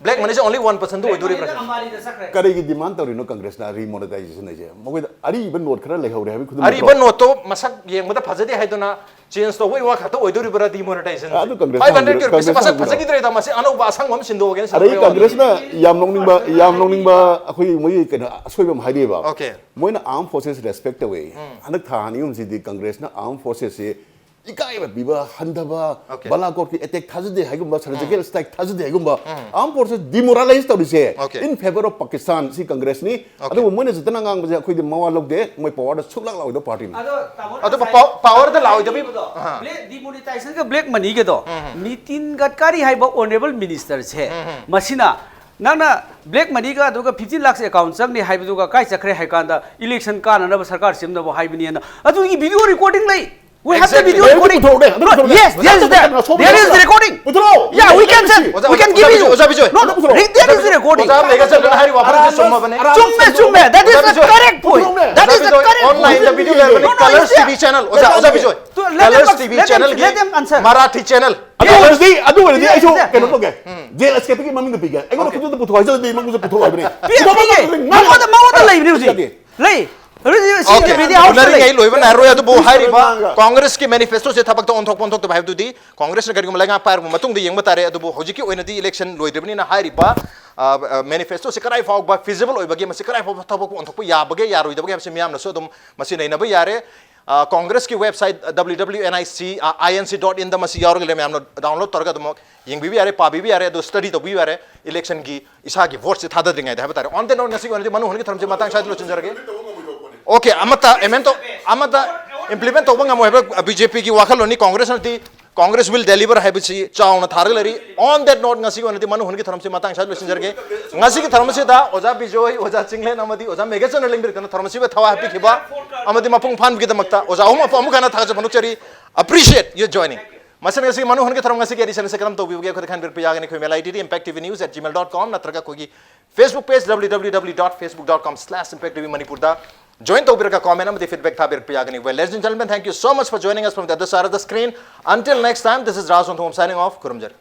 ꯕ꯭ꯂꯦꯛ ꯃꯅꯤꯁꯦ only one percent ꯑꯣꯏꯗꯣꯔꯤꯕ꯭ꯔꯥ ꯁꯤꯅꯤ? ꯑꯝꯕꯥꯅꯤꯗ ꯆꯠꯈ꯭ꯔꯦ꯫ ꯀꯔꯤꯒꯤ ꯗꯤꯃꯥꯟ ꯇꯧꯔꯤꯅꯣ ꯀꯪꯒ꯭ꯔꯦꯁꯅ ꯔꯤꯃꯣꯅꯤꯇꯥꯏꯖꯦꯁꯟ ꯍꯥꯏꯁꯦ? ꯃꯈꯣꯏꯗ ꯑꯔꯤꯕ ꯅꯣꯠ ꯈꯔ ꯂꯩꯍꯧꯔꯦ ꯍꯥꯏꯕꯒꯤ ꯈꯨꯗꯝ ꯑꯔꯤꯕ ꯅꯠꯇ꯭ꯔꯣ? ꯅꯣꯠꯇꯣ ꯃꯁꯛ ꯌꯦꯡꯕꯗ ꯐꯖꯗꯦ ꯍꯥꯏꯗꯨꯅ ꯆꯦꯟꯖ ꯇꯧꯕꯒꯤ ꯋꯥ ꯈꯛꯇ ꯑꯣꯏꯗꯣꯔꯤꯕ꯭ꯔꯥ ꯗꯤꯃꯣꯅꯤꯇꯥꯏꯖꯦꯁꯟ? ꯑꯗꯨ ꯀꯪꯒ꯭ꯔꯦꯁ Five hundred ꯀꯤ ꯍꯪꯕꯤꯔ- ꯔꯨꯄꯤꯁ ꯃꯁꯛ ꯀꯪꯒ꯭ꯔꯦꯁ ꯐꯖꯈꯤꯗ꯭ꯔꯦꯗ, ꯃꯁꯤ ꯑꯅꯧꯕ ꯑꯁꯪꯕ ꯑꯃ ꯁꯤꯟꯗꯣꯛꯑꯒꯦꯅ ꯑꯗꯩ ꯁꯤꯟꯗꯣꯛꯄꯒꯤ ꯋꯥꯅꯤ꯫ ꯀꯪꯒ꯭ꯔꯦꯁꯅ ꯌꯥꯝ ꯅꯣꯛꯅꯤꯡꯕ ꯌꯥꯝ ꯅꯣꯛꯅꯤꯡꯕ ꯑꯩꯈꯣꯏꯒꯤ ꯃꯣꯏꯒꯤ ꯀꯩꯅꯣ ꯑꯁꯣꯏꯕ ꯑꯃ ꯍꯥꯏꯔꯤꯑꯕ꯫ Okay. ꯃꯣꯏꯅ ꯑꯥꯔꯝ ꯐꯣꯔꯁꯦꯁ ꯔꯦꯁꯄꯦꯛ ꯇꯧꯋꯦ꯫ ꯍꯟꯗꯛ ꯊꯥ ꯑꯅꯤ ꯑꯍꯨꯝꯁꯤꯗꯤ ꯀꯪꯒ꯭ꯔꯦꯁꯅ ꯑꯥꯔꯝ ꯐꯣꯔꯁꯦꯁꯁꯤ ꯏꯀꯥꯏꯕ ꯄꯤꯕ, ꯍꯟꯊꯕ, Okay. ꯕꯂꯥꯀꯣꯠꯀꯤ ꯑꯦꯇꯦꯛ ꯊꯥꯖꯗꯦ ꯍꯥꯏꯒꯨꯝꯕ, ꯁꯔꯖꯤꯀꯦꯜ ꯁ꯭ꯇ꯭ꯔꯥꯏꯛ ꯊꯥꯖꯗꯦ ꯍꯥꯏꯒꯨꯝꯕ, ꯑꯥꯔꯝ ꯐꯣꯔꯁꯦꯁ ꯗꯤꯃꯣꯔꯦꯂꯥꯏꯁ ꯇꯧꯔꯤꯁꯦ Okay. in favor of Pakistan ꯁꯤ ꯀꯪꯒ꯭ꯔꯦꯁꯅꯤ꯫ Okay. ꯑꯗꯨꯕꯨ ꯃꯣꯏꯅ ꯆꯠꯇꯅ ꯉꯥꯡꯕꯁꯦ ꯑꯩꯈꯣꯏꯗꯤ ꯃꯋꯥ ꯂꯧꯗꯦ꯫ ꯃꯣꯏ ꯄꯋꯥꯔꯗ ꯁꯨꯛꯂꯥꯛ ꯂꯥꯛꯑꯣꯏꯗꯕ ꯄꯥꯔꯇꯤꯅꯤ꯫ ꯑꯗꯣ ꯇꯥꯃꯣꯅ ꯑꯗꯨꯕꯨ ꯉꯁꯥꯏ ꯄꯥꯎ- ꯄꯥꯋꯔꯗ ꯂꯥꯛꯑꯣꯏꯗꯕꯤ- ꯍꯥꯏꯕꯗꯣ, ꯑꯍꯥ. ꯕ꯭ꯂꯦꯛ ꯗꯤꯃꯣꯅꯤꯇꯥꯏꯖꯦꯁꯟꯒ ꯕ꯭ꯂꯦꯛ ꯃꯅꯤꯒꯗꯣ ꯅꯤꯇꯤꯟ ꯒꯗꯀꯥꯔꯤ ꯍꯥꯏꯕ ꯑꯣꯅꯔꯦꯕꯜ ꯃꯤꯅꯤꯁꯇꯔꯁꯦ ꯃꯁꯤꯅ ꯅꯪꯅ ꯕ꯭ꯂꯦꯛ ꯃꯅꯤꯒ ꯑꯗꯨꯒ ꯐꯤꯐꯇꯤꯟ ꯂꯥꯛꯁ ꯑꯦꯀꯥꯎꯟ ꯆꯪꯅꯤ ꯍꯥꯏꯕꯗꯨꯒ ꯀꯥꯏ ꯆꯠꯈ꯭ꯔꯦ ꯍꯥꯏ ꯀꯥꯟꯗ ꯏꯂꯦꯛꯁꯟ ꯀꯥꯟꯅꯅꯕ ꯁꯔꯀꯥꯔ ꯁꯦꯝꯅꯕ ꯍꯥꯏꯕꯅꯤꯅ ꯑꯗꯨꯒꯤ ꯚꯤꯗꯤꯑꯣ ꯔꯦꯀꯣꯔꯗꯤꯡ ꯂꯩ꯫ We have the Exactly. video ꯂꯩ, recording. ꯄꯨꯊꯣꯔꯛꯎꯅꯦ, ꯑꯗꯨ ꯄꯨꯊꯣꯔꯛꯎꯅꯦ꯫ Yes, yes, there, there is the recording. ꯄꯨꯊꯣꯔꯛꯑꯣ꯫ Yeah, we can sir. ꯑꯣꯖꯥ- We can ꯑꯣꯖꯥ give ꯕꯤꯖꯣꯏ, you. ꯑꯣꯖꯥ Bijoy. No, no, there is the recording. ꯑꯣꯖꯥ ꯃꯦꯘꯆꯟꯗ꯭ꯔꯅ ꯍꯥꯏꯔꯤꯕ ꯋꯥꯐꯝꯁꯦ ꯆꯨꯝꯃꯕꯅꯦ꯫ ꯆꯨꯝꯃꯦ, ꯆꯨꯝꯃꯦ. That is the correct point. That is the correct Online the point. video ꯂꯩꯕꯅꯤ, No, no, Colors it's there. T V channel. ꯑꯣꯖꯥ- ꯑꯣꯖꯥ Bijoy. To let them Colors ex-, T V let them, channel ꯒꯤ let them answer. Marathi channel꯫ ꯑꯗꯨ ꯑꯣꯏꯔꯗꯤ ꯑꯗꯨ ꯑꯣꯏꯔꯗꯤ ꯑꯩꯁꯨ Yes, yes. ꯀꯩꯅꯣ ꯇꯧꯒꯦ꯫ ꯖꯦꯜ ꯑꯦꯁꯀꯦꯞꯀꯤ ꯃꯃꯤꯡꯗ ꯄꯤꯒꯦ꯫ ꯑꯩꯉꯣꯟꯗ ꯈꯨꯗꯛꯇ ꯄꯨꯊꯣꯛ ꯍꯥꯏꯖꯜꯂꯗꯤ ꯃꯃꯤꯡꯁꯦ ꯄꯨꯊꯣꯛꯑꯣ ꯍꯥꯏꯕꯅꯤ꯫ ꯄꯤꯔꯦ, ꯄꯤꯔꯦ꯫ ꯃꯉꯣꯟꯗ, ꯃꯉꯣꯟꯗ ꯂꯩꯕꯅꯤ ꯍꯧꯖꯤꯛ꯫ ꯂꯩ꯫ ꯍꯧꯖꯤꯛ ꯁꯤ Okay. media house ꯇ ꯎꯅꯔꯤꯉꯩ ꯂꯩ꯫ ꯂꯣꯏꯕ ꯅꯥꯏꯔꯣꯏ꯫ ꯑꯗꯨꯕꯨ ꯍꯥꯏꯔꯤꯕ ꯉꯥꯡꯉꯒ꯫ ꯀꯣꯡꯒ꯭ꯔꯦꯁꯀꯤ ꯃꯦꯅꯤꯐꯦꯁꯇꯣꯁꯦ ꯊꯕꯛꯇ ꯑꯣꯟꯊꯣꯛꯄ ꯑꯣꯟꯊꯣꯛꯇꯕ ꯍꯥꯏꯕꯗꯨꯗꯤ ꯀꯣꯡꯒ꯭ꯔꯦꯁꯅ ꯀꯔꯤꯒꯨꯝꯕ ꯂꯩꯉꯥꯛ ꯄꯥꯏꯔꯕ ꯃꯇꯨꯡꯗ ꯌꯦꯡꯕ ꯇꯥꯔꯦ꯫ ꯑꯗꯨꯕꯨ ꯍꯧꯖꯤꯛꯀꯤ ꯑꯣꯏꯅꯗꯤ ꯏꯂꯦꯛꯁꯟ ꯂꯣꯏꯗ꯭ꯔꯤꯕꯅꯤꯅ ꯍꯥꯏꯔꯤꯕ, ꯑ, ꯑ, ꯃꯦꯅꯤꯐꯦꯁꯇꯣꯁꯦ ꯀꯗꯥꯏ ꯐꯥꯎꯕ ꯐꯤꯖꯤꯕꯜ ꯑꯣꯏꯕꯒꯦ, ꯃꯁꯤ ꯀꯗꯥꯏ ꯐꯥꯎꯕ ꯊꯕꯛ ꯑꯣꯟꯊꯣꯛꯄ ꯌꯥꯕꯒꯦ, ꯌꯥꯔꯣꯏꯗꯕꯒꯦ ꯍꯥꯏꯕꯁꯤ ꯃꯤꯌꯥꯝꯅꯁꯨ ꯑꯗꯨꯝ ꯃꯁꯤ ꯅꯩꯅꯕ ꯌꯥꯔꯦ꯫ ꯑ, ꯀꯣꯡꯒ꯭ꯔꯦꯁꯀꯤ website W W N I C, ꯑ, I N C dot in ꯗ ꯃꯁꯤ ꯌꯥꯎꯔꯒ ꯂꯩ꯫ ꯃꯌꯥꯝꯅ ꯗꯥꯎꯟꯂꯣꯗ ꯇꯧꯔꯒ ꯑꯗꯨꯃꯛ ꯌꯦꯡꯕꯤꯕ ꯌꯥꯔꯦ, ꯄꯥꯕꯤꯕ ꯌꯥꯔꯦ꯫ ꯑꯗꯨ ꯁ꯭ꯇꯗꯤ ꯇꯧꯕꯤꯕ ꯌꯥꯔꯦ꯫ ꯏꯂꯦꯛꯁꯟꯒꯤ ꯏꯁꯥꯒꯤ ꯚꯣꯠꯁꯦ ꯊꯥꯗꯗ꯭ꯔꯤꯉꯩꯗ ꯍꯥꯏꯕ ꯇꯥꯔꯦ꯫ On that note, ꯉꯁꯤꯒꯤ ꯑꯣꯏꯅꯗꯤ ꯃꯅꯨ ꯍꯨꯟꯒꯤ ꯊꯧꯔꯝꯁꯦ ꯃꯇꯥꯡ ꯁ꯭ꯋꯥꯏꯗ ꯂꯣꯏꯁꯤꯟꯖꯔꯒꯦ꯫ Okay, ꯑꯃꯠꯇ ꯑꯦꯃꯦꯟ ꯇꯧ-, ꯑꯃꯠꯇ ꯏꯝꯄ꯭ꯂꯤꯃꯦꯟ ꯇꯧꯕ ꯉꯝꯃꯣꯏ ꯍꯥꯏꯕ ꯕꯤ ꯖꯦ ꯄꯤꯒꯤ ꯋꯥꯈꯜꯂꯣꯟꯅꯤ꯫ ꯀꯣꯡꯒ꯭ꯔꯦꯁꯅꯗꯤ Congress will deliver ꯍꯥꯏꯕꯁꯤ ꯆꯥꯎꯅ ꯊꯥꯔꯒ ꯂꯩꯔꯤ꯫ On that note, ꯉꯁꯤꯒꯤ ꯑꯣꯏꯅꯗꯤ ꯃꯅꯨ ꯍꯨꯟꯒꯤ ꯊꯧꯔꯝꯁꯤ ꯃꯇꯥꯡ ꯁ꯭ꯋꯥꯏꯗ ꯂꯣꯏꯁꯤꯟꯖꯔꯒꯦ꯫ ꯉꯁꯤꯒꯤ ꯊꯧꯔꯝ ꯑꯁꯤꯗ ꯑꯣꯖꯥ ꯕꯤꯖꯣꯏ, ꯑꯣꯖꯥ ꯆꯤꯡꯂꯦꯟ ꯑꯃꯗꯤ ꯑꯣꯖꯥ ꯃꯦꯘꯆꯟꯗ꯭ꯔ ꯂꯦꯡꯕꯤꯔꯛꯇꯅ ꯊꯧꯔꯝ ꯑꯁꯤꯕꯨ ꯊꯋꯥꯏ ꯍꯥꯞꯄꯤꯈꯤꯕ ꯑꯃꯗꯤ ꯃꯄꯨꯡ ꯐꯥꯍꯟꯕꯒꯤꯗꯃꯛꯇ ꯑꯣꯖꯥ ꯑꯍꯨꯝ ꯑꯃꯨꯛ ꯍꯟꯅ ꯊꯥꯒꯠꯆꯕ ꯐꯣꯡꯗꯣꯛꯆꯔꯤ꯫ Appreciate your joining. ꯃꯁꯤꯅ ꯉꯁꯤꯒꯤ ꯃꯅꯨ ꯍꯨꯟꯒꯤ ꯊꯧꯔꯝ ꯉꯁꯤꯒꯤ edition ꯑꯁꯤ ꯀꯔꯝ ꯇꯧꯕꯤꯕꯒꯦ? ꯑꯩꯈꯣꯏꯗ ꯈꯟꯕꯤꯔꯛꯄ ꯌꯥꯒꯅꯤ꯫ ꯑꯩꯈꯣꯏ email I D D impact T V news at gmail dot com ꯅꯠꯇ꯭ꯔꯒ ꯑꯩꯈꯣꯏꯒꯤ Facebook page, www.facebook.com/impacttvmanipur ꯗ join ꯇꯧꯕꯤꯔꯒ comment ꯑꯃꯗꯤ feedback ꯊꯥꯕꯤꯔꯛꯄ ꯌꯥꯒꯅꯤ. Well, ladies and gentlemen, thank you so much for joining us from the other side of the screen. Until next time, this is Raj Wangthong signing off. ꯈꯨꯔꯨꯝꯖꯔꯤ.